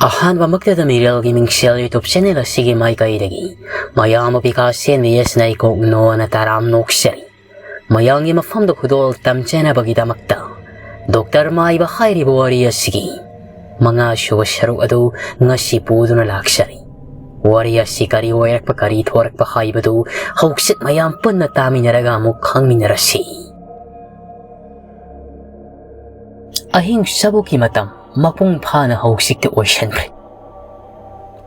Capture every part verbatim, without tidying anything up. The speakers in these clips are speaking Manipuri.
ꯑꯍꯥꯟꯕꯃꯛꯇꯗ ꯃꯤꯔꯦꯜꯒꯤ ꯃꯤꯡꯁꯦꯜ YouTube channel ꯑꯁꯤꯒꯤ ꯃꯥꯏꯀꯩꯗꯒꯤ ꯃꯌꯥꯝꯕ ꯕꯤꯀꯥꯁ ꯁꯦꯟꯕꯤ ꯑꯁꯤꯅ ꯏꯀꯣꯛ ꯅꯣꯅ ꯇꯔꯥꯝ ꯅꯣꯛꯆꯔꯤ꯫ ꯃꯌꯥꯝꯒꯤ ꯃꯐꯝꯗ ꯈꯨꯗꯣꯜ ꯇꯝꯖꯅꯕꯒꯤꯗꯃꯛꯇ ꯗꯣꯛꯇꯔ ꯃꯥꯏꯕ ꯍꯥꯏꯔꯤꯕ ꯋꯥꯔꯤ ꯑꯁꯤꯒꯤ ꯃꯉꯥꯁꯨꯕ ꯁꯔꯨꯛ ꯑꯗꯨ ꯉꯁꯤ ꯄꯨꯗꯨꯅ ꯂꯥꯛꯆꯔꯤ꯫ ꯋꯥꯔꯤ ꯑꯁꯤ ꯀꯔꯤ ꯑꯣꯏꯔꯛꯄ, ꯀꯔꯤ ꯊꯣꯔꯛꯄ ꯍꯥꯏꯕꯗꯨ ꯍꯧꯖꯤꯛ ꯃꯌꯥꯝ ꯄꯨꯟꯅ ꯇꯥꯃꯤꯟꯅꯔꯒ ꯑꯃꯨꯛ ꯈꯪꯃꯤꯟꯅꯔꯁꯤ꯫ ꯑꯍꯤꯡ ꯁꯕꯨꯛꯀꯤ ꯃꯇꯝ ꯃꯄꯨꯡ ꯐꯥꯅ ꯍꯧꯖꯤꯛꯇꯤ ꯑꯣꯏꯁꯤꯟꯈ꯭ꯔꯦ꯫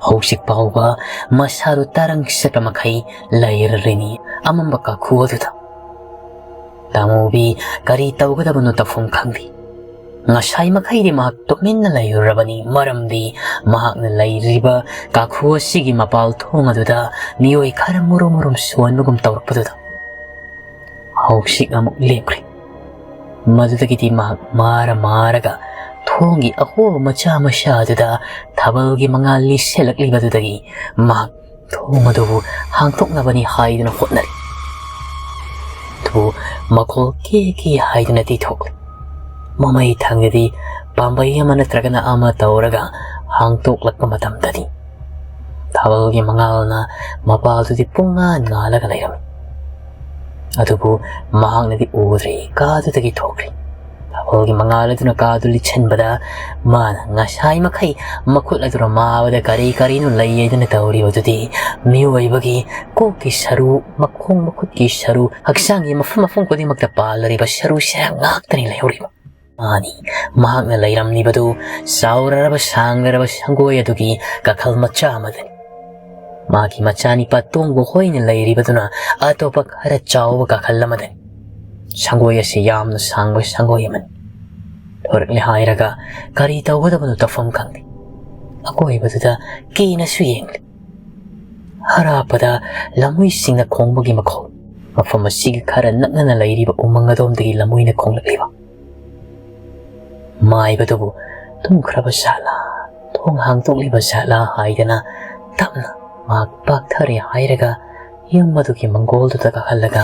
ꯍꯧꯖꯤꯛ ꯐꯥꯎꯕ ꯃꯁꯥꯗꯨ ꯇꯔꯪ ꯆꯠꯄ ꯃꯈꯩ ꯂꯩꯔꯔꯤꯅꯤ ꯑꯃꯝꯕ ꯀꯥꯈꯨ ꯑꯗꯨꯗ꯫ ꯇꯥꯃꯨꯕꯤ ꯀꯔꯤ ꯇꯧꯒꯗꯕꯅꯣ ꯇꯧꯐꯝ ꯈꯪꯗꯦ꯫ ꯉꯁꯥꯏ ꯃꯈꯩꯗꯤ ꯃꯍꯥꯛ ꯇꯨꯃꯤꯟꯅ ꯂꯩꯔꯨꯔꯕꯅꯤ, ꯃꯔꯝꯗꯤ ꯃꯍꯥꯛꯅ ꯂꯩꯔꯤꯕ ꯀꯥꯈꯨ ꯑꯁꯤꯒꯤ ꯃꯄꯥꯜ ꯊꯣꯡ ꯑꯗꯨꯗ ꯃꯤꯑꯣꯏ ꯈꯔ ꯃꯨꯔꯨꯝ ꯃꯨꯔꯨꯝ ꯁꯣꯟꯕꯒꯨꯝ ꯇꯧꯔꯛꯄꯗꯨꯗ꯫ ꯍꯧꯖꯤꯛ ꯑꯃꯨꯛ ꯂꯦꯞꯈ꯭ꯔꯦ꯫ ꯃꯗꯨꯗꯒꯤꯗꯤ ꯃꯍꯥꯛ ꯃꯥꯔ ꯃꯥꯔꯒ ꯊꯣꯡꯒꯤ ꯑꯍꯣꯕ ꯃꯆꯥ ꯃꯆꯥ ꯑꯗꯨꯗ ꯊꯥꯕꯜꯒꯤ ꯃꯉꯥꯜ ꯂꯤꯁꯤꯜꯂꯛꯂꯤꯕꯗꯨꯗꯒꯤ ꯃꯍꯥꯛ ꯊꯣꯡ ꯑꯗꯨꯕꯨ ꯍꯥꯡꯗꯣꯛꯅꯕꯅꯤ ꯍꯥꯏꯗꯨꯅ ꯍꯣꯠꯅꯔꯤ꯫ ꯑꯗꯨꯕꯨ ꯃꯈꯣꯜ ꯀꯦ ꯀꯦ ꯍꯥꯏꯗꯨꯅ ꯇꯤꯊꯣꯛꯂꯤ꯫ ꯃꯃꯩ ꯊꯪꯗꯗꯤ ꯄꯥꯝꯕꯩ ꯑꯃ ꯅꯠꯇ꯭ꯔꯒꯅ ꯑꯃ ꯇꯧꯔꯒ ꯍꯥꯡꯗꯣꯛꯂꯛꯄ ꯃꯇꯝꯗꯗꯤ ꯊꯥꯕꯜꯒꯤ ꯃꯉꯥꯜꯅ ꯃꯄꯥꯜꯗꯨꯗꯤ ꯄꯨꯡꯉꯥꯟ ꯉꯥꯜꯂꯒ ꯂꯩꯔꯝꯃꯤ꯫ ꯑꯗꯨꯕꯨ ꯃꯍꯥꯛꯅꯗꯤ ꯎꯗ꯭ꯔꯦ, ꯀꯥꯗꯨꯗꯒꯤ ꯊꯣꯛꯈ꯭ꯔꯦ꯫ ꯊꯥꯕꯜꯒꯤ ꯃꯉꯥꯜ ꯑꯗꯨꯅ ꯀꯥꯗꯨ ꯂꯤꯠꯁꯤꯟꯕꯗ ꯃꯥꯅ ꯉꯁꯥꯏ ꯃꯈꯩ ꯃꯈꯨꯠ ꯑꯗꯨꯅ ꯃꯥꯕꯗ ꯀꯔꯤ ꯀꯔꯤꯅꯣ ꯂꯩ ꯍꯥꯏꯗꯨꯅ ꯇꯧꯔꯤꯕꯗꯨꯗꯤ ꯃꯤꯑꯣꯏꯕꯒꯤ ꯀꯣꯛꯀꯤ ꯁꯔꯨ, ꯃꯈꯣꯡ ꯃꯈꯨꯠꯀꯤ ꯁꯔꯨ, ꯍꯛꯆꯥꯡꯒꯤ ꯃꯐꯝ ꯃꯐꯝ ꯈꯨꯗꯤꯡꯃꯛꯇ ꯄꯥꯜꯂꯔꯤꯕ ꯁꯔꯨ ꯁꯔꯥꯡ ꯉꯥꯛꯇꯅꯤ ꯂꯩꯍꯧꯔꯤꯕ꯫ ꯃꯥꯅꯤ, ꯃꯍꯥꯛꯅ ꯂꯩꯔꯝꯂꯤꯕꯗꯨ ꯆꯥꯎꯔꯔꯕ ꯁꯥꯡꯂꯔꯕ ꯁꯪꯒꯣꯏ ꯑꯗꯨꯒꯤ ꯀꯥꯈꯜ ꯃꯆꯥ ꯑꯃꯗꯅꯤ꯫ ꯃꯥꯒꯤ ꯃꯆꯥꯅꯤꯄꯥ ꯇꯣꯡꯕ ꯍꯣꯏꯅ ꯂꯩꯔꯤꯕꯗꯨꯅ ꯑꯇꯣꯞꯄ ꯈꯔ ꯆꯥꯎꯕ ꯀꯥꯈꯜ ꯑꯃꯗꯅꯤ꯫ ꯁꯪꯒꯣꯏ ꯑꯁꯤ ꯌꯥꯝꯅ ꯁꯥꯡꯕ ꯁꯪꯒꯣꯏ ꯑꯃꯅꯤ꯫ ꯊꯣꯔꯛꯂꯦ ꯍꯥꯏꯔꯒ ꯀꯔꯤ ꯇꯧꯒꯗꯕꯅꯣ ꯇꯧꯐꯝ ꯈꯪꯗꯦ꯫ ꯑꯀꯣꯏꯕꯗꯨꯗ ꯀꯤꯅꯁꯨ ꯌꯦꯡꯂꯤ꯫ ꯑꯔꯥꯞꯄꯗ ꯂꯝꯍꯨꯏꯁꯤꯡꯅ ꯈꯣꯡꯕꯒꯤ ꯃꯈꯣꯜ, ꯃꯐꯝ ꯑꯁꯤꯒꯤ ꯈꯔ ꯅꯛꯅꯅ ꯂꯩꯔꯤꯕ ꯎꯃꯪ ꯑꯗꯣꯝꯗꯒꯤ ꯂꯝꯍꯨꯏꯅ ꯈꯣꯡꯂꯛꯂꯤꯕ꯫ ꯃꯥꯏꯕꯗꯨꯕꯨ ꯇꯨꯝꯈ꯭ꯔꯕ ꯖꯥꯠꯂꯥ, ꯊꯣꯡ ꯍꯥꯡꯗꯣꯛꯂꯤꯕ ꯖꯥꯠꯂꯥ ꯍꯥꯏꯗꯅ ꯇꯞꯅ ꯃꯍꯥꯛ ꯄꯥꯛꯊꯔꯦ ꯍꯥꯏꯔꯒ ꯌꯨꯝ ꯑꯗꯨꯒꯤ ꯃꯪꯒꯣꯜꯗꯨꯗ ꯀꯥꯈꯠꯂꯒ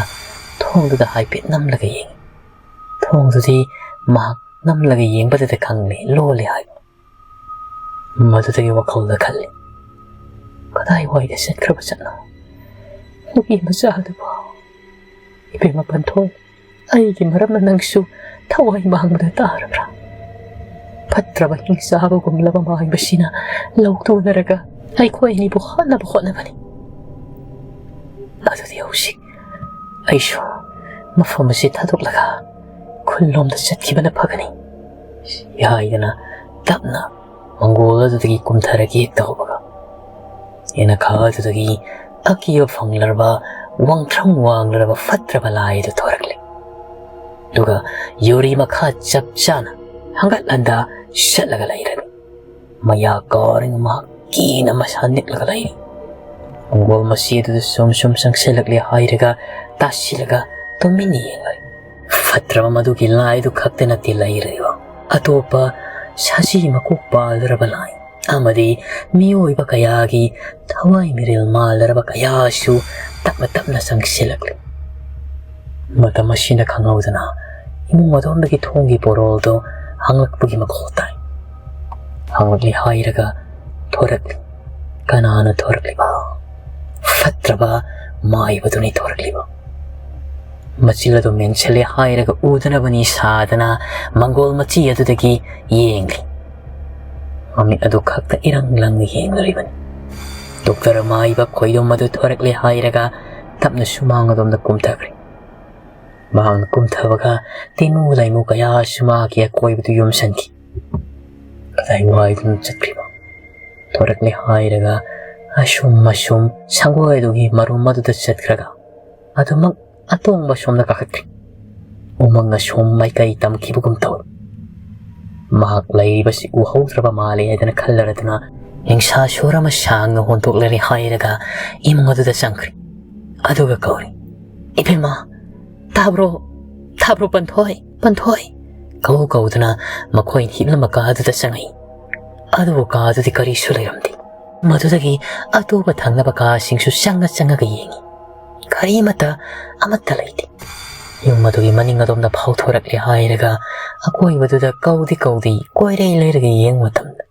ꯊꯣꯡꯗꯨꯗ ꯍꯥꯏꯐꯦꯠ ꯅꯝꯂꯒ ꯌꯦꯡꯉꯤ꯫ ꯊꯣꯡꯗꯨꯗꯤ ꯃꯍꯥꯛ ꯅꯝꯂꯒ ꯌꯦꯡꯕꯗꯨꯗ ꯈꯪꯂꯦ, ꯂꯣꯜꯂꯦ ꯍꯥꯏꯕ꯫ ꯃꯗꯨꯗꯒꯤ ꯋꯥꯈꯜꯗ ꯈꯜꯂꯤ, "ꯀꯗꯥꯏꯋꯥꯏꯗ ꯆꯠꯈ꯭ꯔꯕ ꯖꯥꯠꯅꯣ ꯅꯨꯄꯤ ꯃꯆꯥ ꯑꯗꯨꯕꯨ? ꯏꯕꯦꯝꯃ ꯄꯟꯊꯣꯏ, ꯑꯩꯒꯤ ꯃꯔꯝꯅ ꯅꯪꯁꯨ ꯊꯋꯥꯏ ꯃꯥꯡꯕꯗ ꯇꯥꯔꯕ꯭ꯔꯥ? ꯐꯠꯇ꯭ꯔꯕ ꯍꯤꯡꯆꯥꯕꯒꯨꯝꯂꯕ ꯃꯥꯏꯕꯁꯤꯅ ꯂꯧꯇꯨꯅꯔꯒ ꯑꯩꯈꯣꯏ ꯑꯅꯤꯕꯨ ꯍꯥꯠꯅꯕ ꯍꯣꯠꯅꯕꯅꯤ꯫ ꯑꯗꯨꯗꯤ ꯍꯧꯖꯤꯛ ꯑꯩꯁꯨ ꯃꯐꯝ ꯑꯁꯤ ꯊꯥꯗꯣꯛꯂꯒ ꯈꯨꯜꯂꯣꯝꯗ ꯆꯠꯈꯤꯕꯅ ꯐꯒꯅꯤ" ꯍꯥꯏꯗꯅ ꯇꯞꯅ ꯃꯪꯒꯣꯜ ꯑꯗꯨꯗꯒꯤ ꯀꯨꯝꯊꯔꯛꯀꯦ ꯍꯦꯛ ꯇꯧꯕꯒ, ꯌꯦꯅꯈꯥ ꯑꯗꯨꯗꯒꯤ ꯑꯀꯤꯕ ꯐꯪꯂꯔꯕ, ꯋꯥꯡꯊ꯭ꯔꯪ ꯋꯥꯡꯂꯔꯕ ꯐꯠꯇ꯭ꯔꯕ ꯂꯥꯏ ꯑꯗꯨ ꯊꯣꯔꯛꯂꯦ꯫ ꯑꯗꯨꯒ ꯌꯨꯔꯤ ꯃꯈꯥ ꯆꯞ ꯆꯥꯅ ꯍꯪꯒꯠ ꯍꯟꯗꯥ ꯆꯠꯂꯒ ꯂꯩꯔꯦ꯫ ꯃꯌꯥ ꯀꯥꯔꯒ ꯃꯍꯥꯛ ꯀꯤꯅ ꯃꯁꯥ ꯅꯤꯛꯂꯒ ꯂꯩꯔꯤ꯫ ꯃꯪꯒꯣꯜ ꯃꯆꯤ ꯑꯗꯨꯗ ꯁꯨꯝ ꯁꯨꯝ ꯆꯪꯁꯤꯜꯂꯛꯂꯦ ꯍꯥꯏꯔꯒ ꯇꯥꯁꯤꯜꯂꯒ ꯇꯨꯃꯤꯟꯅ ꯌꯦꯡꯂꯩ꯫ ꯐꯠꯇ꯭ꯔꯕ ꯃꯗꯨꯒꯤ ꯂꯥꯏꯗꯨ ꯈꯛꯇ ꯅꯠꯇꯦ ꯂꯩꯔꯤꯕ, ꯑꯇꯣꯞꯄ ꯁꯖꯤ ꯃꯀꯣꯛ ꯄꯥꯜꯂꯔꯕ ꯂꯥꯏ ꯑꯃꯗꯤ ꯃꯤꯑꯣꯏꯕ ꯀꯌꯥꯒꯤ ꯊꯋꯥꯏ ꯃꯤꯔꯦꯜ ꯃꯥꯜꯂꯔꯕ ꯀꯌꯥꯁꯨ ꯇꯞꯅ ꯇꯞꯅ ꯆꯪꯁꯤꯜꯂꯛꯂꯤ꯫ ꯃꯇꯝ ꯑꯁꯤꯗ ꯈꯪꯍꯧꯗꯅ ꯏꯃꯨꯡ ꯑꯗꯣꯝꯗꯒꯤ ꯊꯣꯡꯒꯤ ꯄꯣꯔꯣꯜꯗꯣ ꯍꯥꯡꯂꯛꯄꯒꯤ ꯃꯈꯣꯜ ꯇꯥꯏ꯫ ꯍꯥꯡꯂꯛꯂꯤ ꯍꯥꯏꯔꯒ ꯊꯣꯔꯛꯂꯤ꯫ ꯀꯅꯥꯅ ꯊꯣꯔꯛꯂꯤꯕ? ꯐꯠꯇ꯭ꯔꯕ ꯃꯥꯏꯕꯗꯨꯅꯤ ꯊꯣꯔꯛꯂꯤꯕ꯫ ꯃꯆꯤꯜ ꯑꯗꯨ ꯃꯦꯟꯁꯤꯜꯂꯦ ꯍꯥꯏꯔꯒ ꯎꯗꯅꯕꯅꯤ ꯁꯥꯗꯅ ꯃꯪꯒꯣꯜ ꯃꯆꯤ ꯑꯗꯨꯗꯒꯤ ꯌꯦꯡꯂꯤ꯫ ꯃꯃꯤꯠ ꯑꯗꯨ ꯈꯛꯇ ꯏꯔꯪ ꯂꯪꯅ ꯌꯦꯡꯂꯔꯤꯕꯅꯤ꯫ ꯗꯣꯛꯇꯔ ꯃꯥꯏꯕ ꯈꯣꯏꯗꯣꯝ ꯑꯗꯨ ꯊꯣꯔꯛꯂꯦ ꯍꯥꯏꯔꯒ ꯇꯞꯅ ꯁꯨꯃꯥꯡ ꯑꯗꯣꯝꯗ ꯀꯨꯝꯊꯈ꯭ꯔꯦ꯫ ꯃꯍꯥꯛꯅ ꯀꯨꯝꯊꯕꯒ ꯇꯦꯅꯨ ꯂꯩꯃꯨ ꯀꯌꯥꯁꯨ ꯃꯍꯥꯛꯀꯤ ꯑꯀꯣꯏꯕꯗꯨ ꯌꯣꯝꯁꯤꯟꯈꯤ꯫ ꯀꯗꯥꯏ ꯋꯥꯏꯗꯅꯣ ꯆꯠꯈ꯭ꯔꯤꯕ? ꯊꯣꯔꯛꯂꯦ ꯍꯥꯏꯔꯒ ꯑꯁꯨꯝ ꯑꯁꯨꯝ ꯁꯪꯒꯣꯏ ꯑꯗꯨꯒꯤ ꯃꯔꯨꯝ ꯑꯗꯨꯗ ꯆꯠꯈ꯭ꯔꯒ ꯑꯗꯨꯃꯛ ꯑꯇꯣꯡꯕ ꯁꯣꯝꯗ ꯀꯥꯈꯠꯈ꯭ꯔꯦ꯫ ꯎꯃꯪ ꯑꯁꯣꯝ ꯃꯥꯏꯀꯩ ꯇꯝꯈꯤꯕꯒꯨꯝ ꯇꯧꯏ꯫ ꯃꯍꯥꯛ ꯂꯩꯔꯤꯕꯁꯤ ꯎꯍꯧꯗ꯭ꯔꯕ ꯃꯥꯜꯂꯦ ꯍꯥꯏꯗꯅ ꯈꯜꯂꯔꯗꯨꯅ ꯅꯤꯡꯁꯥ ꯁꯣꯔ ꯑꯃ ꯁꯥꯡꯅ ꯍꯣꯟꯗꯣꯛꯂꯔꯦ ꯍꯥꯏꯔꯒ ꯏꯃꯨꯡ ꯑꯗꯨꯗ ꯆꯪꯈ꯭ꯔꯦ꯫ ꯑꯗꯨꯒ ꯀꯧꯔꯦ, "ꯏꯕꯦꯝꯃ, ꯇꯥꯕ꯭ꯔꯣ? ꯇꯥꯕ꯭ꯔꯣ ꯄꯟꯊꯣꯏ? ꯄꯟꯊꯣꯏ?" ꯀꯧ ꯀꯧꯗꯨꯅ ꯃꯈꯣꯏ ꯍꯤꯞꯂꯝꯕ ꯀꯥ ꯑꯗꯨꯗ ꯆꯪꯉꯛꯏ꯫ ꯑꯗꯨꯕꯨ ꯀꯥ ꯑꯗꯨꯗꯤ ꯀꯔꯤꯁꯨ ꯂꯩꯔꯝꯗꯦ꯫ ꯃꯗꯨꯗꯒꯤ ꯑꯇꯣꯞꯄ ꯊꯪꯅꯕ ꯀꯥꯁꯤꯡꯁꯨ ꯆꯪꯉ ꯆꯪꯉꯒ ꯌꯦꯡꯉꯤ꯫ ꯀꯔꯤꯃꯠꯇ ꯑꯃꯠꯇ ꯂꯩꯇꯦ꯫ ꯌꯨꯝ ꯑꯗꯨꯒꯤ ꯃꯅꯤꯡ ꯑꯗꯣꯝꯗ ꯐꯥꯎꯊꯣꯔꯛꯂꯦ ꯍꯥꯏꯔꯒ ꯑꯀꯣꯏꯕꯗꯨꯗ ꯀꯧꯗꯤ ꯀꯧꯗꯤ ꯀꯣꯏꯔꯩ ꯂꯩꯔꯒ ꯌꯦꯡꯕ ꯃꯇꯝꯗ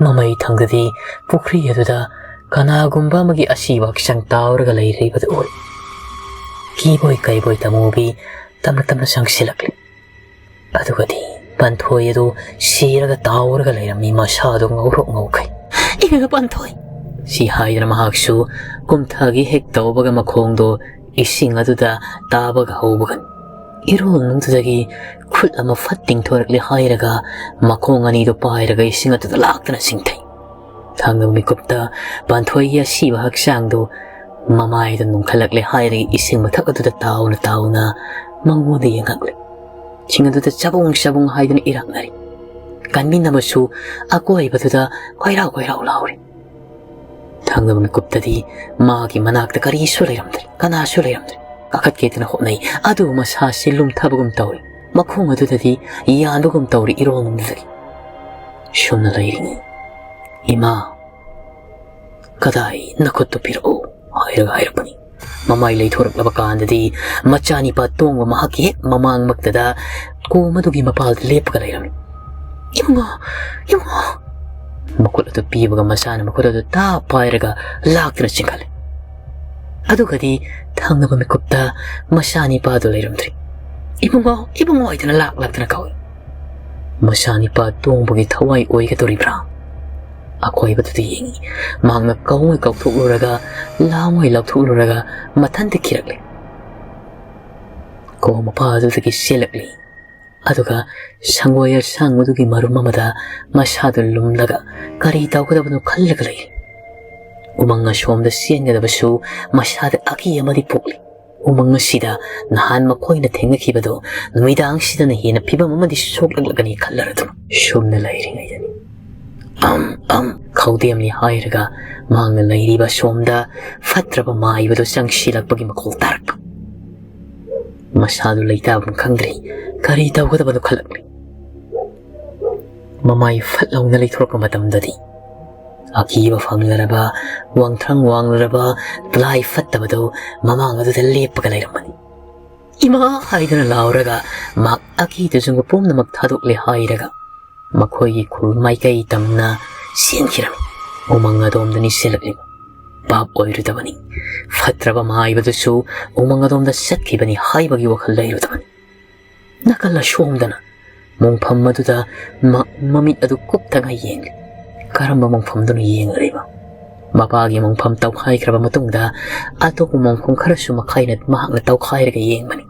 ꯃꯃꯩ ꯊꯪꯗꯗꯤ ꯄꯨꯈ꯭ꯔꯤ ꯑꯗꯨꯗ ꯀꯅꯥꯒꯨꯝꯕ ꯑꯃꯒꯤ ꯑꯁꯤꯕ ꯍꯛꯆꯥꯡ ꯇꯥꯎꯔꯒ ꯂꯩꯔꯤꯕꯗꯨ ꯎꯔꯦ꯫ ꯀꯤꯕꯣꯏ ꯀꯩꯕꯣꯏ ꯇꯃꯨꯕꯤ ꯇꯞꯅ ꯇꯞꯅ ꯆꯪꯁꯤꯜꯂꯛꯂꯦ꯫ ꯑꯗꯨꯒꯗꯤ ꯄꯥꯟꯊꯣꯏ ꯑꯗꯨ ꯁꯤꯔꯒ ꯇꯥꯎꯔꯒ ꯂꯩꯔꯝꯃꯤ, ꯃꯁꯥꯗꯨ ꯉꯧꯔꯣꯛ ꯉꯧꯈꯩ꯫ "ꯏꯕꯦꯝꯃ ꯄꯥꯟꯊꯣꯏ!" ꯁꯤ ꯍꯥꯏꯗꯅ ꯃꯍꯥꯛꯁꯨ ꯀꯨꯝꯊꯒꯦ ꯍꯦꯛ ꯇꯧꯕꯒ ꯃꯈꯣꯡꯗꯣ ꯏꯁꯤꯡ ꯑꯗꯨꯗ ꯇꯥꯕꯒ ꯍꯧꯕꯒꯅꯤ꯫ ꯏꯔꯣꯜꯅꯨꯡꯗꯨꯗꯒꯤ ꯈꯨꯠ ꯑꯃ ꯐꯠ ꯇꯤꯡꯊꯣꯔꯛꯂꯦ ꯍꯥꯏꯔꯒ ꯃꯈꯣꯡ ꯑꯅꯤꯗꯨ ꯄꯥꯏꯔꯒ ꯏꯁꯤꯡ ꯑꯗꯨꯗ ꯂꯥꯛꯇꯅ ꯆꯤꯡꯊꯩ꯫ ꯊꯥꯡꯗꯕ ꯃꯤꯀꯨꯞꯇ ꯄꯥꯟꯊꯣꯏꯒꯤ ꯑꯁꯤꯕ ꯍꯛꯆꯥꯡꯗꯨ ꯃꯃꯥꯏꯗ ꯅꯣꯡꯈꯠꯂꯛꯂꯦ ꯍꯥꯏꯔꯒ ꯏꯁꯤꯡ ꯃꯊꯛ ꯑꯗꯨꯗ ꯇꯥꯎꯅ ꯇꯥꯎꯅ ꯃꯉꯣꯟꯗ ꯌꯦꯡꯉꯛꯂꯦ꯫ ꯏꯁꯤꯡ ꯑꯗꯨꯗ ꯆꯕꯨꯡ ꯆꯕꯨꯡ ꯍꯥꯏꯗꯨꯅ ꯏꯔꯥꯛꯅꯔꯤ꯫ ꯀꯟꯃꯤꯟꯅꯕꯁꯨ ꯑꯀꯣꯏꯕꯗꯨꯗ ꯀꯣꯏꯔꯥꯎ ꯀꯣꯏꯔꯥꯎ ꯂꯥꯎꯔꯤ꯫ ꯊꯥꯡꯗꯕ ꯃꯤꯀꯨꯞꯇꯗꯤ ꯃꯥꯒꯤ ꯃꯅꯥꯛꯇ ꯀꯔꯤꯁꯨ ꯂꯩꯔꯝꯗ꯭ꯔꯦ, ꯀꯅꯥꯁꯨ ꯂꯩꯔꯝꯗ꯭ꯔꯦ꯫ ꯀꯥꯈꯠꯀꯦꯗꯅ ꯍꯣꯠꯅꯩ, ꯑꯗꯨꯕꯨ ꯃꯁꯥꯁꯤ ꯂꯨꯝꯊꯕꯒꯨꯝ ꯇꯧꯔꯤ, ꯃꯈꯣꯡ ꯑꯗꯨꯗꯗꯤ ꯌꯥꯟꯕꯒꯨꯝ ꯇꯧꯔꯤ ꯏꯔꯣꯜꯅꯨꯡꯗꯨꯗꯒꯤ꯫ ꯁꯨꯝꯅ ꯂꯩꯔꯤꯉꯩ, "ꯏꯃꯥ, ꯀꯗꯥꯏ ꯅꯈꯨꯠꯇꯨ ꯄꯤꯔꯛꯎ" ꯍꯥꯏꯔꯒ ꯍꯥꯏꯔꯛꯄꯅꯤ꯫ ꯃꯃꯥꯏ ꯂꯩꯊꯣꯔꯛꯂꯕ ꯀꯥꯟꯗꯗꯤ ꯃꯆꯥꯅꯤꯄꯥ ꯇꯣꯡꯕ ꯃꯍꯥꯛꯀꯤ ꯍꯦꯛ ꯃꯃꯥꯡꯃꯛꯇꯗ ꯀꯣꯝ ꯑꯗꯨꯒꯤ ꯃꯄꯥꯜꯗ ꯂꯦꯞꯄꯒ ꯂꯩꯔꯝꯃꯤ꯫ "ꯏꯕꯨꯡꯉꯣ, ꯏꯕꯨꯡꯉꯣ!" ꯃꯈꯨꯠ ꯑꯗꯨ ꯄꯤꯕꯒ ꯃꯆꯥꯅ ꯃꯈꯨꯠ ꯑꯗꯨ ꯇꯥꯞ ꯄꯥꯏꯔꯒ ꯂꯥꯛꯇꯨꯅ ꯆꯤꯡꯈꯠꯂꯦ꯫ ꯑꯗꯨꯒꯗꯤ ꯊꯪꯅꯕ ꯃꯤꯀꯨꯞꯇ ꯃꯆꯥꯅꯤꯄꯥꯗꯨ ꯂꯩꯔꯝꯗ꯭ꯔꯤ꯫ "ꯏꯕꯨꯡꯉꯣ, ꯏꯕꯨꯡꯉꯣ" ꯍꯥꯏꯗꯨꯅ ꯂꯥꯛ ꯂꯥꯛꯇꯅ ꯀꯧꯏ꯫ ꯃꯆꯥꯅꯤꯄꯥ ꯇꯣꯡꯕꯒꯤ ꯊꯋꯥꯏ ꯑꯣꯏꯒꯗꯧꯔꯤꯕ꯭ꯔꯥ? ꯑꯀꯣꯏꯕꯗꯨꯗ ꯌꯦꯡꯉꯤ꯫ ꯃꯍꯥꯛꯅ ꯀꯧꯉꯩ ꯀꯧꯊꯣꯛꯂꯨꯔꯒ, ꯂꯥꯎꯉꯩ ꯂꯥꯎꯊꯣꯛꯂꯨꯔꯒ ꯃꯊꯟꯇ ꯀꯤꯔꯛꯂꯦ꯫ ꯀꯣꯝ ꯃꯄꯥ ꯑꯗꯨꯗꯒꯤ ꯆꯦꯜꯂꯛꯂꯤ꯫ ꯑꯗꯨꯒ ꯁꯪꯒꯣꯏ ꯑꯁꯥꯡꯕꯗꯨꯒꯤ ꯃꯔꯨꯝ ꯑꯃꯗ ꯃꯁꯥꯗꯨ ꯂꯨꯝꯂꯒ ꯀꯔꯤ ꯇꯧꯒꯗꯕꯅꯣ ꯈꯜꯂꯒ ꯂꯩꯔꯤ꯫ ꯎꯃꯪ ꯑꯁꯣꯝꯗ ꯆꯦꯟꯒꯗꯕꯁꯨ ꯃꯁꯥꯗ ꯑꯀꯤ ꯑꯃꯗꯤ ꯄꯣꯛꯂꯤ꯫ ꯎꯃꯪ ꯑꯁꯤꯗ ꯅꯍꯥꯟ ꯃꯈꯣꯏꯅ ꯊꯦꯡꯅꯈꯤꯕꯗꯨ ꯅꯨꯃꯤꯗꯥꯡꯁꯤꯗꯅ ꯍꯦꯟꯅ ꯐꯤꯕꯝ ꯑꯃꯗꯤ ꯁꯣꯛꯂꯛꯂꯒꯅꯤ ꯈꯜꯂꯔꯗꯨꯅ ꯁꯨꯝꯅ ꯂꯩꯔꯤꯉꯩꯗꯅꯤ꯫ "ꯑꯝ, ꯑꯝ" ꯈꯧꯗꯦꯝꯅꯤ ꯍꯥꯏꯔꯒ ꯃꯍꯥꯛꯅ ꯂꯩꯔꯤꯕ ꯁꯣꯝꯗ ꯐꯠꯇ꯭ꯔꯕ ꯃꯥꯏꯕꯗꯨ ꯆꯪꯁꯤꯜꯂꯛꯄꯒꯤ ꯃꯈꯣꯜ ꯇꯥꯔꯛꯄ꯫ ꯃꯁꯥꯗꯨ ꯂꯩꯇꯥꯐꯝ ꯈꯪꯗ꯭ꯔꯦ꯫ ꯀꯔꯤ ꯇꯧꯒꯗꯕꯅꯣ ꯈꯜꯂꯛꯂꯤ꯫ ꯃꯃꯥꯏ ꯐꯠ ꯂꯥꯎꯅ ꯂꯩꯊꯣꯔꯛꯄ ꯃꯇꯝꯗꯗꯤ ꯑꯀꯤꯕ ꯐꯪꯂꯔꯕ, ꯋꯥꯡꯊ꯭ꯔꯪ ꯋꯥꯡꯂꯔꯕ ꯂꯥꯏ ꯐꯠꯇꯕꯗꯨ ꯃꯃꯥꯡ ꯑꯗꯨꯗ ꯂꯦꯞꯄꯒ ꯂꯩꯔꯝꯕꯅꯤ꯫ "ꯏꯃꯥ" ꯍꯥꯏꯗꯨꯅ ꯂꯥꯎꯔꯒ ꯃꯍꯥꯛ ꯑꯀꯤ ꯇꯨꯖꯨꯡꯕ ꯄꯨꯝꯅꯃꯛ ꯊꯥꯗꯣꯛꯂꯦ ꯍꯥꯏꯔꯒ ꯃꯈꯣꯏꯒꯤ ꯈꯨꯜ ꯃꯥꯏꯀꯩ ꯇꯝꯅ ꯆꯦꯟꯈꯤꯔꯝꯃꯤ꯫ ꯎꯃꯪ ꯑꯗꯣꯝꯗꯅꯤ ꯆꯦꯜꯂꯛꯂꯤꯕ꯫ ꯚꯥꯞ ꯑꯣꯏꯔꯨꯗꯕꯅꯤ꯫ ꯐꯠꯇ꯭ꯔꯕ ꯃꯥꯏꯕꯗꯨꯁꯨ ꯎꯃꯪ ꯑꯗꯣꯝꯗ ꯆꯠꯈꯤꯕꯅꯤ ꯍꯥꯏꯕꯒꯤ ꯋꯥꯈꯜ ꯂꯩꯔꯨꯗꯕꯅꯤ꯫ ꯅꯥꯀꯜ ꯑꯁꯣꯝꯗꯅ ꯃꯣꯡꯐꯝ ꯑꯗꯨꯗ ꯃ-, ꯃꯃꯤꯠ ꯑꯗꯨ ꯀꯨꯞꯊꯅ ꯌꯦꯡꯂꯤ꯫ ꯀꯔꯝꯕ ꯃꯣꯡꯐꯝꯗꯨꯅ ꯌꯦꯡꯂꯤꯕ? ꯃꯄꯥꯒꯤ ꯃꯣꯡꯐꯝ ꯇꯧꯈꯥꯏꯈ꯭ꯔꯕ ꯃꯇꯨꯡꯗ ꯑꯇꯣꯞꯄ ꯃꯣꯡꯐꯝ ꯈꯔꯁꯨ ꯃꯈꯥꯏꯅ ꯃꯍꯥꯛꯅ ꯇꯧꯈꯥꯏꯔꯒ ꯌꯦꯡꯕꯅꯤ꯫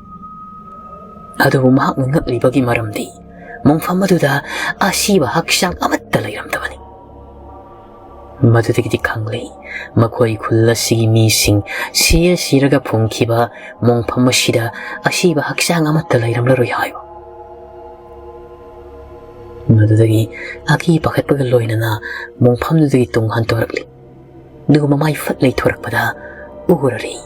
ꯑꯗꯨꯕꯨ ꯃꯍꯥꯛꯅ ꯉꯛꯂꯤꯕꯒꯤ ꯃꯔꯝꯗꯤ ꯃꯣꯡꯐꯝ ꯑꯗꯨꯗ ꯑꯁꯤꯕ ꯍꯛꯆꯥꯡ ꯑꯃꯠꯇ ꯂꯩꯔꯝꯗꯕꯅꯤ꯫ ꯃꯗꯨꯗꯒꯤꯗꯤ ꯈꯪꯂꯦ, ꯃꯈꯣꯏ ꯈꯨꯜ ꯑꯁꯤꯒꯤ ꯃꯤꯁꯤꯡ ꯁꯤꯔ ꯁꯤꯔꯒ ꯐꯨꯝꯈꯤꯕ ꯃꯣꯡꯐꯝ ꯑꯁꯤꯗ ꯑꯁꯤꯕ ꯍꯛꯆꯥꯡ ꯑꯃꯠꯇ ꯂꯩꯔꯝꯂꯔꯣꯏ ꯍꯥꯏꯕ꯫ ꯃꯗꯨꯗꯒꯤ ꯑꯀꯤ ꯄꯥꯈꯠꯄꯒ ꯂꯣꯏꯅꯅ ꯃꯣꯡꯐꯝꯗꯨꯗꯒꯤ ꯇꯨꯡ ꯍꯟꯗꯣꯔꯛꯂꯤ꯫ ꯑꯗꯨꯒ ꯃꯃꯥꯏ ꯐꯠ ꯂꯩꯊꯣꯔꯛꯄꯗ ꯎꯔꯔꯤ,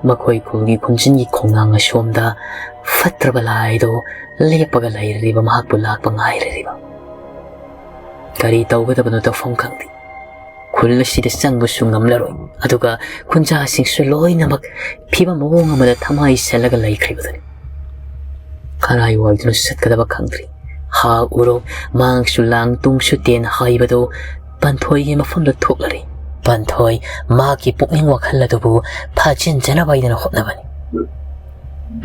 ꯃꯈꯣꯏ ꯈꯨꯜꯒꯤ ꯈꯨꯟꯖꯤꯟꯒꯤ ꯈꯣꯡꯅꯥꯡ ꯑꯁꯣꯝꯗ ꯐꯠꯇ꯭ꯔꯕ ꯂꯥꯏꯗꯣ ꯂꯦꯞꯄꯒ ꯂꯩꯔꯤꯕ, ꯃꯍꯥꯛꯄꯨ ꯂꯥꯛꯄ ꯉꯥꯏꯔꯤꯕ꯫ ꯀꯔꯤ ꯇꯧꯒꯗꯕꯅꯣ ꯇꯧꯐꯝ ꯈꯪꯗꯦ꯫ ꯈꯨꯜ ꯑꯁꯤꯗ ꯆꯪꯕꯁꯨ ꯉꯝꯂꯔꯣꯏ, ꯑꯗꯨꯒ ꯈꯨꯟꯖꯥꯁꯤꯡꯁꯨ ꯂꯣꯏꯅꯃꯛ ꯐꯤꯕꯝ ꯃꯑꯣꯡ ꯑꯃꯗ ꯊꯃꯥꯏ ꯁꯜꯂꯒ ꯂꯩꯈ꯭ꯔꯤꯕꯗꯨꯅꯤ꯫ ꯀꯔꯥꯏꯋꯥꯏꯗꯅꯣ ꯆꯠꯀꯗꯕ ꯈꯪꯗ꯭ꯔꯤ꯫ ꯍꯥ ꯎꯔꯣ, ꯃꯥꯡꯁꯨ ꯂꯥꯡ, ꯇꯨꯡꯁꯨ ꯇꯦꯟ ꯍꯥꯏꯕꯗꯨ ꯄꯟꯊꯣꯏꯒꯤ ꯃꯐꯝꯗ ꯊꯣꯛꯂꯔꯤ꯫ ꯄꯟꯊꯣꯏ ꯃꯍꯥꯛꯀꯤ ꯄꯨꯛꯅꯤꯡ ꯋꯥꯈꯜ ꯑꯗꯨꯕꯨ ꯐꯥꯖꯤꯟꯖꯅꯕ ꯍꯥꯏꯗꯅ ꯍꯣꯠꯅꯕꯅꯤ꯫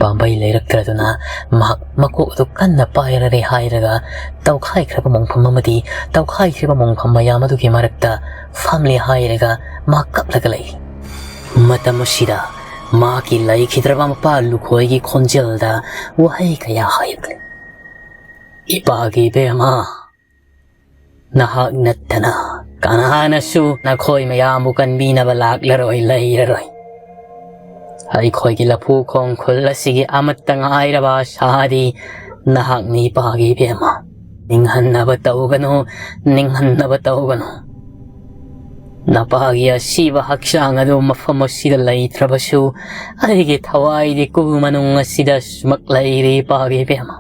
ꯄꯥꯝꯕꯩ ꯂꯩꯔꯛꯇ꯭ꯔꯗꯨꯅ ꯃꯍꯥꯛ ꯃꯀꯣꯛ ꯑꯗꯨ ꯀꯟꯅ ꯄꯥꯏꯔꯔꯦ ꯍꯥꯏꯔꯒ ꯇꯧꯈꯥꯏꯈ꯭ꯔꯕ ꯃꯣꯡꯐꯝ ꯑꯃꯗꯤ ꯇꯧꯈꯥꯏꯈ꯭ꯔꯤꯕ ꯃꯣꯡꯐꯝ ꯃꯌꯥꯝ ꯑꯗꯨꯒꯤ ꯃꯔꯛꯇ ꯐꯝꯂꯦ ꯍꯥꯏꯔꯒ ꯃꯍꯥꯛ ꯀꯞꯂꯒ ꯂꯩ꯫ ꯃꯇꯝ ꯑꯁꯤꯗ ꯃꯍꯥꯛꯀꯤ ꯂꯩꯈꯤꯗ꯭ꯔꯕ ꯃꯄꯥ ꯂꯨꯈꯣꯏꯒꯤ ꯈꯣꯟꯖꯦꯜꯗ ꯋꯥꯍꯩ ꯀꯌꯥ ꯍꯥꯏꯔꯛꯂꯤ꯫ "ꯏꯄꯥꯒꯤ ꯏꯕꯦꯝꯃ, ꯅꯍꯥꯛ ꯅꯠꯇꯅ ꯀꯅꯥꯅꯁꯨ ꯅꯈꯣꯏ ꯃꯌꯥꯝꯕꯨ ꯀꯟꯕꯤꯅꯕ ꯂꯥꯛꯂꯔꯣꯏ, ꯂꯩꯔꯔꯣꯏ꯫ ꯑꯩꯈꯣꯏꯒꯤ ꯂꯐꯨ ꯈꯣꯡ ꯈꯨꯜ ꯑꯁꯤꯒꯤ ꯑꯃꯠꯇ ꯉꯥꯏꯔꯕ ꯑꯁꯥꯗꯤ ꯅꯍꯥꯛꯅꯤ, ꯏꯄꯥꯒꯤ ꯏꯕꯦꯝꯃ꯫ ꯅꯤꯡꯍꯟꯅꯕ ꯇꯧꯒꯅꯨ, ꯅꯤꯡꯍꯟꯅꯕ ꯇꯧꯒꯅꯨ꯫ ꯅꯄꯥꯒꯤ ꯑꯁꯤꯕ ꯍꯛꯆꯥꯡ ꯑꯗꯨ ꯃꯐꯝ ꯑꯁꯤꯗ ꯂꯩꯇ꯭ꯔꯕꯁꯨ, ꯑꯩꯒꯤ ꯊꯋꯥꯏꯗꯤ ꯀꯨ ꯃꯅꯨꯡ ꯑꯁꯤꯗ ꯁꯨꯃꯛ ꯂꯩꯔꯤ, ꯏꯄꯥꯒꯤ ꯏꯕꯦꯝꯃ꯫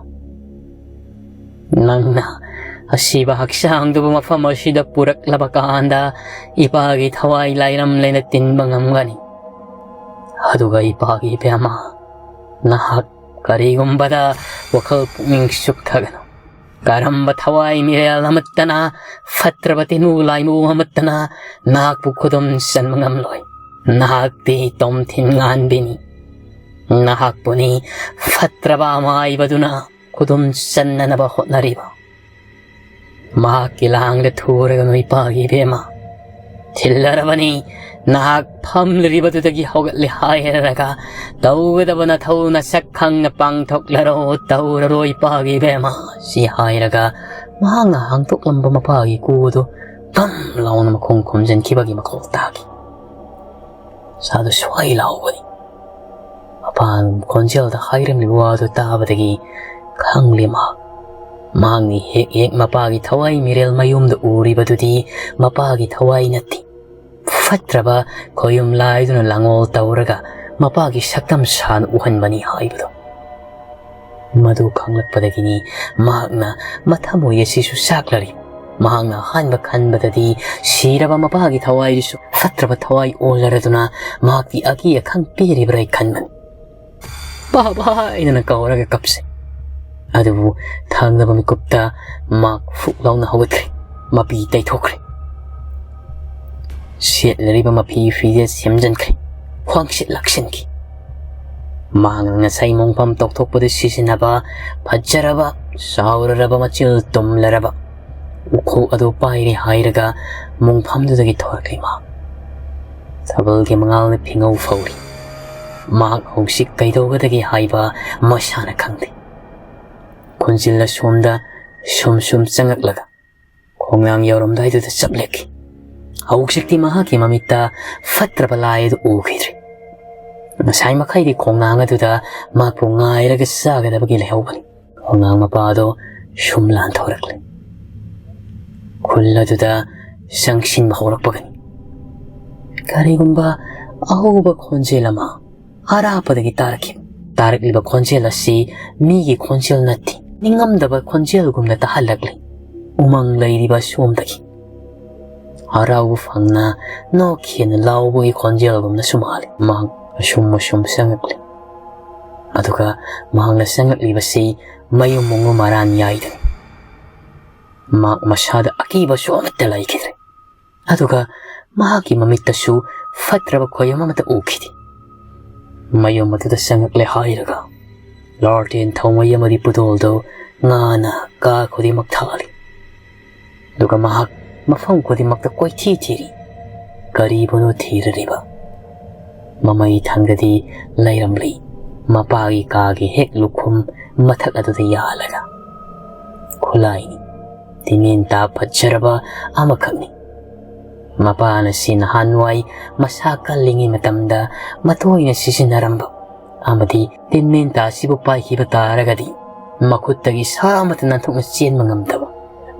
ꯅꯪꯅ ꯑꯁꯤꯕ ꯍꯛꯆꯥꯡꯗꯨꯕꯨ ꯃꯐꯝ ꯑꯁꯤꯗ ꯄꯨꯔꯛꯂꯕ ꯀꯥꯟꯗ, ꯏꯄꯥꯒꯤ ꯊꯋꯥꯏ ꯂꯥꯏꯔꯝ ꯂꯩꯅ ꯇꯤꯟꯕ ꯉꯝꯒꯅꯤ꯫ ꯑꯗꯨꯒ ꯏꯄꯥꯒꯤ ꯏꯕꯦꯝꯃ, ꯅꯍꯥꯛ ꯀꯔꯤꯒꯨꯝꯕꯗ ꯋꯥꯈꯜ ꯄꯨꯛꯅꯤꯡ ꯆꯨꯞꯊꯒꯅꯨ꯫ ꯀꯔꯝꯕ ꯊꯋꯥꯏ ꯃꯤꯔꯦꯜ ꯑꯃꯠꯇꯅ, ꯐꯠꯇ꯭ꯔꯕ ꯇꯤꯟꯃꯨ ꯂꯥꯏꯃꯨ ꯑꯃꯠꯇꯅ ꯅꯍꯥꯛꯄꯨ ꯈꯨꯗꯨꯝ ꯆꯟꯕ ꯉꯝꯂꯣꯏ꯫ ꯅꯍꯥꯛꯇꯤ ꯇꯣꯝꯊꯤꯟ ꯉꯥꯟꯕꯤꯅꯤ꯫ ꯅꯍꯥꯛꯄꯨꯅꯤ ꯐꯠꯇ꯭ꯔꯕ ꯑꯃꯥꯏꯕꯗꯨꯅ ꯈꯨꯗꯨꯝ ꯆꯟꯅꯅꯕ ꯍꯣꯠꯅꯔꯤꯕ꯫ ꯃꯍꯥꯛꯀꯤ ꯂꯥꯡꯗ ꯊꯨꯔꯒꯅꯨ ꯏꯄꯥꯒꯤ ꯏꯕꯦꯝꯃ꯫ ꯊꯤꯜꯂꯔꯕꯅꯤ꯫ ꯅꯍꯥꯛ ꯐꯝꯂꯤꯕꯗꯨꯗꯒꯤ ꯍꯧꯒꯠꯂꯦ ꯍꯥꯏꯔꯒ ꯇꯧꯒꯗꯕ ꯅꯊꯧ ꯅꯁꯛ ꯈꯪꯅ ꯄꯥꯡꯊꯣꯛꯂꯔꯣ, ꯇꯧꯔꯔꯣ ꯏꯄꯥꯒꯤ ꯏꯕꯦꯝꯃ꯫ ꯁꯤ ꯍꯥꯏꯔꯒ ꯃꯍꯥꯛꯅ ꯍꯥꯡꯗꯣꯛꯂꯝꯕ ꯃꯄꯥꯒꯤ ꯀꯨ ꯑꯗꯨ ꯄꯝ ꯂꯥꯎꯅ ꯃꯈꯣꯡ ꯈꯨꯝꯖꯤꯟꯈꯤꯕꯒꯤ ꯃꯈꯣꯜ ꯇꯥꯈꯤ꯫ ꯁꯥꯗꯨ ꯁ꯭ꯋꯥꯏ ꯂꯥꯎꯕꯅꯤ꯫ ꯃꯄꯥ ꯈꯣꯟꯖꯦꯜꯗ ꯍꯥꯏꯔꯝꯂꯤꯕ ꯋꯥꯗꯨ ꯇꯥꯕꯗꯒꯤ ꯈꯪꯂꯦ ꯃꯍꯥꯛ꯫ ꯃꯍꯥꯛꯅꯤ ꯍꯦꯛ ꯍꯦꯛ ꯃꯄꯥꯒꯤ ꯊꯋꯥꯏ ꯃꯤꯔꯦꯜ ꯃꯌꯨꯝꯗ ꯎꯔꯤꯕꯗꯨꯗꯤ ꯃꯄꯥꯒꯤ ꯊꯋꯥꯏ ꯅꯠꯇꯦ꯫ ꯐꯠꯇ꯭ꯔꯕ ꯈꯣꯌꯨꯝ ꯂꯥꯏꯗꯨꯅ ꯂꯥꯡꯑꯣꯜ ꯇꯧꯔꯒ ꯃꯄꯥꯒꯤ ꯁꯛꯇꯝ ꯁꯥꯅ ꯎꯍꯟꯕꯅꯤ ꯍꯥꯏꯕꯗꯨ꯫ ꯃꯗꯨ ꯈꯪꯂꯛꯄꯗꯒꯤꯅꯤ ꯃꯍꯥꯛꯅ ꯃꯊꯃꯣꯏ ꯑꯁꯤꯁꯨ ꯆꯥꯛꯂꯔꯤ꯫ ꯃꯍꯥꯛꯅ ꯑꯍꯥꯟꯕ ꯈꯟꯕꯗꯗꯤ ꯁꯤꯔꯕ ꯃꯄꯥꯒꯤ ꯊꯋꯥꯏꯗꯨꯁꯨ ꯐꯠꯇ꯭ꯔꯕ ꯊꯋꯥꯏ ꯑꯣꯜꯂꯔꯗꯨꯅ ꯃꯍꯥꯛꯀꯤ ꯑꯀꯤ ꯑꯈꯪ ꯄꯤꯔꯤꯕ꯭ꯔꯥ ꯈꯟꯕꯅꯤ꯫ "ꯕꯥꯕꯥ!" ꯍꯥꯏꯗꯅ ꯀꯧꯔꯒ ꯀꯞꯁꯤ꯫ ꯑꯗꯨꯕꯨ ꯊꯪꯅꯕ ꯃꯤꯀꯨꯞꯇ ꯃꯍꯥꯛ ꯐꯨꯛ ꯂꯥꯎꯅ ꯍꯧꯒꯠꯈ꯭ꯔꯦ꯫ ꯃꯄꯤ ꯇꯩꯊꯣꯛꯈ꯭ꯔꯦ꯫ ꯁꯦꯠꯂꯤꯕ ꯃꯐꯤ ꯐꯤꯖꯦꯠ ꯁꯦꯝꯖꯤꯟꯈ꯭ꯔꯦ꯫ ꯈ꯭ꯋꯥꯡꯁꯤꯠ ꯂꯥꯛꯁꯤꯟꯈꯤ꯫ ꯃꯍꯥꯛꯅ ꯉꯁꯥꯏ ꯃꯣꯡꯐꯝ ꯇꯧꯊꯣꯛꯄꯗ ꯁꯤꯖꯤꯟꯅꯕ ꯐꯖꯔꯕ, ꯆꯥꯎꯔꯔꯕ, ꯃꯆꯤꯜ ꯇꯨꯝꯂꯔꯕ ꯎꯈꯣꯛ ꯑꯗꯨ ꯄꯥꯏꯔꯦ ꯍꯥꯏꯔꯒ ꯃꯣꯡꯐꯝꯗꯨꯗꯒꯤ ꯊꯣꯔꯛꯂꯤ ꯃꯍꯥꯛ꯫ ꯊꯥꯕꯜꯒꯤ ꯃꯉꯥꯜꯅ ꯐꯤꯉꯧ ꯐꯧꯔꯤ꯫ ꯃꯍꯥꯛ ꯍꯧꯖꯤꯛ ꯀꯩꯗꯧꯒꯗꯒꯦ ꯍꯥꯏꯕ ꯃꯁꯥꯅ ꯈꯪꯗꯦ꯫ ꯈꯣꯟꯖꯤꯜ ꯑꯁꯣꯝꯗ ꯁꯨꯝ ꯁꯨꯝ ꯆꯪꯉꯛꯂꯒ ꯈꯣꯡꯅꯥꯡ ꯌꯧꯔꯝꯗꯥꯏꯗꯨꯗ ꯆꯞ ꯂꯦꯞꯈꯤ꯫ ꯍꯧꯖꯤꯛꯇꯤ ꯃꯍꯥꯛꯀꯤ ꯃꯃꯤꯠꯇ ꯐꯠꯇ꯭ꯔꯕ ꯂꯥꯏ ꯑꯗꯨ ꯎꯈꯤꯗ꯭ꯔꯦ꯫ ꯉꯁꯥꯏ ꯃꯈꯩꯗꯤ ꯈꯣꯡꯅꯥꯡ ꯑꯗꯨꯗ ꯃꯍꯥꯛꯄꯨ ꯉꯥꯏꯔꯒ ꯆꯥꯒꯗꯕꯒꯤ ꯂꯩꯍꯧꯕꯅꯤ꯫ ꯈꯣꯡꯅꯥꯡ ꯃꯄꯥ ꯑꯗꯨ ꯁꯨꯝ ꯂꯥꯟꯊꯣꯔꯛꯂꯦ꯫ ꯈꯨꯜ ꯑꯗꯨꯗ ꯆꯪꯁꯤꯟꯕ ꯍꯧꯔꯛꯄꯒꯅꯤ꯫ ꯀꯔꯤꯒꯨꯝꯕ ꯑꯍꯧꯕ ꯈꯣꯟꯖꯦꯜ ꯑꯃ ꯑꯔꯥꯞꯄꯗꯒꯤ ꯇꯥꯔꯛꯈꯤꯕ꯫ ꯇꯥꯔꯛꯂꯤꯕ ꯈꯣꯟꯖꯦꯜ ꯑꯁꯤ ꯃꯤꯒꯤ ꯈꯣꯟꯖꯦꯜ ꯅꯠꯇꯦ, ꯅꯤꯡꯉꯝꯗꯕ ꯈꯣꯟꯖꯦꯜꯒꯨꯝꯅ ꯇꯥꯍꯜꯂꯛꯂꯤ꯫ ꯎꯃꯪ ꯂꯩꯔꯤꯕ ꯁꯣꯝꯗꯒꯤ ꯍꯔꯥꯎꯕ ꯐꯪꯅ ꯅꯣꯛꯈꯤꯅ ꯂꯥꯎꯕꯒꯤ ꯈꯣꯟꯖꯦꯜꯒꯨꯝꯅꯁꯨ ꯃꯥꯜꯂꯤ꯫ ꯃꯍꯥꯛ ꯑꯁꯨꯝ ꯑꯁꯨꯝ ꯆꯪꯉꯛꯂꯤ꯫ ꯑꯗꯨꯒ ꯃꯍꯥꯛꯅ ꯆꯪꯉꯛꯂꯤꯕꯁꯤ ꯃꯌꯨꯝ ꯃꯣꯡꯉꯨ ꯃꯔꯥꯟ ꯌꯥꯏꯗꯅꯤ꯫ ꯃꯍꯥꯛ ꯃꯁꯥꯗ ꯑꯀꯤꯕꯁꯨ ꯑꯃꯠꯇ ꯂꯩꯈꯤꯗ꯭ꯔꯦ꯫ ꯑꯗꯨꯒ ꯃꯍꯥꯛꯀꯤ ꯃꯃꯤꯠꯇꯁꯨ ꯐꯠꯇ꯭ꯔꯕ ꯈꯣꯏꯔꯝ ꯑꯃꯠꯇ ꯎꯈꯤꯗꯦ꯫ ꯃꯌꯨꯝ ꯑꯗꯨꯗ ꯆꯪꯉꯛꯂꯦ ꯍꯥꯏꯔꯒ ꯂꯥꯔꯇꯦꯟ ꯊꯥꯎꯃꯩ ꯑꯃꯗꯤ ꯄꯨꯗꯣꯜꯗꯨ ꯉꯥꯅ ꯀꯥ ꯈꯨꯗꯤꯡꯃꯛ ꯊꯥꯜꯂꯤ꯫ ꯑꯗꯨꯒ ꯃꯍꯥꯛ ꯃꯐꯝ ꯈꯨꯗꯤꯡꯃꯛꯇ ꯀꯣꯏꯊꯤ ꯊꯤꯔꯤ꯫ ꯀꯔꯤꯕꯨꯅꯣ ꯊꯤꯔꯤꯕ? ꯃꯃꯩ ꯊꯪꯗꯗꯤ ꯂꯩꯔꯝꯂꯤ, ꯃꯄꯥꯒꯤ ꯀꯥꯒꯤ ꯍꯦꯛ ꯂꯨꯈꯨꯝ ꯃꯊꯛ ꯑꯗꯨꯗ ꯌꯥꯜꯂꯒ꯫ ꯈꯨꯠꯂꯥꯏꯅꯤ꯫ ꯇꯤꯃꯦꯟꯇꯥ ꯐꯠꯖꯔꯕ ꯑꯃꯈꯛꯅꯤ꯫ ꯃꯄꯥꯅ ꯁꯤ ꯅꯍꯥꯟꯋꯥꯏ ꯃꯁꯥ ꯀꯜꯂꯤꯉꯩ ꯃꯇꯝꯗ ꯃꯇꯣꯏꯅ ꯁꯤꯖꯤꯟꯅꯔꯝꯕ ꯑꯃꯗꯤ ꯇꯤꯃꯦꯟꯇꯥ ꯑꯁꯤꯕꯨ ꯄꯥꯏꯈꯤꯕ ꯇꯥꯔꯒꯗꯤ ꯃꯈꯨꯠꯇꯒꯤ ꯁꯥ ꯑꯃꯠꯇ ꯅꯥꯟꯊꯣꯛꯅ ꯆꯦꯟꯕ ꯉꯝꯗꯕ,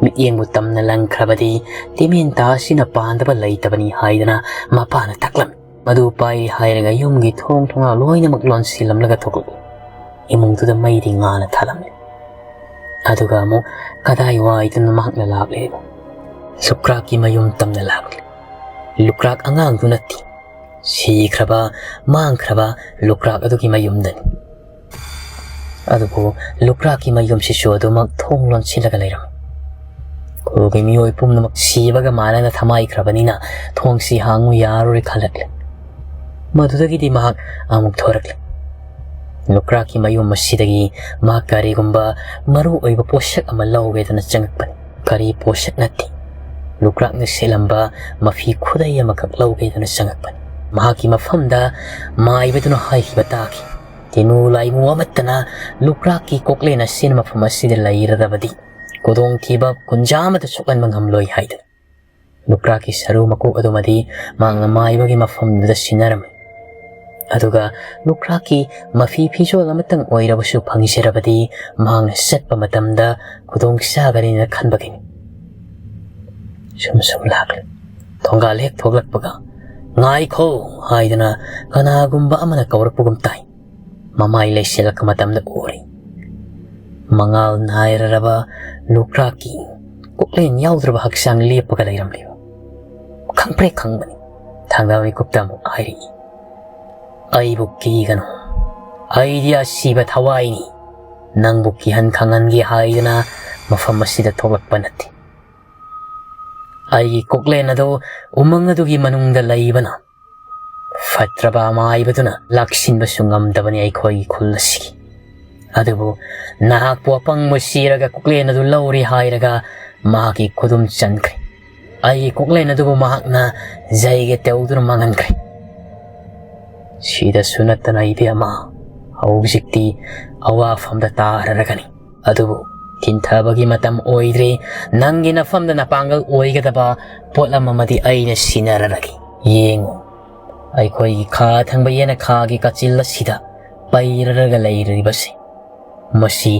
ꯃꯤꯠꯌꯦꯡꯕꯨ ꯇꯝꯅ ꯂꯪꯈ꯭ꯔꯕꯗꯤ ꯇꯤꯃꯦꯟꯇꯥ ꯑꯁꯤꯅ ꯄꯥꯟꯗꯕ ꯂꯩꯇꯕꯅꯤ ꯍꯥꯏꯗꯅ ꯃꯄꯥꯅ ꯇꯥꯛꯂꯝꯃꯤ꯫ ꯃꯗꯨ ꯄꯥꯏꯔꯤ ꯍꯥꯏꯔꯒ ꯌꯨꯝꯒꯤ ꯊꯣꯡ ꯊꯣꯡꯅꯥꯎ ꯂꯣꯏꯅꯃꯛ ꯂꯣꯟꯁꯤꯜꯂꯝꯂꯒ ꯊꯣꯛꯂꯛꯏ꯫ ꯏꯃꯨꯡꯗꯨꯗ ꯃꯩꯗꯤ ꯉꯥꯅ ꯊꯥꯜꯂꯝꯂꯤ꯫ ꯑꯗꯨꯒ ꯑꯃꯨꯛ ꯀꯗꯥꯏꯋꯥꯏꯗꯅꯣ ꯃꯍꯥꯛꯅ ꯂꯥꯛꯂꯦꯕ? ꯂꯨꯀ꯭ꯔꯥꯛꯀꯤ ꯃꯌꯨꯝ ꯇꯝꯅ ꯂꯥꯛꯂꯤ꯫ ꯂꯨꯀ꯭ꯔꯥꯛ ꯑꯉꯥꯡꯗꯨ ꯅꯠꯇꯦ, ꯁꯤꯈ꯭ꯔꯕ, ꯃꯥꯡꯈ꯭ꯔꯕ ꯂꯨꯀ꯭ꯔꯥꯛ ꯑꯗꯨꯒꯤ ꯃꯌꯨꯝꯗꯅꯤ꯫ ꯑꯗꯨꯕꯨ ꯂꯨꯀ꯭ꯔꯥꯛꯀꯤ ꯃꯌꯨꯝꯁꯤꯁꯨ ꯑꯗꯨꯃꯛ ꯊꯣꯡ ꯂꯣꯟꯁꯤꯜꯂꯒ ꯂꯩꯔꯝꯃꯤ꯫ ꯈꯨꯜꯒꯤ ꯃꯤꯑꯣꯏ ꯄꯨꯝꯅꯃꯛ ꯁꯤꯕꯒ ꯃꯥꯟꯅꯅ ꯊꯃꯥꯏꯈ꯭ꯔꯕꯅꯤꯅ ꯊꯣꯡꯁꯤ ꯍꯥꯡꯉꯨ ꯌꯥꯔꯣꯏ ꯈꯜꯂꯛꯂꯦ꯫ ꯃꯗꯨꯗꯒꯤꯗꯤ ꯃꯍꯥꯛ ꯑꯃꯨꯛ ꯊꯣꯔꯛꯂꯦ꯫ ꯂꯨꯀ꯭ꯔꯥꯛꯀꯤ ꯃꯌꯨꯝ ꯑꯁꯤꯗꯒꯤ ꯃꯍꯥꯛ ꯀꯔꯤꯒꯨꯝꯕ ꯃꯔꯨ ꯑꯣꯏꯕ ꯄꯣꯠꯁꯛ ꯑꯃ ꯂꯧꯒꯦꯗꯅ ꯆꯪꯉꯛꯄꯅꯤ꯫ ꯀꯔꯤ ꯄꯣꯠꯁꯛ ꯅꯠꯇꯦ, ꯂꯨꯀ꯭ꯔꯥꯛꯅ ꯁꯦꯠꯂꯝꯕ ꯃꯐꯤ ꯈꯨꯗꯩ ꯑꯃꯈꯛ ꯂꯧꯒꯦꯗꯅ ꯆꯪꯉꯛꯄꯅꯤ꯫ ꯃꯍꯥꯛꯀꯤ ꯃꯐꯝꯗ ꯃꯥꯏꯕꯗꯨꯅ ꯍꯥꯏꯈꯤꯕ ꯇꯥꯈꯤ, "ꯇꯤꯃꯨ ꯂꯥꯏꯃꯨ ꯑꯃꯠꯇꯅ ꯂꯨꯀ꯭ꯔꯥꯛꯀꯤ ꯀꯣꯛꯂꯦꯟ ꯑꯁꯤꯅ ꯃꯐꯝ ꯑꯁꯤꯗ ꯂꯩꯔꯕꯗꯤ ꯈꯨꯗꯣꯡꯊꯤꯕ ꯀꯨꯟꯖꯥ ꯑꯃꯠꯇ ꯁꯣꯛꯍꯟꯕ ꯉꯝꯂꯣꯏ" ꯍꯥꯏꯗꯅ꯫ ꯂꯨꯀ꯭ꯔꯥꯛꯀꯤ ꯁꯔꯨ ꯃꯀꯣꯛ ꯑꯗꯨꯃꯗꯤ ꯃꯍꯥꯛꯅ ꯃꯥꯏꯕꯒꯤ ꯃꯐꯝꯗꯨꯗ ꯁꯤꯟꯅꯔꯝꯃꯤ꯫ ꯑꯗꯨꯒ ꯂꯨꯀ꯭ꯔꯥꯛꯀꯤ ꯃꯐꯤ ꯐꯤꯖꯣꯜ ꯑꯃꯇꯪ ꯑꯣꯏꯔꯕꯁꯨ ꯐꯪꯖꯔꯕꯗꯤ ꯃꯍꯥꯛꯅ ꯆꯠꯄ ꯃꯇꯝꯗ ꯈꯨꯗꯣꯡ ꯆꯥꯒꯅꯤꯅ ꯈꯟꯕꯒꯤꯅꯤ꯫ ꯁꯨꯝ ꯁꯨꯝ ꯂꯥꯛꯂꯦ꯫ ꯊꯣꯡꯒꯥꯜ ꯍꯦꯛ ꯊꯣꯛꯂꯛꯄꯒ, "ꯉꯥꯏꯈꯣ" ꯍꯥꯏꯗꯅ ꯀꯅꯥꯒꯨꯝꯕ ꯑꯃꯅ ꯀꯧꯔꯛꯄꯒꯨꯝ ꯇꯥꯏ꯫ ꯃꯃꯥꯏ ꯂꯩꯁꯤꯜꯂꯛꯄ ꯃꯇꯝꯗ ꯎꯔꯦ꯫ ꯃꯉꯥꯜ ꯅꯥꯏꯔꯔꯕ ꯂꯨꯀ꯭ꯔꯥꯛꯀꯤ ꯀꯣꯛꯂꯦꯟ ꯌꯥꯎꯗ꯭ꯔꯕ ꯍꯛꯆꯥꯡ ꯂꯦꯞꯄꯒ ꯂꯩꯔꯝꯂꯤꯕ꯫ ꯈꯪꯄ꯭ꯔꯦꯛ ꯈꯪꯕꯅꯤ꯫ ꯊꯥꯡꯗꯥ ꯃꯤꯀꯨꯞꯇ ꯑꯃꯨꯛ ꯍꯥꯏꯔꯛꯏ, "ꯑꯩꯕꯨ ꯀꯤꯒꯅꯨ꯫ ꯑꯩꯗꯤ ꯑꯁꯤꯕ ꯊꯋꯥꯏꯅꯤ꯫ ꯅꯪꯕꯨ ꯀꯤꯍꯟ ꯈꯪꯍꯟꯒꯦ ꯍꯥꯏꯗꯅ ꯃꯐꯝ ꯑꯁꯤꯗ ꯊꯣꯛꯂꯛꯄ ꯅꯠꯇꯦ꯫ ꯑꯩꯒꯤ ꯀꯣꯛꯂꯦꯟ ꯑꯗꯨ ꯎꯃꯪ ꯑꯗꯨꯒꯤ ꯃꯅꯨꯡꯗ ꯂꯩꯕꯅ ꯐꯠꯇ꯭ꯔꯕ ꯑꯃꯥꯏꯕꯗꯨꯅ ꯂꯥꯛꯁꯤꯟꯕꯁꯨ ꯉꯝꯗꯕꯅꯤ ꯑꯩꯈꯣꯏꯒꯤ ꯈꯨꯜ ꯑꯁꯤꯒꯤ꯫ ꯑꯗꯨꯕꯨ ꯅꯍꯥꯛꯄꯨ ꯑꯄꯪꯕ ꯁꯤꯔꯒ ꯀꯣꯛꯂꯦꯟ ꯑꯗꯨ ꯂꯧꯔꯦ ꯍꯥꯏꯔꯒ ꯃꯍꯥꯛꯀꯤ ꯈꯨꯗꯨꯝ ꯆꯟꯈ꯭ꯔꯦ꯫ ꯑꯩꯒꯤ ꯀꯣꯛꯂꯦꯟ ꯑꯗꯨꯕꯨ ꯃꯍꯥꯛꯅ ꯖꯩꯒ ꯇꯧꯗꯨꯅ ꯃꯥꯡꯍꯟꯈ꯭ꯔꯦ꯫ ꯁꯤꯗꯁꯨ ꯅꯠꯇꯅ ꯏꯕꯦꯝꯃ, ꯍꯧꯖꯤꯛꯇꯤ ꯑꯋꯥꯐꯝꯗ ꯇꯥꯔꯔꯒꯅꯤ꯫ ꯑꯗꯨꯕꯨ ꯊꯤꯟꯊꯕꯒꯤ ꯃꯇꯝ ꯑꯣꯏꯗ꯭ꯔꯤ꯫ ꯅꯪꯒꯤ ꯅꯐꯝꯗ ꯅꯄꯥꯡꯒꯜ ꯑꯣꯏꯒꯗꯕ ꯄꯣꯠꯂꯝ ꯑꯃꯗꯤ ꯑꯩꯅ ꯁꯤꯟꯅꯔꯔꯒꯦ꯫ ꯌꯦꯡꯉꯨ, ꯑꯩꯈꯣꯏꯒꯤ ꯈꯥ ꯊꯪꯕ ꯌꯦꯅꯈꯥꯒꯤ ꯀꯥꯆꯤꯜ ꯑꯁꯤꯗ ꯄꯩꯔꯔꯒ ꯂꯩꯔꯤꯕꯁꯦ, ꯃꯁꯤ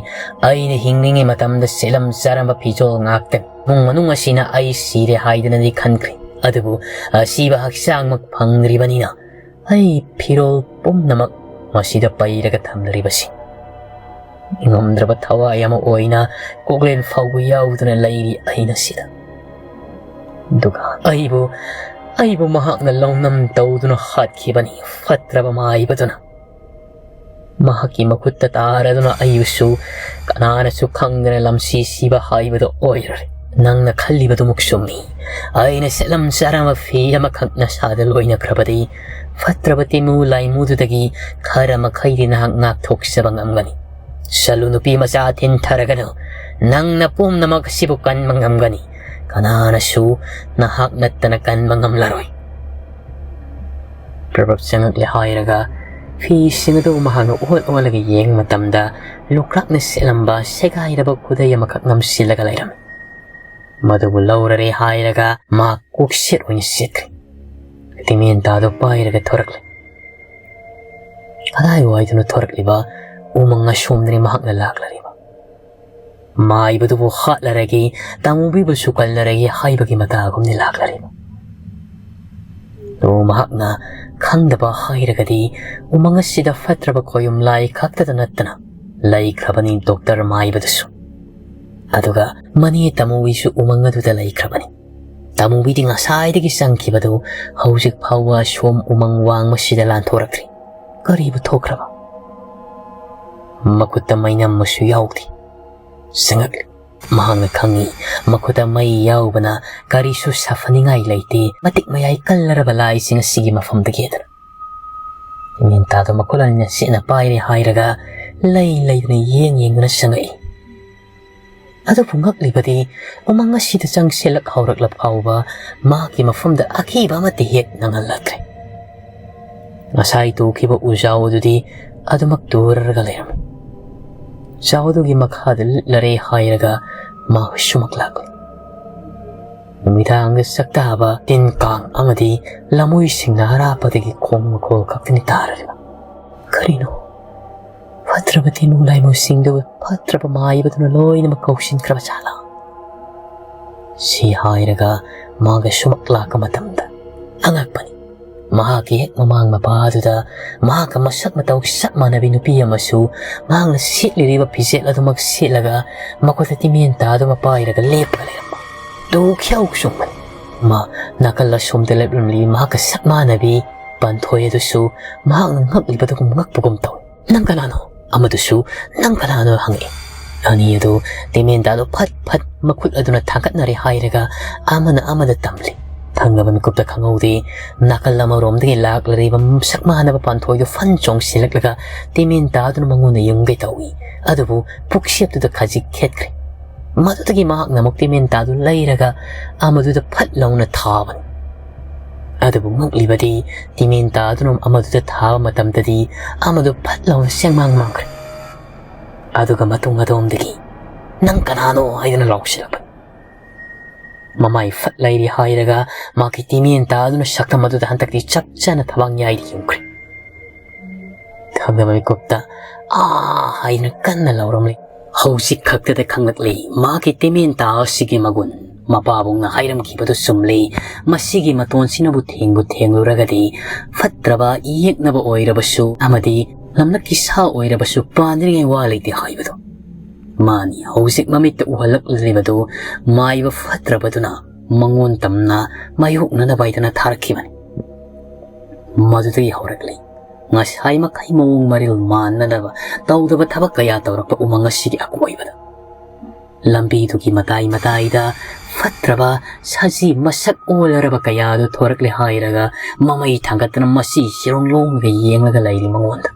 ꯑꯩꯅ ꯍꯤꯡꯂꯤꯉꯩ ꯃꯇꯝꯗ ꯁꯦꯠꯂꯝ ꯆꯥꯔꯝꯕ ꯐꯤꯖꯣꯜ ꯉꯥꯛꯇꯅꯤ꯫ ꯏꯃꯨꯡ ꯃꯅꯨꯡ ꯑꯁꯤꯅ ꯑꯩ ꯁꯤꯔꯦ ꯍꯥꯏꯗꯨꯅꯗꯤ ꯈꯟꯈ꯭ꯔꯦ, ꯑꯗꯨꯕꯨ ꯑꯁꯤꯕ ꯍꯛꯆꯥꯡꯃꯛ ꯐꯪꯗ꯭ꯔꯤꯕꯅꯤꯅ ꯑꯩ ꯐꯤꯔꯣꯜ ꯄꯨꯝꯅꯃꯛ ꯃꯁꯤꯗ ꯄꯩꯔꯒ ꯊꯝꯂꯤꯕꯁꯤ꯫ ꯉꯝꯗ꯭ꯔꯕ ꯊꯋꯥꯏ ꯑꯃ ꯑꯣꯏꯅ ꯀꯣꯛꯂꯦꯟ ꯐꯥꯎꯕ ꯌꯥꯎꯗꯅ ꯂꯩꯔꯤ ꯑꯩꯅ ꯁꯤꯗ꯫ ꯑꯗꯨꯒ ꯑꯩꯕꯨ, ꯑꯩꯕꯨ ꯃꯍꯥꯛꯅ ꯂꯧꯅꯝ ꯇꯧꯗꯨꯅ ꯍꯥꯠꯈꯤꯕꯅꯤ, ꯐꯠꯇ꯭ꯔꯕ ꯃꯥꯏꯕꯗꯨꯅ꯫ ꯃꯍꯥꯛꯀꯤ ꯃꯈꯨꯠꯇ ꯇꯥꯔꯗꯨꯅ ꯑꯩꯕꯨꯁꯨ ꯀꯅꯥꯅꯁꯨ ꯈꯪꯗꯅ ꯂꯝꯁꯤ ꯁꯤꯕ ꯍꯥꯏꯕꯗꯨ ꯑꯣꯏꯔꯔꯦ꯫ ꯅꯪꯅ ꯈꯜꯂꯤꯕꯗꯨꯃꯛ ꯆꯨꯝꯃꯤ꯫ ꯑꯩꯅ ꯁꯦꯠꯂꯝ ꯆꯥꯔꯝꯕ ꯐꯤ ꯑꯃꯈꯛ ꯅꯁꯥꯗ ꯂꯣꯏꯅꯈ꯭ꯔꯕꯗꯤ, ꯐꯠꯇ꯭ꯔꯕ ꯇꯤꯃꯨ ꯂꯥꯏꯃꯨꯗꯨꯗꯒꯤ ꯈꯔ ꯃꯈꯩꯗꯤ ꯅꯍꯥꯛ ꯉꯥꯛꯊꯣꯛꯆꯕ ꯉꯝꯒꯅꯤ꯫ ꯆꯠꯂꯨ, ꯅꯨꯄꯤ ꯃꯆꯥ ꯊꯤꯟꯊꯔꯒꯅꯨ꯫ ꯅꯪꯅ ꯄꯨꯝꯅꯃꯛ ꯑꯁꯤꯕꯨ ꯀꯟꯕ ꯉꯝꯒꯅꯤ꯫ ꯀꯅꯥꯅꯁꯨ ꯅꯍꯥꯛ ꯅꯠꯇꯅ ꯀꯟꯕ ꯉꯝꯂꯔꯣꯏ꯫ ꯄ꯭ꯔꯚꯞ ꯆꯪꯉꯛꯂꯦ ꯍꯥꯏꯔꯒ ꯐꯤꯁꯤꯡ ꯑꯗꯨ ꯃꯍꯥꯛꯅ ꯑꯣꯠ ꯑꯣꯠꯂꯒ ꯌꯦꯡꯕ ꯃꯇꯝꯗ, ꯂꯨꯈ꯭ꯔꯥꯛꯅ ꯁꯦꯠꯂꯝꯕ ꯁꯦꯒꯥꯏꯔꯕ ꯈꯨꯗꯩ ꯑꯃꯈꯛ ꯅꯝꯁꯤꯜꯂꯒ ꯂꯩꯔꯝꯃꯤ꯫ ꯃꯗꯨꯕꯨ ꯂꯧꯔꯔꯦ ꯍꯥꯏꯔꯒ ꯃꯍꯥꯛ ꯀꯣꯛꯁꯦꯠ ꯑꯣꯏꯅ ꯁꯦꯠꯈ꯭ꯔꯦ꯫ ꯂꯤꯃꯦꯟꯇꯥꯗꯨ ꯄꯥꯏꯔꯒ ꯊꯣꯔꯛꯂꯦ꯫ ꯀꯗꯥꯏꯋꯥꯏꯗꯅꯣ ꯊꯣꯔꯛꯂꯤꯕ ꯎꯃꯪ ꯑꯁꯣꯝꯗꯅꯤ ꯃꯍꯥꯛꯅ ꯂꯥꯛꯂꯔꯤꯕ꯫ ꯃꯥꯏꯕꯗꯨꯕꯨ ꯍꯥꯠꯂꯔꯒꯦ, ꯇꯥꯃꯨꯕꯤꯕꯨꯁꯨ ꯀꯜꯂꯔꯒꯦ ꯍꯥꯏꯕꯒꯤ ꯃꯇꯥꯒꯨꯝꯅꯤ ꯂꯥꯛꯂꯔꯤꯕ꯫ ꯑꯗꯨ ꯃꯍꯥꯛꯅ ꯈꯪꯗꯕ ꯍꯥꯏꯔꯒꯗꯤ, ꯎꯃꯪ ꯑꯁꯤꯗ ꯐꯠꯇ꯭ꯔꯕ ꯈꯣꯌꯨꯝ ꯂꯥꯏ ꯈꯛꯇꯗ ꯅꯠꯇꯅ ꯂꯩꯈ꯭ꯔꯕꯅꯤ ꯗꯣꯛꯇꯔ ꯃꯥꯏꯕꯗꯨꯁꯨ꯫ ꯑꯗꯨꯒ ꯃꯅꯦ ꯇꯥꯃꯨꯕꯤꯁꯨ ꯎꯃꯪ ꯑꯗꯨꯗ ꯂꯩꯈ꯭ꯔꯕꯅꯤ꯫ ꯇꯥꯃꯨꯕꯤꯗꯤ ꯉꯁꯥꯏꯗꯒꯤ ꯆꯪꯈꯤꯕꯗꯨ ꯍꯧꯖꯤꯛ ꯐꯥꯎꯕ ꯑꯁꯣꯝ ꯎꯃꯪ ꯋꯥꯡꯃꯁꯤꯗ ꯂꯥꯟꯊꯣꯔꯛꯇ꯭ꯔꯤ꯫ ꯀꯔꯤꯕꯨ ꯊꯣꯛꯈ꯭ꯔꯕ? ꯃꯈꯨꯠꯇ ꯃꯩꯅꯝ ꯑꯃꯁꯨ ꯌꯥꯎꯗꯦ꯫ ꯆꯪꯉꯛꯂꯤ꯫ ꯃꯍꯥꯛꯅ ꯈꯪꯏ, ꯃꯈꯨꯠꯇ ꯃꯩ ꯌꯥꯎꯕꯅ ꯀꯔꯤꯁꯨ ꯁꯥꯐꯅꯤꯡꯉꯥꯏ ꯂꯩꯇꯦ, ꯃꯇꯤꯛ ꯃꯌꯥꯏ ꯀꯜꯂꯔꯕ ꯂꯥꯏꯁꯤꯡ ꯑꯁꯤꯒꯤ ꯃꯐꯝꯗꯒꯤ ꯍꯥꯏꯗꯅ꯫ ꯇꯤꯃꯦꯟꯇꯥꯗꯣ ꯃꯈꯨꯠ ꯑꯅꯤꯅ ꯆꯦꯠꯅ ꯄꯥꯏꯔꯦ ꯍꯥꯏꯔꯒ ꯂꯩ ꯂꯩꯗꯅ ꯌꯦꯡ ꯌꯦꯡꯗꯨꯅ ꯆꯪꯉꯛꯏ꯫ ꯑꯗꯨꯕꯨ ꯉꯛꯂꯤꯕꯗꯤ, ꯎꯃꯪ ꯑꯁꯤꯗ ꯆꯪꯁꯤꯜꯂꯛ ꯍꯧꯔꯛꯂ ꯐꯥꯎꯕ ꯃꯍꯥꯛꯀꯤ ꯃꯐꯝꯗ ꯑꯀꯤꯕ ꯑꯃꯠꯇ ꯍꯦꯛ ꯅꯪꯍꯜꯂꯛꯇ꯭ꯔꯦ꯫ ꯉꯁꯥꯏ ꯇꯨꯈꯤꯕ ꯎꯖꯥꯎ ꯑꯗꯨꯗꯤ ꯑꯗꯨꯃꯛ ꯇꯨꯔꯒ ꯂꯩꯔꯝꯃꯤ꯫ ꯎꯖꯥꯎ ꯑꯗꯨꯒꯤ ꯃꯈꯥꯗ ꯂꯤꯠꯂꯔꯦ ꯍꯥꯏꯔꯒ ꯃꯥ ꯁꯨꯃꯛ ꯂꯥꯛꯂꯦ꯫ ꯅꯨꯃꯤꯗꯥꯡꯗ ꯁꯛꯇꯥꯕ ꯇꯤꯟ ꯀꯥꯡ ꯑꯃꯗꯤ ꯂꯃꯣꯏꯁꯤꯡꯅ ꯑꯔꯥꯞꯄꯗꯒꯤ ꯈꯣꯡ ꯃꯈꯣꯜ ꯈꯛꯇꯅꯤ ꯇꯥꯔꯤꯕ꯫ ꯀꯔꯤꯅꯣ? ꯐꯠꯇ꯭ꯔꯕ ꯇꯤꯟꯃꯨ ꯂꯥꯏꯃꯨꯁꯤꯡꯗꯨ ꯐꯠꯇ꯭ꯔꯕ ꯃꯥꯏꯕꯗꯨꯅ ꯂꯣꯏꯅꯃꯛ ꯀꯧꯁꯤꯟꯈ꯭ꯔꯕ ꯖꯥꯠꯂꯥ? ꯁꯤ ꯍꯥꯏꯔꯒ ꯃꯥꯒ ꯁꯨꯃꯛ ꯂꯥꯛꯄ ꯃꯇꯝꯗ ꯑꯉꯛꯄꯅꯤ꯫ ꯃꯍꯥꯛꯀꯤ ꯍꯦꯛ ꯃꯃꯥꯡ ꯃꯄꯥꯗꯨꯗ ꯃꯍꯥꯛꯀ ꯃꯁꯛ ꯃꯇꯧ ꯆꯞ ꯃꯥꯟꯅꯕꯤ ꯅꯨꯄꯤ ꯑꯃꯁꯨ ꯃꯍꯥꯛꯅ ꯁꯦꯠꯂꯤꯕ ꯐꯤꯖꯦꯠ ꯑꯗꯨꯃꯛ ꯁꯦꯠꯂꯒ ꯃꯈꯨꯠꯇ ꯇꯤꯃꯦꯟꯇꯥ ꯑꯗꯨꯃ ꯄꯥꯏꯔꯒ ꯂꯦꯞꯄꯒ ꯂꯩꯔꯝꯕ꯫ ꯇꯨ ꯈ꯭ꯌꯥꯎ ꯆꯨꯝꯕꯅꯤ꯫ ꯃꯥ ꯅꯥꯀꯜ ꯑꯁꯣꯝꯗ ꯂꯦꯞꯂꯝꯂꯤ ꯃꯍꯥꯛꯀ ꯁꯛ ꯃꯥꯟꯅꯕꯤ ꯄꯥꯟꯊꯣꯏ ꯑꯗꯨꯁꯨ ꯃꯍꯥꯛꯅ ꯉꯛꯂꯤꯕꯗꯨꯒꯨꯝ ꯉꯛꯄꯒꯨꯝ ꯇꯧꯏ꯫ "ꯅꯪ ꯀꯅꯥꯅꯣ?" ꯑꯃꯗꯨꯁꯨ "ꯅꯪ ꯀꯅꯥꯅꯣ?" ꯍꯪꯉꯛꯏ꯫ ꯑꯅꯤ ꯑꯗꯨ ꯇꯤꯃꯦꯟꯇꯥꯗꯣ ꯐꯠ ꯐꯠ ꯃꯈꯨꯠ ꯑꯗꯨꯅ ꯊꯥꯡꯒꯠꯅꯔꯦ ꯍꯥꯏꯔꯒ ꯑꯃꯅ ꯑꯃꯗ ꯇꯝꯂꯤ꯫ ꯈꯪꯗꯕ ꯃꯤꯀꯨꯞꯇ ꯈꯪꯍꯧꯗꯦ, ꯅꯥꯀꯜ ꯑꯃꯔꯣꯝꯗꯒꯤ ꯂꯥꯛꯂꯔꯤꯕ ꯁꯛ ꯃꯥꯟꯅꯕ ꯄꯥꯟꯊꯣꯏꯗꯨ ꯐꯟ ꯆꯣꯡꯁꯤꯜꯂꯛꯂꯒ ꯇꯤꯃꯦꯟꯇꯥꯗꯨꯅ ꯃꯉꯣꯟꯗ ꯌꯨꯡꯒꯦ ꯇꯧꯏ꯫ ꯑꯗꯨꯕꯨ ꯄꯨꯛꯁꯦꯞꯇꯨꯗ ꯈꯖꯤꯛ ꯈꯦꯠꯈ꯭ꯔꯦ꯫ ꯃꯗꯨꯗꯒꯤ ꯃꯍꯥꯛꯅ ꯑꯃꯨꯛ ꯇꯤꯃꯦꯟꯇꯥꯗꯨ ꯂꯩꯔꯒ ꯑꯃꯗꯨꯗ ꯐꯠ ꯂꯥꯎꯅ ꯊꯥꯕꯅꯤ꯫ ꯑꯗꯨꯕꯨ ꯉꯛꯂꯤꯕꯗꯤ ꯇꯤꯃꯦꯟꯇꯥꯗꯨꯅ ꯑꯃꯗꯨꯗ ꯊꯥꯕ ꯃꯇꯝꯗꯗꯤ ꯑꯃꯗꯨ ꯐꯠ ꯂꯥꯎꯅ ꯆꯦꯡꯃꯥꯡ ꯃꯥꯡꯈ꯭ꯔꯦ꯫ ꯑꯗꯨꯒ ꯃꯇꯨꯡ ꯑꯗꯣꯝꯗꯒꯤ "ꯅꯪ ꯀꯅꯥꯅꯣ?" ꯍꯥꯏꯗꯨꯅ ꯂꯥꯎꯁꯤꯜꯂꯛꯄꯅꯤ꯫ ꯃꯃꯥꯏ ꯐꯠ ꯂꯩꯔꯤ ꯍꯥꯏꯔꯒ ꯃꯍꯥꯛꯀꯤ ꯇꯤꯃꯦꯟꯇꯥꯗꯨꯅ ꯁꯛꯇꯝ ꯑꯗꯨꯗ ꯍꯟꯗꯛꯇꯤ ꯆꯞ ꯆꯥꯅ ꯊꯕꯥꯛ ꯌꯥꯏꯗ ꯌꯨꯡꯈ꯭ꯔꯦ꯫ ꯈꯪꯗꯕ ꯃꯤꯀꯨꯞꯇ "ꯑꯥ" ꯍꯥꯏꯗꯨꯅ ꯀꯟꯅ ꯂꯥꯎꯔꯝꯂꯤ꯫ ꯍꯧꯖꯤꯛ ꯈꯛꯇꯗ ꯈꯪꯂꯛꯂꯤ ꯃꯍꯥꯛꯀꯤ ꯇꯤꯃꯦꯟꯇꯥ ꯑꯁꯤꯒꯤ ꯃꯒꯨꯟ꯫ ꯃꯄꯥꯕꯨꯡꯅ ꯍꯥꯏꯔꯝꯈꯤꯕꯗꯨ ꯆꯨꯝꯂꯤ꯫ ꯃꯁꯤꯒꯤ ꯃꯇꯣꯟꯁꯤꯅꯕꯨ ꯊꯦꯡꯕꯨ ꯊꯦꯡꯂꯨꯔꯒꯗꯤ ꯐꯠꯇ꯭ꯔꯕ ꯌꯦꯛꯅꯕ ꯑꯣꯏꯔꯕꯁꯨ ꯑꯃꯗꯤ ꯂꯝꯂꯛꯀꯤ ꯁꯥ ꯑꯣꯏꯔꯕꯁꯨ ꯄꯥꯟꯗ꯭ꯔꯤꯉꯩ ꯋꯥ ꯂꯩꯇꯦ ꯍꯥꯏꯕꯗꯣ꯫ ꯃꯥꯅꯤ ꯍꯧꯖꯤꯛ ꯃꯃꯤꯠꯇ ꯎꯍꯜꯂꯛꯂꯤꯕꯗꯨ ꯃꯥꯏꯕ ꯐꯠꯇ꯭ꯔꯕꯗꯨꯅ ꯃꯉꯣꯟ ꯇꯝꯅ ꯃꯥꯌꯣꯛꯅꯅꯕ ꯍꯥꯏꯗꯅ ꯊꯥꯔꯛꯈꯤꯕꯅꯤ꯫ ꯃꯗꯨꯗꯒꯤ ꯍꯧꯔꯛꯂꯤ ꯉꯁꯥꯏ ꯃꯈꯩ ꯃꯑꯣꯡ ꯃꯔꯤꯜ ꯃꯥꯟꯅꯗꯕ ꯇꯧꯗꯕ ꯊꯕꯛ ꯀꯌꯥ ꯇꯧꯔꯛꯄ ꯎꯃꯪ ꯑꯁꯤꯒꯤ ꯑꯀꯣꯏꯕꯗ꯫ ꯂꯝꯕꯤꯗꯨꯒꯤ ꯃꯇꯥꯏ ꯃꯇꯥꯏꯗ ꯐꯠꯇ꯭ꯔꯕ ꯁꯖꯤ ꯃꯁꯛ ꯑꯣꯜꯂꯔꯕ ꯀꯌꯥꯗꯨ ꯊꯣꯔꯛꯂꯦ ꯍꯥꯏꯔꯒ ꯃꯃꯩ ꯊꯥꯡꯒꯠꯇꯅ ꯃꯁꯤ ꯆꯤꯔꯣꯡ ꯂꯣꯡꯂꯒ ꯌꯦꯡꯂꯒ ꯂꯩꯔꯤ ꯃꯉꯣꯟꯗ꯫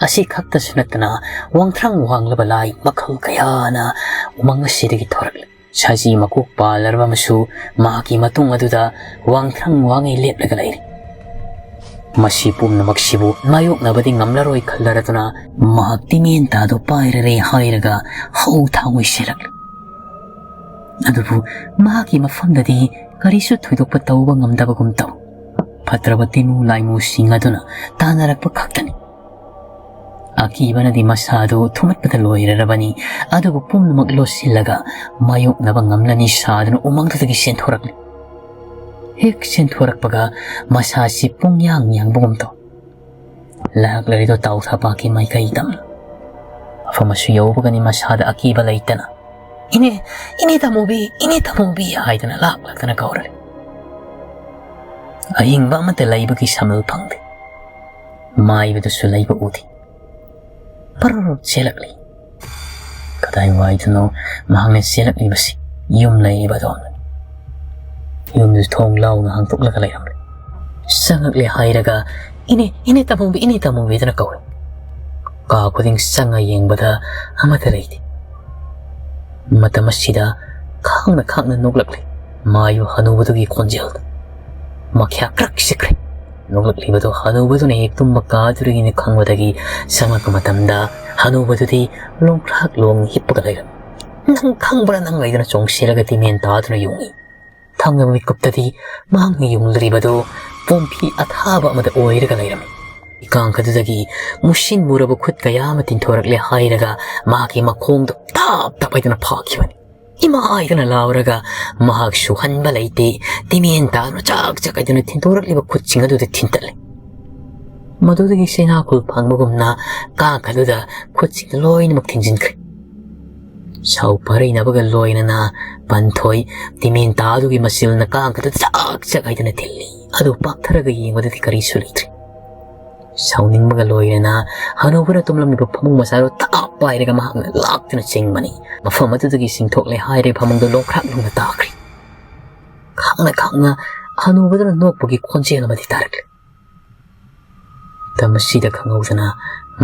ꯑꯁꯤ ꯈꯛꯇꯁꯨ ꯅꯠꯇꯅ ꯋꯥꯡꯊ꯭ꯔꯪ ꯋꯥꯡꯂꯕ ꯂꯥꯏ ꯃꯈꯜ ꯀꯌꯥꯅ ꯎꯃꯪ ꯑꯁꯤꯗꯒꯤ ꯊꯣꯔꯛꯂꯦ꯫ ꯁꯖꯤ ꯃꯀꯣꯛ ꯄꯥꯜꯂꯔꯕ ꯑꯃꯁꯨ ꯃꯍꯥꯛꯀꯤ ꯃꯇꯨꯡ ꯑꯗꯨꯗ ꯋꯥꯡꯊ꯭ꯔꯪ ꯋꯥꯡꯉꯩ ꯂꯦꯞꯂꯒ ꯂꯩꯔꯤ꯫ ꯃꯁꯤ ꯄꯨꯝꯅꯃꯛꯁꯤꯕꯨ ꯃꯥꯌꯣꯛꯅꯕꯗꯤ ꯉꯝꯂꯔꯣꯏ ꯈꯜꯂꯔꯗꯨꯅ ꯃꯍꯥꯛ ꯇꯤꯃꯦꯟꯇꯥꯗꯨ ꯄꯥꯏꯔꯔꯦ ꯍꯥꯏꯔꯒ ꯍꯧ ꯊꯥꯡꯉꯣꯏ ꯁꯦꯜꯂꯛꯂꯤ꯫ ꯑꯗꯨꯕꯨ ꯃꯍꯥꯛꯀꯤ ꯃꯐꯝꯗꯗꯤ ꯀꯔꯤꯁꯨ ꯊꯣꯏꯗꯣꯛꯄ ꯇꯧꯕ ꯉꯝꯗꯕꯒꯨꯝ ꯇꯧ꯫ ꯐꯠꯇ꯭ꯔꯕ ꯇꯤꯃꯨ ꯂꯥꯏꯃꯨꯁꯤꯡ ꯑꯗꯨꯅ ꯇꯥꯟꯅꯔꯛꯄ ꯈꯛꯇꯅꯤ꯫ ꯑꯀꯤꯕꯅꯗꯤ ꯃꯁꯥꯗꯨ ꯊꯨꯝꯍꯠꯄꯗ ꯂꯣꯏꯔꯔꯕꯅꯤ꯫ ꯑꯗꯨꯕꯨ ꯄꯨꯝꯅꯃꯛ ꯂꯣꯠꯁꯤꯜꯂꯒ ꯃꯥꯌꯣꯛꯅꯕ ꯉꯝꯂꯅꯤ ꯁꯥꯗꯨꯅ ꯎꯃꯪꯗꯨꯗꯒꯤ ꯆꯦꯟꯊꯣꯔꯛꯂꯤ꯫ ꯍꯦꯛ ꯆꯦꯟꯊꯣꯔꯛꯄꯒ ꯃꯁꯥꯁꯤ ꯄꯨꯡꯌꯥꯡ ꯌꯥꯡꯕꯒꯨꯝ ꯇꯧ꯫ ꯂꯥꯛꯂꯔꯤꯗꯣ ꯇꯥꯎꯊꯥꯄꯥꯛꯀꯤ ꯃꯥꯏꯀꯩ ꯇꯝ꯫ ꯃꯐꯝ ꯑꯁꯤ ꯌꯧꯕꯒꯅꯤ ꯃꯁꯥꯗ ꯑꯀꯤꯕ ꯂꯩꯇꯅ "ꯏꯅꯦ, ꯏꯅꯦ ꯇꯥꯃꯣꯕꯤ, ꯏꯅꯦ ꯇꯥꯃꯣꯕꯤ" ꯍꯥꯏꯗꯅ ꯂꯥꯛ ꯂꯥꯛꯇꯅ ꯀꯧꯔꯦ꯫ ꯑꯍꯤꯡꯕ ꯑꯃꯠꯇ ꯂꯩꯕꯒꯤ ꯁꯃꯜ ꯐꯪꯗꯦ꯫ ꯃꯥꯏꯕꯗꯨꯁꯨ ꯂꯩꯕ ꯎꯗꯦ꯫ ꯄꯔꯔ ꯆꯦꯜꯂꯛꯂꯤ꯫ ꯀꯗꯥꯏꯋꯥꯏꯗꯅꯣ ꯃꯍꯥꯛꯅ ꯆꯦꯜꯂꯛꯂꯤꯕꯁꯤ? ꯌꯨꯝ ꯂꯩꯔꯤꯕ ꯑꯗꯣꯝꯗꯅꯤ꯫ ꯌꯨꯝꯗꯨ ꯊꯣꯡ ꯂꯥꯎꯅ ꯍꯥꯡꯗꯣꯛꯂꯒ ꯂꯩꯔꯝꯂꯦ꯫ ꯆꯪꯉꯛꯂꯦ ꯍꯥꯏꯔꯒ "ꯏꯅꯦ, ꯏꯅꯦ ꯇꯥꯃꯣꯕꯤ, ꯏꯅꯦ ꯇꯥꯃꯣꯕꯤꯗꯅ" ꯀꯧꯏ꯫ ꯀꯥ ꯈꯨꯗꯤꯡ ꯆꯪꯉ ꯌꯦꯡꯕꯗ ꯑꯃꯠꯇ ꯂꯩꯇꯦ꯫ ꯃꯇꯝ ꯑꯁꯤꯗ ꯈꯥꯡꯅ ꯈꯥꯡꯅ ꯅꯣꯛꯂꯛꯂꯤ꯫ ꯃꯥꯏꯕ ꯍꯅꯨꯕꯗꯨꯒꯤ ꯈꯣꯟꯖꯦꯜꯗ ꯃꯈ꯭ꯌꯥ ꯀ꯭ꯔꯛ ꯆꯤꯛꯈ꯭ꯔꯦ꯫ ꯅꯣꯛꯂꯛꯂꯤꯕꯗꯨ ꯍꯅꯨꯕꯗꯨꯅ ꯍꯦꯛ ꯇꯨꯝꯕ ꯀꯥꯗꯨꯔꯤꯅ ꯈꯪꯕꯗꯒꯤ ꯆꯪꯂꯛꯄ ꯃꯇꯝꯗ ꯍꯅꯨꯕꯗꯨꯗꯤ ꯂꯣꯡꯈ꯭ꯔꯥꯛ ꯂꯣꯡ ꯍꯤꯞꯄꯒ ꯂꯩꯔꯝꯃꯤ꯫ "ꯅꯪ ꯈꯪꯕ꯭ꯔꯥ?" ꯅꯪ ꯂꯩꯗꯨꯅ ꯆꯣꯡꯁꯤꯜꯂꯒ ꯇꯤꯃꯦꯟ ꯇꯥꯗꯨꯅ ꯌꯣꯡꯉꯤ꯫ ꯊꯪꯅꯕ ꯃꯤꯀꯨꯞꯇꯗꯤ ꯃꯍꯥꯛꯅ ꯌꯣꯡꯂꯤꯕꯗꯨ ꯄꯣꯝꯐꯤ ꯑꯊꯥꯕ ꯑꯃꯗ ꯑꯣꯏꯔꯒ ꯂꯩꯔꯝꯃꯤ꯫ ꯏꯀꯥꯡ ꯑꯗꯨꯗꯒꯤ ꯃꯨꯁꯤꯟ ꯃꯨꯔꯕ ꯈꯨꯠ ꯀꯌꯥ ꯑꯃ ꯇꯤꯟꯊꯣꯔꯛꯂꯦ ꯍꯥꯏꯔꯒ ꯃꯍꯥꯛꯀꯤ ꯃꯈꯣꯡꯗꯨ ꯇꯥꯞ ꯇꯥꯞ ꯍꯥꯏꯗꯨꯅ ꯐꯥꯈꯤꯕꯅꯤ꯫ "ꯏꯃꯥ!" ꯍꯥꯏꯗꯨꯅ ꯂꯥꯎꯔꯒ ꯃꯍꯥꯛꯁꯨ ꯍꯟꯕ ꯂꯩꯇꯦ, ꯇꯤꯃꯦꯟ ꯇꯥꯗꯨꯅ ꯆꯥꯛ ꯆꯥꯛ ꯍꯥꯏꯗꯨꯅ ꯊꯤꯟꯗꯣꯔꯛꯂꯤꯕ ꯈꯨꯠꯁꯤꯡ ꯑꯗꯨꯗ ꯊꯤꯟꯇꯠꯂꯦ꯫ ꯃꯗꯨꯗꯒꯤ ꯁꯅꯥꯈꯨꯜ ꯐꯪꯕꯒꯨꯝꯅ ꯀꯥꯡ ꯑꯗꯨꯗ ꯈꯨꯠꯁꯤꯡ ꯂꯣꯏꯅꯃꯛ ꯊꯤꯡꯖꯤꯟꯈ꯭ꯔꯦ꯫ ꯁꯥꯎ ꯄꯔꯩꯅꯕꯒ ꯂꯣꯏꯅꯅ ꯄꯟꯊꯣꯏ ꯇꯤꯃꯦꯟ ꯇꯥꯗꯨꯒꯤ ꯃꯆꯤꯜꯅ ꯀꯥꯡ ꯑꯗꯨ ꯆꯥꯛ ꯆꯥꯛ ꯍꯥꯏꯗꯨꯅ ꯊꯤꯜꯂꯤ꯫ ꯑꯗꯨ ꯄꯥꯛꯊꯔꯒ ꯌꯦꯡꯕꯗꯗꯤ ꯀꯔꯤꯁꯨ ꯂꯩꯇ꯭ꯔꯦ꯫ ꯁꯥꯎꯅꯤꯡꯕꯒ ꯂꯣꯏꯅꯅ ꯍꯅꯨꯕꯅ ꯇꯨꯝꯂꯝꯂꯤꯕ ꯐꯃꯨꯡ ꯃꯆꯥꯗꯨ ꯇꯥꯞ ꯄꯥꯏꯔꯒ ꯃꯍꯥꯛꯅ ꯂꯥꯛꯇꯨꯅ ꯆꯤꯡꯕꯅꯤ꯫ ꯃꯐꯝ ꯑꯗꯨꯗꯒꯤ ꯆꯤꯡꯊꯣꯛꯂꯦ ꯍꯥꯏꯔꯦ ꯐꯃꯨꯡꯗ ꯂꯣꯡꯈ꯭ꯔꯥꯛ ꯂꯣꯡꯅ ꯇꯥꯈ꯭ꯔꯦ꯫ ꯈꯥꯡꯅ ꯈꯥꯡꯅ ꯍꯅꯨꯕꯗꯨꯅ ꯅꯣꯛꯄꯒꯤ ꯈꯣꯟꯖꯦꯜ ꯑꯃꯗꯤ ꯇꯥꯔꯛꯂꯦ꯫ ꯃꯇꯝ ꯑꯁꯤꯗ ꯈꯪꯍꯧꯗꯅ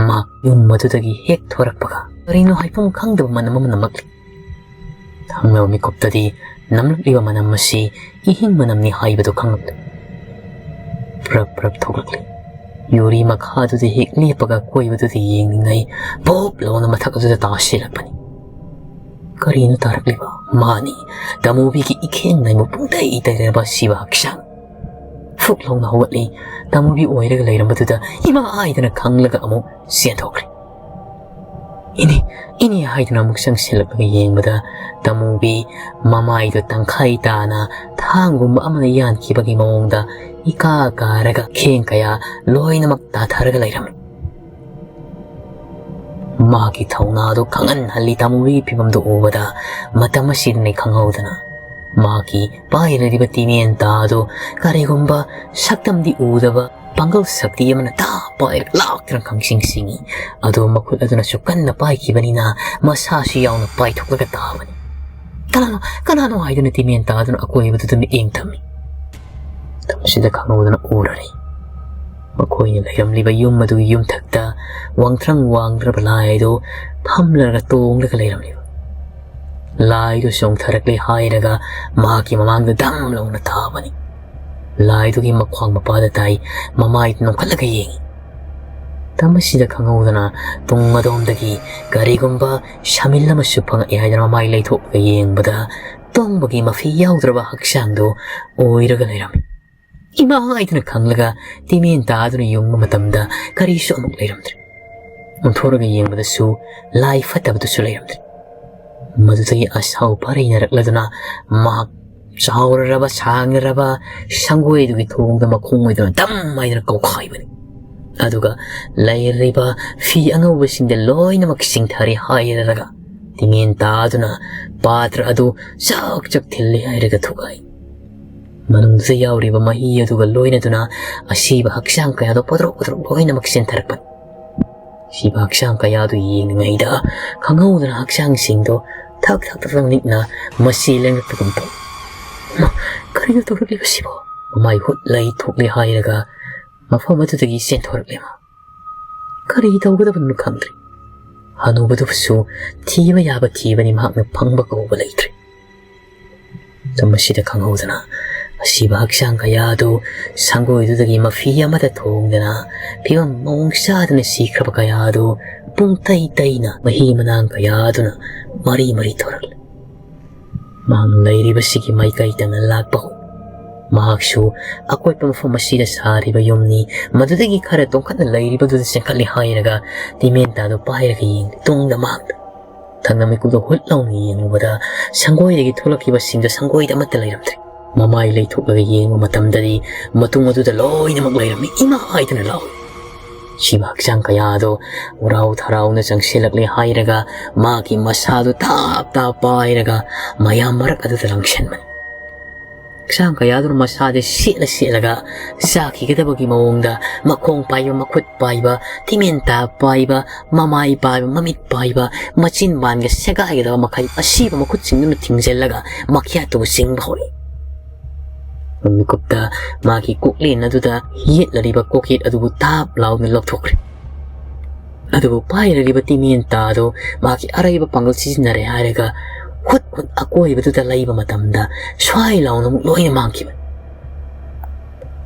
ꯃꯍꯥꯛ ꯌꯨꯝ ꯑꯗꯨꯗꯒꯤ ꯍꯦꯛ ꯊꯣꯔꯛꯄꯒ ꯀꯔꯤꯅꯣ ꯍꯥꯏꯐꯝ ꯈꯪꯗꯕ ꯃꯅꯝ ꯑꯃ ꯅꯝꯃꯛꯂꯤ꯫ ꯊꯪꯅꯕ ꯃꯤꯀꯨꯞꯇꯗꯤ ꯅꯝꯂꯛꯂꯤꯕ ꯃꯅꯝ ꯑꯁꯤ ꯏꯍꯤꯡ ꯃꯅꯝꯅꯤ ꯍꯥꯏꯕꯗꯨ ꯈꯪꯂꯛꯂꯦ꯫ ꯄ꯭ꯔꯞ ꯄ꯭ꯔꯞ ꯊꯣꯛꯂꯛꯂꯤ꯫ ꯌꯨꯔꯤ ꯃꯈꯥꯗꯨꯗ ꯍꯦꯛ ꯂꯦꯞꯄꯒ ꯑꯀꯣꯏꯕꯗꯨꯗ ꯌꯦꯡꯂꯤꯉꯩ ꯄꯣꯞ ꯂꯥꯎꯅ ꯃꯊꯛ ꯑꯗꯨꯗ ꯇꯥꯁꯤꯜꯂꯛꯄꯅꯤ꯫ ꯀꯔꯤꯅꯣ ꯇꯥꯔꯛꯂꯤꯕ? ꯃꯥꯅꯤ, ꯇꯥꯃꯨꯕꯤꯒꯤ ꯏꯈꯦꯡ ꯂꯩꯃꯨ ꯄꯨꯡꯇꯩ ꯇꯩꯔꯕ ꯁꯤꯕ ꯍꯛꯆꯥꯡ꯫ ꯐꯨꯛ ꯂꯥꯎꯅ ꯍꯧꯒꯠꯂꯤ꯫ ꯇꯥꯃꯨꯕꯤ ꯑꯣꯏꯔꯒ ꯂꯩꯔꯝꯕꯗꯨꯗ ꯏꯃꯥ ꯍꯥꯏꯗꯅ ꯈꯪꯂꯒ ꯑꯃꯨꯛ ꯆꯦꯟꯊꯣꯛꯈ꯭ꯔꯦ꯫ "ꯏꯅꯦ, ꯏꯅꯦ" ꯍꯥꯏꯗꯨꯅ ꯑꯃꯨꯛ ꯆꯪꯁꯤꯜꯂꯛꯂꯒ ꯌꯦꯡꯕꯗ ꯇꯥꯃꯨꯕꯤ ꯃꯃꯥꯏꯗꯣ ꯇꯪꯈꯥꯏ ꯇꯥꯅ ꯊꯥꯡꯒꯨꯝꯕ ꯑꯃꯅ ꯌꯥꯟꯈꯤꯕꯒꯤ ꯃꯑꯣꯡꯗ ꯏꯀꯥ ꯀꯥꯔꯒ ꯈꯦꯡ ꯀꯌꯥ ꯂꯣꯏꯅꯃꯛ ꯇꯥꯊꯔꯒ ꯂꯩꯔꯝꯃꯤ꯫ ꯃꯍꯥꯛꯀꯤ ꯊꯧꯅꯥꯗꯨ ꯈꯪꯍꯟꯍꯜꯂꯤ꯫ ꯇꯥꯃꯨꯕꯤꯒꯤ ꯐꯤꯕꯝꯗꯨ ꯎꯕꯗ ꯃꯇꯝ ꯑꯁꯤꯗꯅꯤ ꯈꯪꯍꯧꯗꯅ ꯃꯍꯥꯛꯀꯤ ꯄꯥꯏꯔꯤꯕ ꯇꯤꯃꯦꯟꯇꯥ ꯑꯗꯨ ꯀꯔꯤꯒꯨꯝꯕ ꯁꯛꯇꯝꯗꯤ ꯎꯗꯕ ꯄꯥꯡꯒꯜ ꯁꯛꯇꯤ ꯑꯃꯅ ꯇꯥ ꯄꯥꯏꯔꯒ ꯂꯥꯛꯇꯨꯅ ꯈꯪꯁꯤꯡ ꯁꯤꯡꯏ꯫ ꯑꯗꯨ ꯃꯈꯨꯠ ꯑꯗꯨꯅꯁꯨ ꯀꯟꯅ ꯄꯥꯏꯈꯤꯕꯅꯤꯅ ꯃꯁꯥꯁꯨ ꯌꯥꯎꯅ ꯄꯥꯏꯊꯣꯛꯂꯒ ꯇꯥꯕꯅꯤ꯫ "ꯀꯅꯥꯅꯣ, ꯀꯅꯥꯅꯣ?" ꯍꯥꯏꯗꯨꯅ ꯇꯤꯃꯦꯟꯇꯥ ꯑꯗꯨꯅ ꯑꯀꯣꯏꯕꯗꯨꯗ ꯃꯤꯠꯌꯦꯡ ꯊꯝꯃꯤ꯫ ꯃꯇꯝ ꯑꯁꯤꯗ ꯈꯪꯍꯧꯗꯅ ꯎꯔꯔꯦ꯫ ꯃꯈꯣꯏꯅ ꯂꯩꯔꯝꯂꯤꯕ ꯌꯨꯝ ꯑꯗꯨꯒꯤ ꯌꯨꯝꯊꯛꯇ ꯋꯥꯡꯊ꯭ꯔꯪ ꯋꯥꯡꯗ꯭ꯔꯕ ꯂꯥꯏ ꯑꯗꯨ ꯐꯝꯂꯒ ꯇꯣꯡꯂꯒ ꯂꯩꯔꯝꯂꯤꯕ꯫ ꯂꯥꯏꯗꯨ ꯆꯣꯡꯊꯔꯛꯂꯦ ꯍꯥꯏꯔꯒ ꯃꯍꯥꯛꯀꯤ ꯃꯃꯥꯡꯗ ꯗꯝ ꯂꯥꯎꯅ ꯇꯥꯕꯅꯤ꯫ ꯂꯥꯏꯗꯨꯒꯤ ꯃꯈ꯭ꯋꯥꯡ ꯃꯄꯥꯗ ꯇꯥꯏ, ꯃꯃꯥꯏ ꯅꯣꯡꯈꯠꯂꯒ ꯌꯦꯡꯏ꯫ ꯃꯇꯝ ꯑꯁꯤꯗ ꯈꯪꯍꯧꯗꯅ ꯇꯨꯡ ꯑꯗꯣꯝꯗꯒꯤ ꯀꯔꯤꯒꯨꯝꯕ ꯁꯥꯃꯤꯜ ꯑꯃꯁꯨ ꯐꯪꯉꯛꯏ ꯍꯥꯏꯗꯅ ꯃꯃꯥꯏ ꯂꯩꯊꯣꯛꯂꯒ ꯌꯦꯡꯕꯗ ꯇꯣꯡꯕꯒꯤ ꯃꯐꯤ ꯌꯥꯎꯗ꯭ꯔꯕ ꯍꯛꯆꯥꯡꯗꯨ ꯑꯣꯏꯔꯒ ꯂꯩꯔꯝꯃꯤ꯫ ꯏꯃꯥ ꯍꯥꯏꯗꯨꯅ ꯈꯪꯂꯒ ꯇꯤꯃꯦꯟ ꯇꯥꯗꯨꯅ ꯌꯨꯡꯕ ꯃꯇꯝꯗ ꯀꯔꯤꯁꯨ ꯑꯃꯨꯛ ꯂꯩꯔꯝꯗ꯭ꯔꯦ꯫ ꯑꯣꯟꯊꯣꯔꯒ ꯌꯦꯡꯕꯗꯁꯨ ꯂꯥꯏ ꯐꯠꯇꯕꯗꯨꯁꯨ ꯂꯩꯔꯝꯗ꯭ꯔꯦ꯫ ꯃꯗꯨꯗꯒꯤ ꯑꯁꯥꯎ ꯄꯔꯩꯅꯔꯛꯂꯗꯨꯅ ꯃꯍꯥꯛ ꯆꯥꯎꯔꯔꯕ ꯁꯥꯡꯅꯔꯕ ꯁꯪꯒꯣꯏꯗꯨꯒꯤ ꯊꯣꯡꯗ ꯃꯈꯣꯡ ꯑꯣꯏꯗꯨꯅ ꯗꯝ ꯍꯥꯏꯗꯨꯅ ꯀꯧꯈꯥꯏꯕꯅꯤ꯫ ꯑꯗꯨꯒ ꯂꯩꯔꯤꯕ ꯐꯤ ꯑꯉꯧꯕꯁꯤꯡꯗ ꯂꯣꯏꯅꯃꯛ ꯆꯤꯡꯊꯔꯦ ꯍꯥꯏꯔꯒ ꯇꯤꯃꯦꯟ ꯇꯥꯗꯨꯅ ꯄꯥꯇ꯭ꯔ ꯑꯗꯨ ꯆꯛ ꯆꯛ ꯊꯤꯜꯂꯤ ꯍꯥꯏꯔꯒ ꯊꯨꯒꯥꯏ꯫ ꯃꯅꯨꯡꯗ ꯌꯥꯎꯔꯤꯕ ꯃꯍꯤ ꯑꯗꯨꯒ ꯂꯣꯏꯅꯗꯨꯅ ꯑꯁꯤꯕ ꯍꯛꯆꯥꯡ ꯀꯌꯥꯗꯣ ꯄꯣꯗ꯭ꯔꯣꯛ ꯄꯣꯗ꯭ꯔꯣꯛ ꯂꯣꯏꯅꯃꯛ ꯆꯦꯟꯊꯔꯛꯄꯅꯤ꯫ ꯁꯤꯕ ꯍꯛꯆꯥꯡ ꯀꯌꯥꯗꯨ ꯌꯦꯡꯂꯤꯉꯩꯗ ꯈꯪꯍꯧꯗꯅ ꯍꯛꯆꯥꯡꯁꯤꯡꯗꯣ ꯊꯛ ꯊꯛ ꯊꯛ ꯊꯛ ꯅꯤꯛꯅ ꯃꯁꯤ ꯂꯦꯡꯂꯛꯄꯒꯨꯝ ꯇꯧ꯫ "ꯃꯥ, ꯀꯔꯤꯅꯣ ꯇꯧꯔꯛꯂꯤꯕꯁꯤꯕꯣ?" ꯃꯃꯥꯏ ꯍꯨꯠ ꯂꯩ ꯊꯣꯛꯂꯦ ꯍꯥꯏꯔꯒ ꯃꯐꯝ ꯑꯗꯨꯗꯒꯤ ꯆꯦꯟꯊꯣꯔꯛꯂꯦ ꯃꯥ꯫ ꯀꯔꯤ ꯇꯧꯒꯗꯕꯅꯣ ꯈꯪꯗ꯭ꯔꯦ꯫ ꯍꯅꯨꯕꯗꯨꯕꯨꯁꯨ ꯊꯤꯕ ꯌꯥꯕ ꯊꯤꯕꯅꯤ, ꯃꯍꯥꯛꯅ ꯐꯪꯕ ꯀꯧꯕ ꯂꯩꯇ꯭ꯔꯦ꯫ ꯃꯇꯝ ꯑꯁꯤꯗ ꯈꯪꯍꯧꯗꯅ ꯑꯁꯤꯕ ꯍꯛꯆꯥꯡ ꯀꯌꯥ ꯑꯗꯨ ꯁꯪꯒꯣꯏꯗꯨꯗꯒꯤ ꯃꯐꯤ ꯑꯃꯠꯇ ꯊꯣꯡꯗꯅ ꯐꯤꯕꯝ ꯃꯑꯣꯡ ꯆꯥꯗꯅ ꯁꯤꯈ꯭ꯔꯕ ꯀꯌꯥ ꯑꯗꯨ ꯄꯨꯡ ꯇꯩ ꯇꯩꯅ ꯃꯍꯤ ꯃꯅꯥꯡ ꯀꯌꯥ ꯑꯗꯨꯅ ꯃꯔꯤ ꯃꯔꯤ ꯊꯣꯔꯛꯂꯦ꯫ ꯃꯍꯥꯛ ꯂꯩꯔꯤꯕꯁꯤꯒꯤ ꯃꯥꯏꯀꯩ ꯇꯝꯅ ꯂꯥꯛꯄ ꯍꯧꯏ꯫ ꯃꯍꯥꯛꯁꯨ ꯑꯀꯣꯏꯕ ꯃꯐꯝ ꯑꯁꯤꯗ ꯁꯥꯔꯤꯕ ꯌꯨꯝꯅꯤ, ꯃꯗꯨꯗꯒꯤ ꯈꯔ ꯇꯣꯡꯈꯠꯅ ꯂꯩꯔꯤꯕꯗꯨꯗ ꯆꯦꯟꯈꯠꯂꯤ ꯍꯥꯏꯔꯒ ꯇꯤꯃꯦꯟꯇꯥꯗꯨ ꯄꯥꯏꯔꯒ ꯌꯦꯡꯂꯤ꯫ ꯇꯨꯡꯗ ꯃꯍꯥꯛ ꯊꯪꯅ ꯃꯤꯀꯨꯞꯇ ꯍꯨꯠ ꯂꯥꯎꯅ ꯌꯦꯡꯂꯨꯕꯗ ꯁꯪꯒꯣꯏꯗꯒꯤ ꯊꯣꯛꯂꯛꯈꯤꯕꯁꯤꯡꯗ ꯁꯪꯒꯣꯏꯗ ꯑꯃꯠꯇ ꯂꯩꯔꯝꯗ꯭ꯔꯦ꯫ ꯃꯃꯥꯏ ꯂꯩꯊꯣꯛꯂꯒ ꯌꯦꯡꯕ ꯃꯇꯝꯗꯗꯤ ꯃꯇꯨꯡ ꯑꯗꯨꯗ ꯂꯣꯏꯅꯃꯛ ꯂꯩꯔꯝꯃꯤ꯫ "ꯏꯃꯥ!" ꯍꯥꯏꯗꯨꯅ ꯂꯥꯎꯏ꯫ ꯁꯤꯕ ꯍꯛꯆꯥꯡ ꯀꯌꯥ ꯑꯗꯨ ꯎꯔꯥꯎ ꯊꯔꯥꯎꯅ ꯆꯪꯁꯤꯜꯂꯛꯂꯦ ꯍꯥꯏꯔꯒ ꯃꯥꯒꯤ ꯃꯁꯥꯗꯨ ꯇꯥꯞ ꯇꯥꯞ ꯄꯥꯏꯔꯒ ꯃꯌꯥꯝ ꯃꯔꯛ ꯑꯗꯨꯗ ꯂꯪꯁꯟꯕꯅꯤ꯫ ꯍꯛꯆꯥꯡ ꯀꯌꯥ ꯑꯗꯨꯅ ꯃꯁꯥꯗ ꯁꯦꯠꯂ ꯁꯦꯠꯂꯒ ꯆꯥꯈꯤꯒꯗꯕꯒꯤ ꯃꯑꯣꯡꯗ ꯃꯈꯣꯡ ꯄꯥꯏꯕ, ꯃꯈꯨꯠ ꯄꯥꯏꯕ, ꯇꯤꯃꯦꯟꯇꯥ ꯄꯥꯏꯕ, ꯃꯃꯥꯏ ꯄꯥꯏꯕ, ꯃꯃꯤꯠ ꯄꯥꯏꯕ, ꯃꯆꯤꯟ ꯕꯥꯟꯒ ꯁꯦꯒꯥꯏꯒꯗꯕ ꯃꯈꯩ ꯑꯁꯤꯕ ꯃꯈꯨꯠꯁꯤꯡꯗꯨꯅ ꯊꯤꯡꯖꯤꯜꯂꯒ ꯃꯈ꯭ꯌꯥꯠꯇꯨꯕꯨ ꯆꯤꯡꯕ ꯍꯧꯔꯛꯏ꯫ ꯃꯤꯀꯨꯞꯇ ꯃꯥꯒꯤ ꯀꯣꯛꯂꯦꯟ ꯑꯗꯨꯗ ꯌꯦꯠꯂꯔꯤꯕ ꯀꯣꯛꯌꯦꯠ ꯑꯗꯨꯕꯨ ꯇꯥꯞ ꯂꯥꯎꯅ ꯂꯧꯊꯣꯛꯈ꯭ꯔꯦ꯫ ꯑꯗꯨꯕꯨ ꯄꯥꯏꯔꯤꯕ ꯇꯤꯃꯦꯟꯇꯥꯗꯣ ꯃꯥꯒꯤ ꯑꯔꯩꯕ ꯄꯥꯡꯒꯜ ꯁꯤꯖꯤꯟꯅꯔꯦ ꯍꯥꯏꯔꯒ ꯍꯨꯠ ꯍꯨꯠ ꯑꯀꯣꯏꯕꯗꯨꯗ ꯂꯩꯕ ꯃꯇꯝꯗ ꯁ꯭ꯋꯥꯏ ꯂꯥꯎꯅ ꯑꯃꯨꯛ ꯂꯣꯏꯅ ꯃꯥꯡꯈꯤꯕꯅꯤ꯫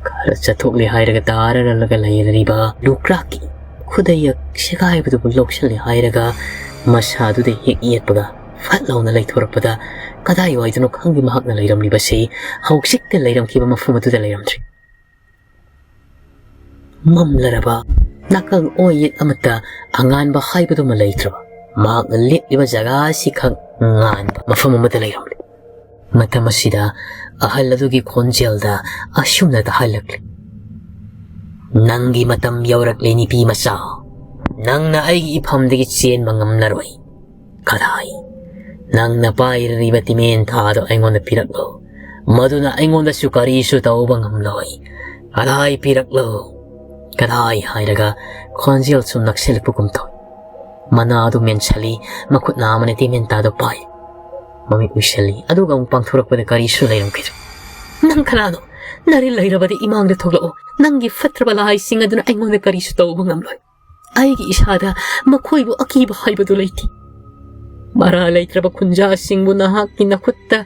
ꯈꯔ ꯆꯠꯊꯣꯛꯂꯦ ꯍꯥꯏꯔꯒ ꯇꯥꯔꯔꯂꯒ ꯂꯩꯔꯤꯕ ꯂꯨꯀ꯭ꯔꯥꯛꯀꯤ ꯈꯨꯗꯩ ꯁꯦꯒꯥꯏꯕꯗꯨꯕꯨ ꯂꯧꯁꯤꯜꯂꯦ ꯍꯥꯏꯔꯒ ꯃꯁꯥꯗꯨꯗ ꯍꯦꯛ ꯌꯦꯠꯄꯒ ꯐꯠ ꯂꯥꯎꯅ ꯂꯩꯊꯣꯔꯛꯄꯗ ꯀꯗꯥꯏꯋꯥꯏꯗꯅꯣ ꯈꯪꯗꯦ ꯃꯍꯥꯛꯅ ꯂꯩꯔꯝꯂꯤꯕꯁꯤ ꯍꯧꯖꯤꯛꯇ ꯂꯩꯔꯝꯈꯤꯕ ꯃꯐꯝ ꯑꯗꯨꯗ ꯂꯩꯔꯝꯗ꯭ꯔꯦ꯫ ꯃꯝꯂꯔꯕ ꯅꯥꯀꯜ ꯑꯣꯏ ꯌꯦꯠ ꯑꯃꯠꯇ ꯑꯉꯥꯟꯕ ꯍꯥꯏꯕꯗꯨꯃ ꯂꯩꯇ꯭ꯔꯕ, ꯃꯍꯥꯛꯅ ꯂꯦꯞꯂꯤꯕ ꯖꯒꯥ ꯑꯁꯤꯈꯛ ꯉꯥꯟꯕ ꯃꯐꯝ ꯑꯃꯗ ꯂꯩꯔꯝꯂꯦ꯫ ꯃꯇꯝ ꯑꯁꯤꯗ ꯑꯍꯜ ꯑꯗꯨꯒꯤ ꯈꯣꯟꯖꯦꯜꯗ ꯑꯁꯨꯝꯅ ꯇꯥꯍꯜꯂꯛꯂꯤ, "ꯅꯪꯒꯤ ꯃꯇꯝ ꯌꯧꯔꯛꯂꯦ, ꯅꯨꯄꯤ ꯃꯆꯥ꯫ ꯅꯪꯅ ꯑꯩꯒꯤ ꯏꯐꯝꯗꯒꯤ ꯆꯦꯟꯕ ꯉꯝꯂꯔꯣꯏ꯫ ꯀꯗꯥꯏ? ꯅꯪꯅ ꯄꯥꯏꯔꯤꯕ ꯇꯤꯃꯦꯟ ꯊꯥꯗꯣ ꯑꯩꯉꯣꯟꯗ ꯄꯤꯔꯛꯂꯣ꯫ ꯃꯗꯨꯅ ꯑꯩꯉꯣꯟꯗꯁꯨ ꯀꯔꯤꯁꯨ ꯇꯧꯕ ꯉꯝꯂꯣꯏ꯫ ꯀꯗꯥꯏ ꯄꯤꯔꯛꯂꯣ?" ꯀꯗꯥꯏ ꯍꯥꯏꯔꯒ ꯈꯣꯟꯖꯦꯜ ꯁꯨꯝ ꯅꯛꯁꯤꯜꯂꯛꯄꯒꯨꯝ ꯇꯧꯏ꯫ ꯃꯅꯥ ꯑꯗꯨ ꯃꯦꯟꯁꯤꯜꯂꯤ, ꯃꯈꯨꯠꯅ ꯑꯃꯅ ꯇꯤꯃꯦꯟꯇꯥꯗꯨ ꯄꯥꯏ꯫ ꯃꯃꯤꯠ ꯎꯏꯁꯤꯜꯂꯤ, ꯑꯗꯨꯒ ꯑꯃꯨꯛ ꯄꯥꯡꯊꯣꯔꯛꯄꯗ ꯀꯔꯤꯁꯨ ꯂꯩꯔꯝꯈꯤꯗ꯭ꯔꯦ꯫ "ꯅꯪ ꯀꯅꯥꯅꯣ? ꯅꯔꯤꯜ ꯂꯩꯔꯕꯗꯤ ꯏꯃꯥꯡꯗ ꯊꯣꯛꯂꯛꯑꯣ꯫ ꯅꯪꯒꯤ ꯐꯠꯇ꯭ꯔꯕ ꯂꯥꯏꯁꯤꯡ ꯑꯗꯨꯅ ꯑꯩꯉꯣꯟꯗ ꯀꯔꯤꯁꯨ ꯇꯧꯕ ꯉꯝꯂꯣꯏ꯫ ꯑꯩꯒꯤ ꯏꯁꯥꯗ ꯃꯈꯣꯏꯕꯨ ꯑꯀꯤꯕ ꯍꯥꯏꯕꯗꯨ ꯂꯩꯇꯦ꯫ ꯃꯔꯥ ꯂꯩꯇ꯭ꯔꯕ ꯈꯨꯟꯖꯥꯁꯤꯡꯕꯨ ꯅꯍꯥꯛꯀꯤ ꯅꯈꯨꯠꯇ,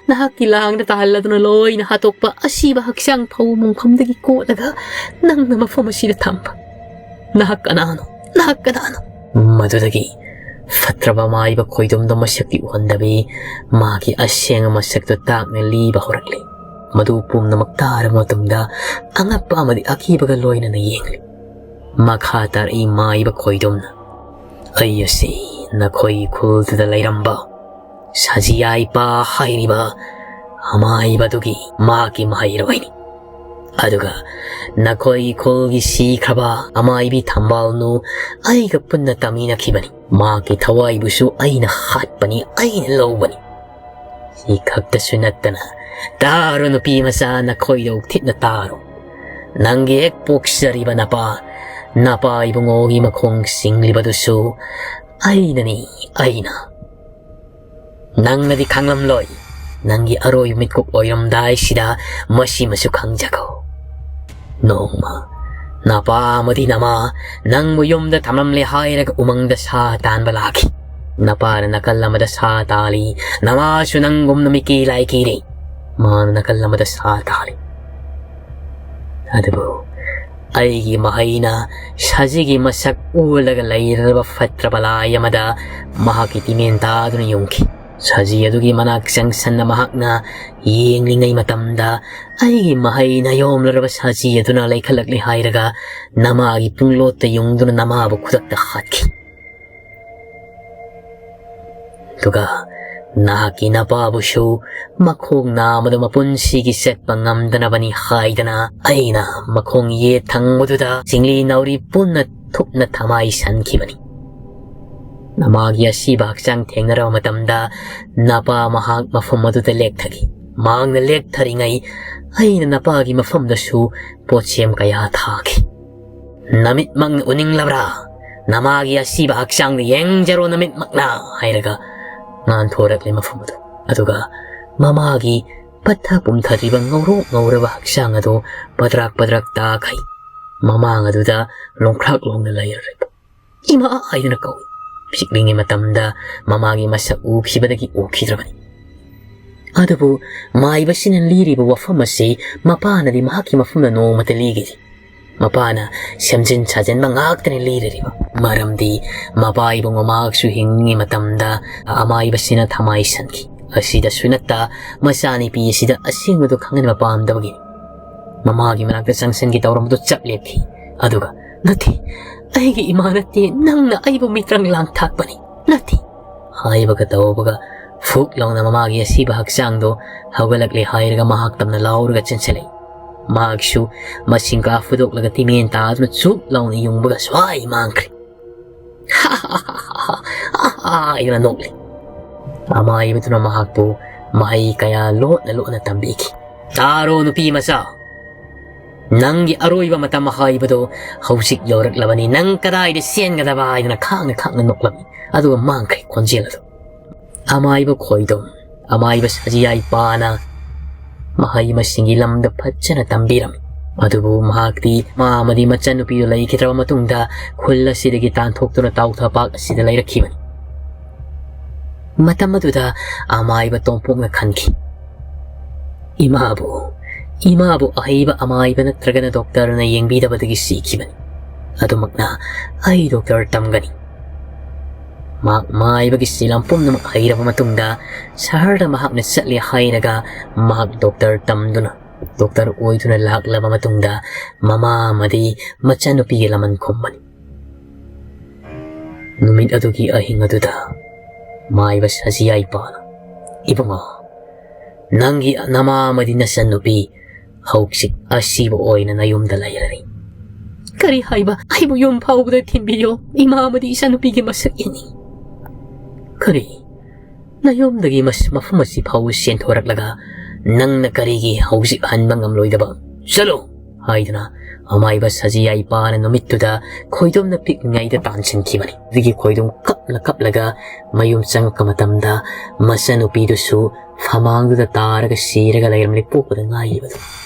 ꯅꯍꯥꯛꯀꯤ ꯂꯥꯡꯗ ꯇꯥꯍꯜꯂꯗꯨꯅ ꯂꯣꯏꯅ ꯍꯥꯠꯇꯣꯛꯄ ꯑꯁꯤꯕ ꯍꯛꯆꯥꯡ ꯐꯧ ꯃꯐꯝꯗꯒꯤ ꯀꯣꯠꯂꯒ ꯅꯪꯅ ꯃꯐꯝ ꯑꯁꯤꯗ ꯊꯝꯕ꯫ ꯅꯍꯥꯛ ꯀꯅꯥꯅꯣ? ꯅꯍꯥꯛ ꯀꯅꯥꯅꯣ?" ꯃꯗꯨꯗꯒꯤ ꯐꯠꯇ꯭ꯔꯕ ꯃꯥꯏꯕ ꯈꯣꯏꯗꯣꯝꯗꯣ ꯃꯁꯛꯇꯤ ꯎꯍꯟꯗꯕꯤ, ꯃꯥꯒꯤ ꯑꯁꯦꯡꯕ ꯃꯁꯛꯇꯨ ꯇꯥꯛꯅ ꯂꯤꯕ ꯍꯧꯔꯛꯂꯤ꯫ ꯃꯗꯨ ꯄꯨꯝꯅꯃꯛ ꯇꯥꯔꯕ ꯃꯇꯨꯡꯗ ꯑꯉꯛꯄ ꯑꯃꯗꯤ ꯑꯀꯤꯕꯒ ꯂꯣꯏꯅꯅ ꯌꯦꯡꯂꯤ꯫ ꯃꯈꯥ ꯇꯥꯔꯛꯏ ꯃꯥꯏꯕ ꯈꯣꯏꯗꯣꯝꯅ, "ꯑꯩ ꯑꯁꯤ ꯅꯈꯣꯏ ꯈꯨꯜꯗꯨꯗ ꯂꯩꯔꯝꯕ ꯁꯖꯤꯌꯥꯏꯄꯥ ꯍꯥꯏꯔꯤꯕ ꯑꯃꯥꯏꯕꯗꯨꯒꯤ ꯃꯍꯥꯛꯀꯤ ꯃꯍꯩꯔꯣꯏꯅꯤ꯫ ꯑꯗꯨꯒ ꯅꯈꯣꯏ ꯈꯨꯜꯒꯤ ꯁꯤꯈ꯭ꯔꯕ ꯑꯃꯥꯏꯕꯤ ꯊꯝꯕꯥꯜꯅꯨ ꯑꯩꯒ ꯄꯨꯟꯅ ꯇꯝꯃꯤꯟꯅꯈꯤꯕꯅꯤ꯫ ꯃꯍꯥꯛꯀꯤ ꯊꯋꯥꯏꯕꯨꯁꯨ ꯑꯩꯅ ꯍꯥꯠꯄꯅꯤ, ꯑꯩꯅ ꯂꯧꯕꯅꯤ꯫ ꯁꯤ ꯈꯛꯇꯁꯨ ꯅꯠꯇꯅ, ꯇꯥꯔꯣ ꯅꯨꯄꯤ ꯃꯆꯥ, ꯅꯈꯣꯏꯗ ꯎꯛꯊꯤꯠꯅ ꯇꯥꯔꯣ꯫ ꯅꯪꯒꯤ ꯍꯦꯛ ꯄꯣꯛꯆꯔꯤꯕ ꯅꯄꯥ, ꯅꯄꯥ ꯏꯕꯨꯡꯉꯣꯒꯤ ꯃꯈꯣꯡ ꯆꯤꯡꯂꯤꯕꯗꯨꯁꯨ ꯑꯩꯅꯅꯤ, ꯑꯩꯅ꯫ ꯅꯪꯅꯗꯤ ꯈꯪꯂꯝꯂꯣꯏ, ꯅꯪꯒꯤ ꯑꯔꯣꯏꯕ ꯃꯤꯠꯀꯨꯞ ꯑꯣꯏꯔꯝꯗꯥꯏꯁꯤꯗ ꯃꯁꯤꯃꯁꯨ ꯈꯪꯖꯈꯣ꯫ ꯅꯣꯡꯃ ꯅꯄꯥ ꯑꯃꯗꯤ ꯅꯃꯥ ꯅꯪꯕꯨ ꯌꯨꯝꯗ ꯊꯝꯂꯝꯂꯦ ꯍꯥꯏꯔꯒ ꯎꯃꯪꯗ ꯁꯥ ꯇꯥꯟꯕ ꯂꯥꯛꯈꯤ꯫ ꯅꯄꯥꯅ ꯅꯥꯀꯜ ꯑꯃꯗ ꯁꯥ ꯇꯥꯜꯂꯤ, ꯅꯃꯥꯁꯨ ꯅꯪꯒꯨꯝꯅ ꯃꯤꯀꯤ ꯂꯥꯏꯀꯤꯔꯦ꯫ ꯃꯥꯅ ꯅꯥꯀꯜ ꯑꯃꯗ ꯁꯥ ꯇꯥꯜꯂꯤ꯫ ꯑꯗꯨꯕꯨ ꯑꯩꯒꯤ ꯃꯍꯩꯅ ꯁꯖꯤꯒꯤ ꯃꯁꯛ ꯎꯍꯜꯂꯒ ꯂꯩꯔꯕ ꯐꯠꯇ꯭ꯔꯕ ꯂꯥꯏ ꯑꯃꯗ ꯃꯍꯥꯛꯀꯤ ꯇꯤꯃꯦꯟ ꯇꯥꯗꯨꯅ ꯌꯨꯡꯈꯤ꯫ ꯁꯖꯤ ꯑꯗꯨꯒꯤ ꯃꯅꯥꯛ ꯆꯪꯁꯟꯅ ꯃꯍꯥꯛꯅ ꯌꯦꯡꯂꯤꯉꯩ ꯃꯇꯝꯗ, ꯑꯩꯒꯤ ꯃꯍꯩꯅ ꯌꯣꯝꯂꯔꯕ ꯁꯖꯤ ꯑꯗꯨꯅ ꯂꯩꯈꯠꯂꯛꯂꯦ ꯍꯥꯏꯔꯒ ꯅꯃꯥꯒꯤ ꯄꯨꯡꯂꯣꯠꯇ ꯌꯨꯡꯗꯨꯅ ꯅꯃꯥꯕꯨ ꯈꯨꯗꯛꯇ ꯍꯥꯠꯈꯤ꯫ ꯑꯗꯨꯒ ꯅꯍꯥꯛꯀꯤ ꯅꯄꯥꯕꯨꯁꯨ ꯃꯈꯣꯡ ꯅꯥꯕꯗ ꯃꯄꯨꯟꯁꯤꯒꯤ ꯆꯠꯄ ꯉꯝꯗꯅꯕꯅꯤ ꯍꯥꯏꯗꯅ ꯑꯩꯅ ꯃꯈꯣꯡ ꯌꯦꯠ ꯊꯪꯕꯗꯨꯗ ꯆꯤꯡꯂꯤ ꯅꯥꯎꯔꯤ ꯄꯨꯟꯅ ꯊꯨꯞꯅ ꯊꯃꯥꯏ ꯁꯟꯈꯤꯕꯅꯤ꯫ ꯅꯃꯥꯒꯤ ꯑꯁꯤꯕ ꯍꯛꯆꯥꯡ ꯊꯦꯡꯅꯔꯕ ꯃꯇꯝꯗ ꯅꯄꯥ ꯃꯍꯥꯛ ꯃꯐꯝ ꯑꯗꯨꯗ ꯂꯦꯛꯊꯈꯤ꯫ ꯃꯍꯥꯛꯅ ꯂꯦꯛꯊꯔꯤꯉꯩ ꯑꯩꯅ ꯅꯄꯥꯒꯤ ꯃꯐꯝꯗꯁꯨ ꯄꯣꯠꯁꯦꯝ ꯀꯌꯥ ꯊꯥꯈꯤ꯫ "ꯅꯃꯤꯠꯃꯛꯅ ꯎꯅꯤꯡꯂꯕ꯭ꯔꯥ? ꯅꯃꯥꯒꯤ ꯑꯁꯤꯕ ꯍꯛꯆꯥꯡꯗ ꯌꯦꯡꯖꯔꯣ ꯅꯃꯤꯠꯃꯛꯅ!" ꯍꯥꯏꯔꯒ ꯉꯥꯟꯊꯣꯔꯛꯂꯦ ꯃꯐꯝ ꯑꯗꯨ꯫ ꯑꯗꯨꯒ ꯃꯃꯥꯒꯤ ꯄꯠꯊ ꯄꯨꯝꯊꯔꯤꯕ ꯉꯧꯔꯣꯛ ꯉꯧꯔꯕ ꯍꯛꯆꯥꯡ ꯑꯗꯨ ꯄꯗ꯭ꯔꯥꯛ ꯄꯗ꯭ꯔꯥꯛ ꯇꯥꯈꯩ ꯃꯃꯥꯡ ꯑꯗꯨꯗ ꯂꯣꯡꯈ꯭ꯔꯥꯛ ꯂꯣꯡꯅ ꯂꯩꯔꯔꯦ꯫ "ꯏꯃꯥ!" ꯍꯥꯏꯗꯨꯅ ꯀꯧꯏ꯫ ꯄꯤꯛꯂꯤꯉꯩ ꯃꯇꯝꯗ ꯃꯃꯥꯒꯤ ꯃꯁꯛ ꯎꯈꯤꯕꯗꯒꯤ ꯎꯈꯤꯗ꯭ꯔꯕꯅꯤ꯫ ꯑꯗꯨꯕꯨ ꯃꯥꯏꯕꯁꯤꯅ ꯂꯤꯔꯤꯕ ꯋꯥꯐꯝ ꯑꯁꯤ ꯃꯄꯥꯅꯗꯤ ꯃꯍꯥꯛꯀꯤ ꯃꯐꯝꯗ ꯅꯣꯡꯃꯇ ꯂꯤꯈꯤꯗꯦ꯫ ꯃꯄꯥꯅ ꯁꯦꯝꯖꯤꯟ ꯁꯥꯖꯤꯟꯕ ꯉꯥꯛꯇꯅꯤ ꯂꯤꯔꯤꯕ꯫ ꯃꯔꯝꯗꯤ ꯃꯄꯥ ꯏꯕꯨꯡꯉꯣ ꯃꯍꯥꯛꯁꯨ ꯍꯤꯡꯂꯤꯉꯩ ꯃꯇꯝꯗ ꯑꯃꯥꯏꯕꯁꯤꯅ ꯊꯃꯥꯏ ꯁꯟꯈꯤ꯫ ꯑꯁꯤꯗꯁꯨ ꯅꯠꯇ ꯃꯆꯥꯅꯨꯄꯤ ꯑꯁꯤꯗ ꯑꯁꯦꯡꯕꯗꯨ ꯈꯪꯍꯟꯕ ꯄꯥꯝꯗꯕꯒꯤ ꯃꯃꯥꯒꯤ ꯃꯅꯥꯛꯇ ꯆꯪꯁꯤꯟꯒꯦ ꯇꯧꯔꯝꯕꯗꯨ ꯆꯞ ꯂꯦꯞꯈꯤ꯫ ꯑꯗꯨꯒ, "ꯅꯠꯇꯦ, ꯑꯩꯒꯤ ꯏꯃꯥ ꯅꯠꯇꯦ, ꯅꯪꯅ ꯑꯩꯕꯨ ꯃꯤꯇ꯭ꯔꯪ ꯂꯥꯡꯊꯥꯛꯄꯅꯤ, ꯅꯠꯇꯦ" ꯍꯥꯏꯕꯒ ꯇꯧꯕꯒ ꯐꯨꯛ ꯂꯥꯎꯅ ꯃꯃꯥꯒꯤ ꯑꯁꯤꯕ ꯍꯛꯆꯥꯡꯗꯣ ꯍꯧꯒꯠꯂꯛꯂꯦ ꯍꯥꯏꯔꯒ ꯃꯍꯥꯛ ꯇꯝꯅ ꯂꯥꯎꯔꯒ ꯆꯦꯟꯁꯤꯜꯂꯛꯏ꯫ ꯃꯍꯥꯛꯁꯨ ꯃꯁꯤꯡꯒꯥ ꯐꯨꯗꯣꯛꯂꯒ ꯇꯤꯃꯦꯟ ꯇꯥꯗꯨꯅ ꯆꯨꯞ ꯂꯥꯎꯅ ꯌꯨꯡꯕꯒ ꯁ꯭ꯋꯥꯏ ꯃꯥꯡꯈ꯭ꯔꯦ꯫ ꯍꯥꯏꯗꯨꯅ ꯅꯣꯛꯂꯤ꯫ ꯑꯃꯥꯏꯕꯗꯨꯅ ꯃꯍꯥꯛꯄꯨ ꯃꯍꯩ ꯀꯌꯥ ꯂꯣꯠꯅ ꯂꯣꯠꯅ ꯇꯝꯕꯤꯈꯤ꯫ "ꯇꯥꯔꯣ ꯅꯨꯄꯤ ꯃꯆꯥ, ꯅꯪꯒꯤ ꯑꯔꯣꯏꯕ ꯃꯇꯝ ꯍꯥꯏꯕꯗꯣ ꯍꯧꯖꯤꯛ ꯌꯧꯔꯛꯂꯕꯅꯤ꯫ ꯅꯪ ꯀꯗꯥꯏꯗ ꯆꯦꯟꯒꯗꯕ?" ꯍꯥꯏꯗꯨꯅ ꯈꯥꯡꯅ ꯈꯥꯡꯅ ꯅꯣꯛꯂꯝꯃꯤ꯫ ꯑꯗꯨꯒ ꯃꯥꯡꯈ꯭ꯔꯦ ꯈꯣꯟꯖꯦꯜ ꯑꯗꯨ꯫ ꯑꯃꯥꯏꯕ ꯈꯣꯏꯗꯣꯝ, ꯑꯃꯥꯏꯕ ꯁꯖꯤꯌꯥꯏ ꯄꯥꯅ ꯃꯍꯩ ꯃꯁꯤꯡꯒꯤ ꯂꯝꯗ ꯐꯖꯅ ꯇꯝꯕꯤꯔꯝꯃꯤ꯫ ꯑꯗꯨꯕꯨ ꯃꯍꯥꯛꯇꯤ ꯃꯥ ꯑꯃꯗꯤ ꯃꯆꯟꯅꯨꯄꯤꯗꯨ ꯂꯩꯈꯤꯗ꯭ꯔꯕ ꯃꯇꯨꯡꯗ ꯈꯨꯜ ꯑꯁꯤꯗꯒꯤ ꯇꯥꯟꯊꯣꯛꯇꯨꯅ ꯇꯥꯎꯊꯄꯥꯛ ꯑꯁꯤꯗ ꯂꯩꯔꯛꯈꯤꯕꯅꯤ꯫ ꯃꯇꯝ ꯑꯗꯨꯗ ꯑꯃꯥꯏꯕ ꯇꯣꯝꯄꯣꯛꯅ ꯈꯟꯈꯤ, "ꯏꯃꯥꯕꯨ, ꯏꯃꯥꯕꯨ ꯑꯍꯩꯕ ꯑꯃꯥꯏꯕ ꯅꯠꯇ꯭ꯔꯒꯅ ꯗꯣꯛꯇꯔꯅ ꯌꯦꯡꯕꯤꯗꯕꯗꯒꯤ ꯁꯤꯈꯤꯕꯅꯤ꯫ ꯑꯗꯨꯃꯛꯅ ꯑꯩ ꯗꯣꯛꯇꯔ ꯇꯝꯒꯅꯤ꯫" ꯃꯍꯥꯛ ꯃꯥꯏꯕꯒꯤ ꯁꯤꯂꯝ ꯄꯨꯝꯅꯃꯛ ꯍꯩꯔꯕ ꯃꯇꯨꯡꯗ ꯁꯍꯔꯗ ꯃꯍꯥꯛꯅ ꯆꯠꯂꯦ ꯍꯥꯏꯔꯒ ꯃꯍꯥꯛ ꯗꯣꯛꯇꯔ ꯇꯝꯗꯨꯅ ꯗꯣꯛꯇꯔ ꯑꯣꯏꯗꯨꯅ ꯂꯥꯛꯂꯕ ꯃꯇꯨꯡꯗ ꯃꯃꯥ ꯑꯃꯗꯤ ꯃꯆꯟꯅꯨꯄꯤꯒꯤ ꯂꯃꯟ ꯈꯨꯝꯕꯅꯤ꯫ ꯅꯨꯃꯤꯠ ꯑꯗꯨꯒꯤ ꯑꯍꯤꯡ ꯑꯗꯨꯗ ꯃꯥꯏꯕ ꯁꯖꯤꯌꯥꯏꯄꯥꯅ, "ꯏꯕꯨꯡꯉꯣ, ꯅꯪꯒꯤ ꯅꯃꯥ ꯑꯃꯗꯤ ꯅꯆꯟꯅꯨꯄꯤ ꯍꯧꯖꯤꯛ ꯑꯁꯤꯕ ꯑꯣꯏꯅ ꯅꯌꯨꯝꯗ ꯂꯩꯔꯅꯤ꯫" "ꯀꯔꯤ ꯍꯥꯏꯕ? ꯑꯩꯕꯨ ꯌꯨꯝ ꯐꯥꯎꯕꯗ ꯊꯤꯟꯕꯤꯌꯣ, ꯏꯃꯥ ꯑꯃꯗꯤ ꯏꯆꯟꯅꯨꯄꯤꯒꯤ ꯃꯁꯛ ꯌꯦꯡꯅꯤꯡꯏ꯫" "ꯀꯔꯤ? ꯅꯌꯨꯝꯗꯒꯤ ꯃꯁ-, ꯃꯐꯝ ꯑꯁꯤ ꯐꯥꯎꯕ ꯆꯦꯟꯊꯣꯔꯛꯂꯒ ꯅꯪꯅ ꯀꯔꯤꯒꯤ ꯍꯧꯖꯤꯛ ꯍꯟꯕ ꯉꯝꯂꯣꯏꯗꯕ? ꯆꯠꯂꯣ!" ꯍꯥꯏꯗꯨꯅ ꯑꯃꯥꯏꯕ ꯁꯖꯤ ꯌꯥꯏꯄꯥꯅ ꯅꯨꯃꯤꯠꯇꯨꯗ ꯈꯣꯏꯗꯣꯝꯅ ꯄꯤꯛꯂꯤꯉꯩꯗ ꯇꯥꯟꯁꯤꯟꯈꯤꯕꯅꯤ꯫ ꯑꯗꯨꯒꯤ ꯈꯣꯏꯗꯣꯝ ꯀꯞꯅ ꯀꯞꯂꯒ ꯃꯌꯨꯝ ꯆꯪꯉꯛꯄ ꯃꯇꯝꯗ ꯃꯆꯟꯅꯨꯄꯤꯗꯨꯁꯨ ꯐꯃꯥꯡꯗꯨꯗ ꯇꯥꯔꯒ ꯁꯤꯔꯒ ꯂꯩꯔꯝꯂꯦ, ꯄꯣꯛꯄꯗ ꯉꯥꯏꯔꯤꯕꯗꯨ꯫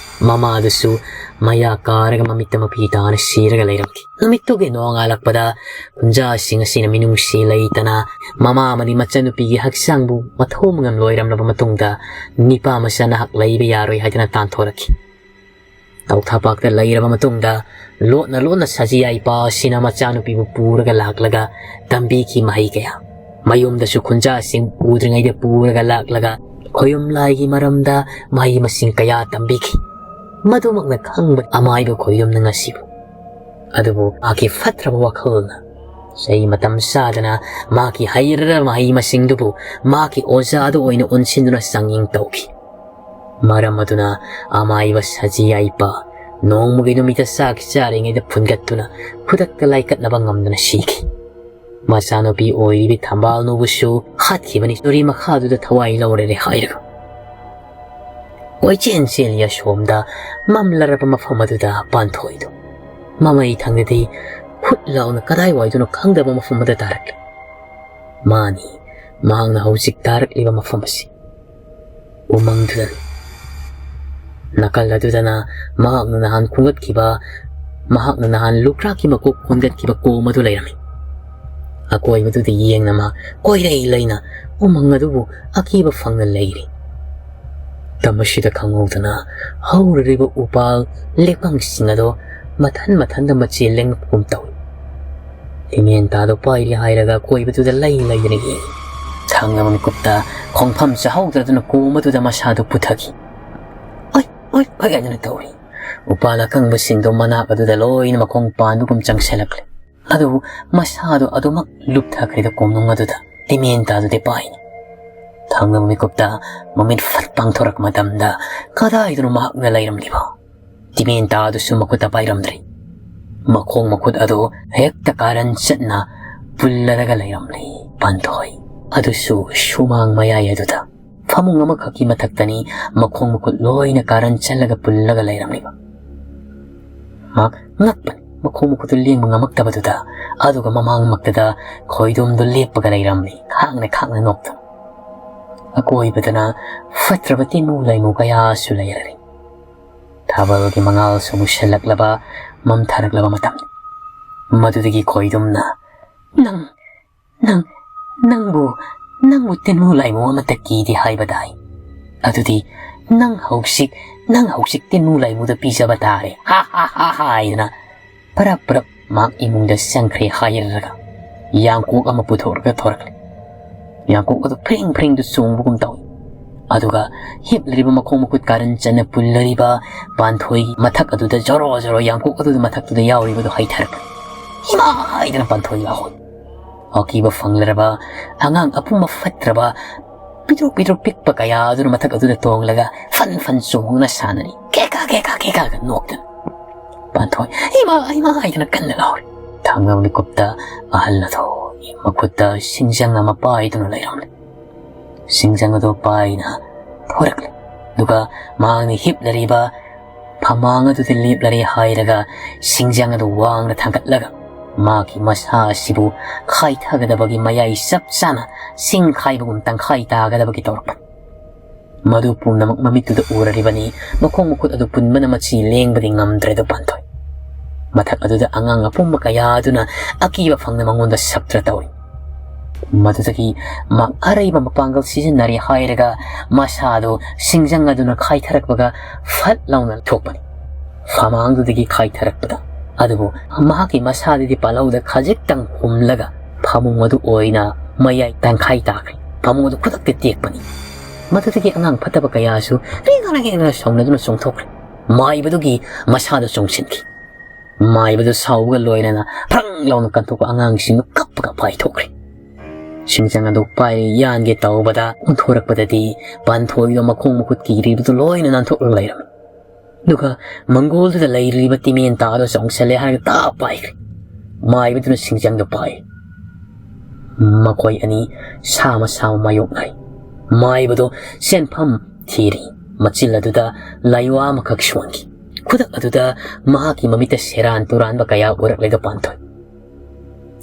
ꯃꯃꯥꯗꯨꯁꯨ ꯃꯌꯥ ꯀꯥꯔꯒ ꯃꯃꯤꯠꯇ ꯃꯄꯤ ꯇꯥꯅ ꯁꯤꯔꯒ ꯂꯩꯔꯝꯈꯤ꯫ ꯅꯨꯃꯤꯠꯇꯨꯒꯤ ꯅꯣꯡꯉꯥꯜꯂꯛꯄꯗ ꯈꯨꯟꯖꯥꯁꯤꯡ ꯑꯁꯤꯅ ꯃꯤꯅꯨꯡꯁꯤ ꯂꯩꯇꯅ ꯃꯃꯥ ꯑꯃꯗꯤ ꯃꯆꯟꯅꯨꯄꯤꯒꯤ ꯍꯛꯆꯥꯡꯕꯨ ꯃꯊꯣꯡ ꯃꯉꯝ ꯂꯣꯏꯔꯝꯂꯕ ꯃꯇꯨꯡꯗ ꯅꯤꯄꯥ ꯃꯆꯥ ꯅꯍꯥꯛ ꯂꯩꯕ ꯌꯥꯔꯣꯏ ꯍꯥꯏꯗꯨꯅ ꯇꯥꯟꯊꯣꯔꯛꯈꯤ꯫ ꯇꯧꯊꯥꯄꯥꯛꯇ ꯂꯩꯔꯕ ꯃꯇꯨꯡꯗ ꯂꯣꯠꯅ ꯂꯣꯠꯅ ꯁꯖꯤ ꯌꯥꯏꯄꯥ ꯑꯁꯤꯅ ꯃꯆꯥꯅꯨꯄꯤꯕꯨ ꯄꯨꯔꯒ ꯂꯥꯛꯂꯒ ꯇꯝꯕꯤꯈꯤ ꯃꯍꯩ ꯀꯌꯥ꯫ ꯃꯌꯨꯝꯗꯁꯨ ꯈꯨꯟꯖꯥꯁꯤꯡ ꯎꯗ꯭ꯔꯤꯉꯩꯗ ꯄꯨꯔꯒ ꯂꯥꯛꯂꯒ ꯈꯣꯌꯨꯝ ꯂꯥꯏꯒꯤ ꯃꯔꯝꯗ ꯃꯍꯩ ꯃꯁꯤꯡ ꯀꯌꯥ ꯇꯝꯕꯤꯈꯤ꯫ ꯃꯗꯨꯃꯛꯅ ꯈꯪꯕ ꯑꯃꯥꯏꯕ ꯈꯣꯌꯨꯝꯅ ꯉꯁꯤꯕꯨ꯫ ꯑꯗꯨꯕꯨ ꯃꯍꯥꯛꯀꯤ ꯐꯠꯇ꯭ꯔꯕ ꯋꯥꯈꯜꯅ ꯆꯍꯤ ꯃꯇꯝ ꯆꯥꯗꯅ ꯃꯍꯥꯛꯀꯤ ꯍꯩꯔꯔ ꯃꯍꯩ ꯃꯁꯤꯡꯗꯨꯕꯨ ꯃꯍꯥꯛꯀꯤ ꯑꯣꯖꯥꯗꯨ ꯑꯣꯏꯅ ꯑꯣꯟꯁꯤꯟꯗꯨꯅ ꯆꯥꯡꯌꯦꯡ ꯇꯧꯈꯤ꯫ ꯃꯔꯝ ꯑꯗꯨꯅ ꯑꯃꯥꯏꯕ ꯁꯖꯤ ꯌꯥꯏꯄꯥ ꯅꯣꯡꯃꯒꯤ ꯅꯨꯃꯤꯠꯇ ꯆꯥꯛ ꯆꯥꯔꯤꯉꯩꯗ ꯐꯨꯟꯒꯠꯇꯨꯅ ꯈꯨꯗꯛꯇ ꯂꯥꯏꯀꯠꯅꯕ ꯉꯝꯗꯅ ꯁꯤꯈꯤ꯫ ꯃꯆꯥꯅꯨꯄꯤ ꯑꯣꯏꯔꯤꯕꯤ ꯊꯝꯕꯥꯜꯅꯨꯕꯨꯁꯨ ꯍꯥꯠꯈꯤꯕꯅꯤ꯫ ꯆꯨꯔꯤ ꯃꯈꯥꯗꯨꯗ ꯊꯋꯥꯏ ꯂꯧꯔꯔꯦ ꯍꯥꯏꯔꯒ꯫ ꯀꯣꯏꯆꯦꯟ ꯆꯦꯜꯂꯤ ꯑꯁꯣꯝꯗ ꯃꯝꯂꯔꯕ ꯃꯐꯝ ꯑꯗꯨꯗ ꯄꯥꯟꯊꯣꯏꯗꯨ꯫ ꯃꯃꯩ ꯊꯪꯗꯗꯤ ꯍꯨꯠ ꯂꯥꯎꯅ ꯀꯗꯥꯏꯋꯥꯏꯗꯅꯣ ꯈꯪꯗꯕ ꯃꯐꯝ ꯑꯃꯗ ꯇꯥꯔꯛꯂꯦ꯫ ꯃꯥꯅꯤ, ꯃꯍꯥꯛꯅ ꯍꯧꯖꯤꯛ ꯇꯥꯔꯛꯂꯤꯕ ꯃꯐꯝ ꯑꯁꯤ ꯎꯃꯪꯗꯨꯗꯅꯤ꯫ ꯅꯥꯀꯜ ꯑꯗꯨꯗꯅ ꯃꯍꯥꯛꯅ ꯅꯍꯥꯟ ꯈꯣꯝꯒꯠꯈꯤꯕ, ꯃꯍꯥꯛꯅ ꯅꯍꯥꯟ ꯂꯨꯈ꯭ꯔꯥꯛꯀꯤ ꯃꯀꯣꯛ ꯈꯣꯝꯒꯠꯈꯤꯕ ꯀꯣꯝ ꯑꯗꯨ ꯂꯩꯔꯝꯃꯤ꯫ ꯑꯀꯣꯏꯕꯗꯨꯗ ꯌꯦꯡꯅ ꯃꯥ ꯀꯣꯏꯔꯩ ꯂꯩꯅ ꯎꯃꯪ ꯑꯗꯨꯕꯨ ꯑꯀꯤꯕ ꯐꯪꯅ ꯂꯩꯔꯤ꯫ ꯃꯇꯝ ꯑꯁꯤꯗ ꯈꯪꯍꯧꯗꯅ ꯍꯧꯔꯤꯕ ꯎꯄꯥꯜ ꯂꯩꯄꯪꯁꯤꯡ ꯑꯗꯣ ꯃꯊꯟ ꯃꯊꯟꯗ ꯃꯆꯦ ꯂꯦꯡꯉꯛꯄꯒꯨꯝ ꯇꯧꯏ꯫ ꯂꯤꯃꯦꯟꯇꯥꯗꯣ ꯄꯥꯏꯔꯤ ꯍꯥꯏꯔꯒ ꯑꯀꯣꯏꯕꯗꯨꯗ ꯂꯩ ꯂꯩꯗꯨꯅ ꯌꯦꯡꯏ꯫ ꯊꯪꯅꯕ ꯃꯤꯀꯨꯞꯇ ꯈꯣꯡꯐꯝ ꯆꯥꯍꯧꯗꯗꯨꯅ ꯀꯣꯝ ꯑꯗꯨꯗ ꯃꯁꯥꯗꯨ ꯄꯨꯊꯈꯤ꯫ "ꯑꯣꯏ, ꯑꯣꯏ, ꯑꯣꯏ" ꯍꯥꯏꯗꯨꯅ ꯇꯧꯔꯤ꯫ ꯎꯄꯥꯜ ꯑꯀꯪꯕꯁꯤꯡꯗꯣ ꯃꯅꯥꯛ ꯑꯗꯨꯗ ꯂꯣꯏꯅ ꯃꯈꯣꯡ ꯄꯥꯟꯕꯒꯨꯝ ꯆꯪꯁꯤꯜꯂꯛꯂꯦ꯫ ꯑꯗꯨꯕꯨ ꯃꯁꯥꯗꯣ ꯑꯗꯨꯃꯛ ꯂꯨꯞꯊꯈ꯭ꯔꯦꯗ ꯀꯣꯝꯅꯨꯡ ꯑꯗꯨꯗ꯫ ꯂꯤꯃꯦꯟꯇꯥꯗꯨꯗꯤ ꯄꯥꯏꯅꯤ꯫ ꯊꯪꯅꯕ ꯃꯤꯀꯨꯞꯇ ꯃꯃꯤꯠ ꯐꯠ ꯄꯥꯡꯊꯣꯔꯛꯄ ꯃꯇꯝꯗ ꯀꯗꯥꯏꯗꯅꯣ ꯃꯍꯥꯛꯅ ꯂꯩꯔꯝꯂꯤꯕ꯫ ꯂꯤꯃꯦꯟꯇꯥꯗꯨꯁꯨ ꯃꯈꯨꯠꯇ ꯄꯥꯏꯔꯝꯗ꯭ꯔꯤ꯫ ꯃꯈꯣꯡ ꯃꯈꯨꯠ ꯑꯗꯨ ꯍꯦꯛꯇ ꯀꯥꯔꯟ ꯆꯠꯅ ꯄꯨꯜꯂꯔꯒ ꯂꯩꯔꯝꯂꯤ꯫ ꯄꯥꯟꯊꯣꯏ ꯑꯗꯨꯁꯨ ꯁꯨꯃꯥꯡ ꯃꯌꯥꯏ ꯑꯗꯨꯗ ꯐꯃꯨꯡ ꯑꯃꯈꯛꯀꯤ ꯃꯊꯛꯇꯅꯤ ꯃꯈꯣꯡ ꯃꯈꯨꯠ ꯂꯣꯏꯅ ꯀꯥꯔꯟ ꯆꯠꯂꯒ ꯄꯨꯜꯂꯒ ꯂꯩꯔꯝꯂꯤꯕ꯫ ꯃꯍꯥꯛ ꯉꯛꯄꯅꯤ, ꯃꯈꯣꯡ ꯃꯈꯨꯠꯇꯨ ꯂꯦꯡꯕ ꯉꯝꯃꯛꯇꯕꯗꯨꯗ꯫ ꯑꯗꯨꯒ ꯃꯃꯥꯡꯃꯛꯇꯗ ꯈꯣꯏꯗꯣꯝꯗꯣ ꯂꯦꯞꯄꯒ ꯂꯩꯔꯝꯂꯤ, ꯈꯥꯡꯅ ꯈꯥꯡꯅ ꯅꯣꯛꯇꯨꯅ꯫ ꯑꯀꯣꯏꯕꯗꯅ ꯐꯠꯇ꯭ꯔꯕ ꯇꯤꯟꯃꯨ ꯂꯩꯃꯨ ꯀꯌꯥꯁꯨ ꯂꯩꯔꯔꯤ꯫ ꯊꯥꯕꯜꯒꯤ ꯃꯉꯥꯜꯁꯨ ꯃꯨꯁꯜꯂꯛꯂꯕ, ꯃꯝꯊꯔꯛꯂꯕ ꯃꯇꯝꯅꯤ꯫ ꯃꯗꯨꯗꯒꯤ ꯈꯣꯏꯗꯣꯝꯅ, "ꯅꯪ, ꯅꯪ, ꯅꯪꯕꯨ, ꯅꯪꯕꯨ ꯇꯤꯟꯃꯨ ꯂꯥꯏꯃꯨ ꯑꯃꯠꯇ ꯀꯤꯗꯦ ꯍꯥꯏꯕ ꯇꯥꯏ꯫ ꯑꯗꯨꯗꯤ ꯅꯪ ꯍꯧꯖꯤꯛ, ꯅꯪ ꯍꯧꯖꯤꯛ ꯇꯤꯟꯃꯨ ꯂꯥꯏꯃꯨꯗ ꯄꯤꯖꯕ ꯇꯥꯔꯦ꯫ ꯍꯥ, ꯍꯥ, ꯍꯥ, ꯍꯥ," ꯍꯥꯏꯗꯅ ꯄꯔꯞ ꯄꯔꯞ ꯃꯍꯥꯛ ꯏꯃꯨꯡꯗ ꯆꯪꯈ꯭ꯔꯦ ꯍꯥꯏꯔꯒ ꯌꯥꯡꯀꯣꯛ ꯑꯃ ꯄꯨꯊꯣꯛꯂꯒ ꯊꯣꯔꯛꯂꯦ꯫ ꯌꯥꯡꯀꯣꯛ ꯑꯗꯨ ꯐ꯭ꯔꯤꯡ ꯐ꯭ꯔꯤꯡꯗꯨ ꯆꯣꯡꯕꯒꯨꯝ ꯇꯧꯏ꯫ ꯑꯗꯨꯒ ꯍꯤꯞꯂꯤꯕ ꯃꯈꯣꯡ ꯃꯈꯨꯠ ꯀꯥꯔꯟ ꯆꯟꯅ ꯄꯨꯜꯂꯔꯤꯕ ꯄꯥꯟꯊꯣꯏ ꯃꯊꯛ ꯑꯗꯨꯗ ꯖꯣꯔꯣ ꯖꯣꯔꯣ ꯌꯥꯡꯀꯣꯛ ꯑꯗꯨꯗ ꯃꯊꯛꯇꯨꯗ ꯌꯥꯎꯔꯤꯕꯗꯨ ꯍꯩꯊꯔꯛꯄ꯫ "ꯏꯃꯥ!" ꯍꯥꯏꯗꯅ ꯄꯥꯟꯊꯣꯏ ꯂꯥꯎꯍꯧꯏ꯫ ꯑꯀꯤꯕ ꯐꯪꯂꯔꯕ ꯑꯉꯥꯡ ꯑꯄꯨꯝꯕ ꯐꯠꯇ꯭ꯔꯕ ꯄꯤꯇ꯭ꯔꯨꯛ ꯄꯤꯇ꯭ꯔꯨꯛ ꯄꯤꯛꯄ ꯀꯌꯥ ꯑꯗꯨꯅ ꯃꯊꯛ ꯑꯗꯨꯗ ꯇꯣꯡꯂꯒ ꯐꯟ ꯐꯟ ꯆꯣꯡꯗꯨꯅ ꯁꯥꯟꯅꯔꯤ꯫ ꯀꯦꯀꯥ ꯀꯦꯀꯥ ꯀꯦꯀꯥꯒ ꯅꯣꯛꯇꯨꯅ꯫ ꯄꯥꯟꯊꯣꯏ, "ꯏꯃꯥ, ꯏꯃꯥ!" ꯍꯥꯏꯗꯨꯅ ꯀꯟꯅ ꯂꯥꯎꯔꯤ꯫ ꯊꯪꯅꯕ ꯃꯤꯀꯨꯞꯇ ꯑꯍꯜ ꯑꯗꯨ ꯃꯈꯨꯠꯇ ꯁꯤꯡꯖꯪ ꯑꯃ ꯄꯥꯏꯗꯨꯅ ꯂꯩꯔꯝꯂꯦ꯫ ꯁꯤꯡꯖꯪ ꯑꯗꯨ ꯄꯥꯏꯅ ꯊꯣꯔꯛꯂꯦ꯫ ꯑꯗꯨꯒ ꯃꯍꯥꯛꯅ ꯍꯤꯞꯂꯔꯤꯕ ꯐꯃꯥꯡ ꯑꯗꯨꯗ ꯂꯦꯞꯂꯔꯦ ꯍꯥꯏꯔꯒ ꯁꯤꯡꯖꯪ ꯑꯗꯨ ꯋꯥꯡꯅ ꯊꯥꯡꯒꯠꯂꯒ ꯃꯍꯥꯛꯀꯤ ꯃꯁꯥ ꯑꯁꯤꯕꯨ ꯈꯥꯏꯊꯒꯗꯕꯒꯤ ꯃꯌꯥꯏ ꯆꯞ ꯆꯥꯅ ꯆꯤꯡꯈꯥꯏꯕꯒꯨꯝ ꯇꯪꯈꯥꯏ ꯇꯥꯒꯗꯕꯒꯤ ꯇꯧꯔꯛꯄꯅꯤ꯫ ꯃꯗꯨ ꯄꯨꯝꯅꯃꯛ ꯃꯃꯤꯠꯇꯨꯗ ꯎꯔꯔꯤꯕꯅꯤ꯫ ꯃꯈꯣꯡ ꯃꯈꯨꯠ ꯑꯗꯨ ꯄꯨꯟꯕꯅ ꯃꯁꯤ ꯂꯦꯡꯕꯗꯤ ꯉꯝꯗ꯭ꯔꯦꯗꯣ ꯄꯥꯟꯊꯣꯏ꯫ ꯃꯊꯛ ꯑꯗꯨꯗ ꯑꯉꯥꯡ ꯑꯄꯨꯝꯕ ꯀꯌꯥ ꯑꯗꯨꯅ ꯑꯀꯤꯕ ꯐꯪꯅ ꯃꯉꯣꯟꯗ ꯁꯞꯇ꯭ꯔ ꯇꯧꯏ꯫ ꯃꯗꯨꯗꯒꯤ ꯃꯍꯥꯛ ꯑꯔꯩꯕ ꯃꯄꯥꯡꯒꯜ ꯁꯤꯖꯤꯟꯅꯔꯦ ꯍꯥꯏꯔꯒ ꯃꯁꯥꯗꯨ ꯁꯤꯡꯖꯪ ꯑꯗꯨꯅ ꯈꯥꯏꯊꯔꯛꯄꯒ ꯐꯠ ꯂꯥꯎꯅ ꯊꯣꯛꯄꯅꯤ꯫ ꯐꯃꯥꯡꯗꯨꯗꯒꯤ ꯈꯥꯏꯊꯔꯛꯄꯗ, ꯑꯗꯨꯕꯨ ꯃꯍꯥꯛꯀꯤ ꯃꯁꯥꯗꯨꯗꯤ ꯄꯥꯜꯍꯧꯗ ꯈꯖꯤꯛꯇꯪ ꯍꯨꯝꯂꯒ ꯐꯃꯨꯡ ꯑꯗꯨ ꯑꯣꯏꯅ ꯃꯌꯥꯏ ꯇꯪꯈꯥꯏ ꯇꯥꯈ꯭ꯔꯦ꯫ ꯐꯃꯨꯡ ꯑꯗꯨ ꯈꯨꯗꯛꯇ ꯇꯦꯛꯄꯅꯤ꯫ ꯃꯗꯨꯗꯒꯤ ꯑꯉꯥꯡ ꯐꯠꯇꯕ ꯀꯌꯥꯁꯨ ꯔꯦꯒ ꯔꯦꯒ ꯁꯧꯅꯗꯨꯅ ꯆꯣꯡꯊꯣꯛꯈ꯭ꯔꯦ꯫ ꯃꯥꯏꯕꯗꯨꯒꯤ ꯃꯁꯥꯗ ꯆꯣꯡꯁꯤꯟꯈꯤ꯫ ꯃꯥꯏꯕꯗꯨ ꯁꯥꯎꯕꯒ ꯂꯣꯏꯅꯅ ꯐ꯭ꯔꯪ ꯂꯥꯎꯅ ꯀꯟꯊꯣꯛꯄ ꯑꯉꯥꯡꯁꯤꯡꯗꯨ ꯀꯞꯄꯒ ꯄꯥꯏꯊꯣꯛꯈ꯭ꯔꯦ꯫ ꯁꯤꯡꯖꯪ ꯑꯗꯨ ꯄꯥꯏꯔ ꯌꯥꯟꯒꯦ ꯇꯧꯕꯗ ꯑꯣꯟꯊꯣꯔꯛꯄꯗꯗꯤ ꯄꯥꯟꯊꯣꯏꯗꯣ ꯃꯈꯣꯡ ꯃꯈꯨꯠ ꯀꯤꯔꯤꯕꯗꯨ ꯂꯣꯏꯅ ꯅꯥꯟꯊꯣꯛꯂꯒ ꯂꯩꯔꯝꯃꯤ꯫ ꯑꯗꯨꯒ ꯃꯪꯒꯣꯜꯗꯨꯗ ꯂꯩꯔꯤꯕ ꯇꯤꯃꯦꯟ ꯇꯥꯗꯣ ꯆꯣꯡꯁꯜꯂꯦ ꯍꯥꯏꯔꯒ ꯇꯥ ꯄꯥꯏꯈ꯭ꯔꯦ꯫ ꯃꯥꯏꯕꯗꯨꯅ ꯁꯤꯡꯖꯪꯗꯣ ꯄꯥꯏ꯫ ꯃꯈꯣꯏ ꯑꯅꯤ ꯁꯥꯃ ꯁꯥꯃ ꯃꯥꯌꯣꯛꯅꯔꯤ꯫ ꯃꯥꯏꯕꯗꯣ ꯆꯦꯟꯐꯝ ꯊꯤꯔꯤ꯫ ꯃꯆꯤꯜ ꯑꯗꯨꯗ ꯂꯥꯏꯋꯥ ꯑꯃꯈꯛ ꯁꯣꯟꯈꯤ꯫ ꯈꯨꯗꯛ ꯑꯗꯨꯗ ꯃꯍꯥꯛꯀꯤ ꯃꯃꯤꯠꯇ ꯁꯦꯔꯥꯟ ꯇꯨꯔꯥꯟꯕ ꯀꯌꯥ ꯎꯔꯛꯂꯦꯗꯣ ꯄꯥꯟꯊꯣꯏ꯫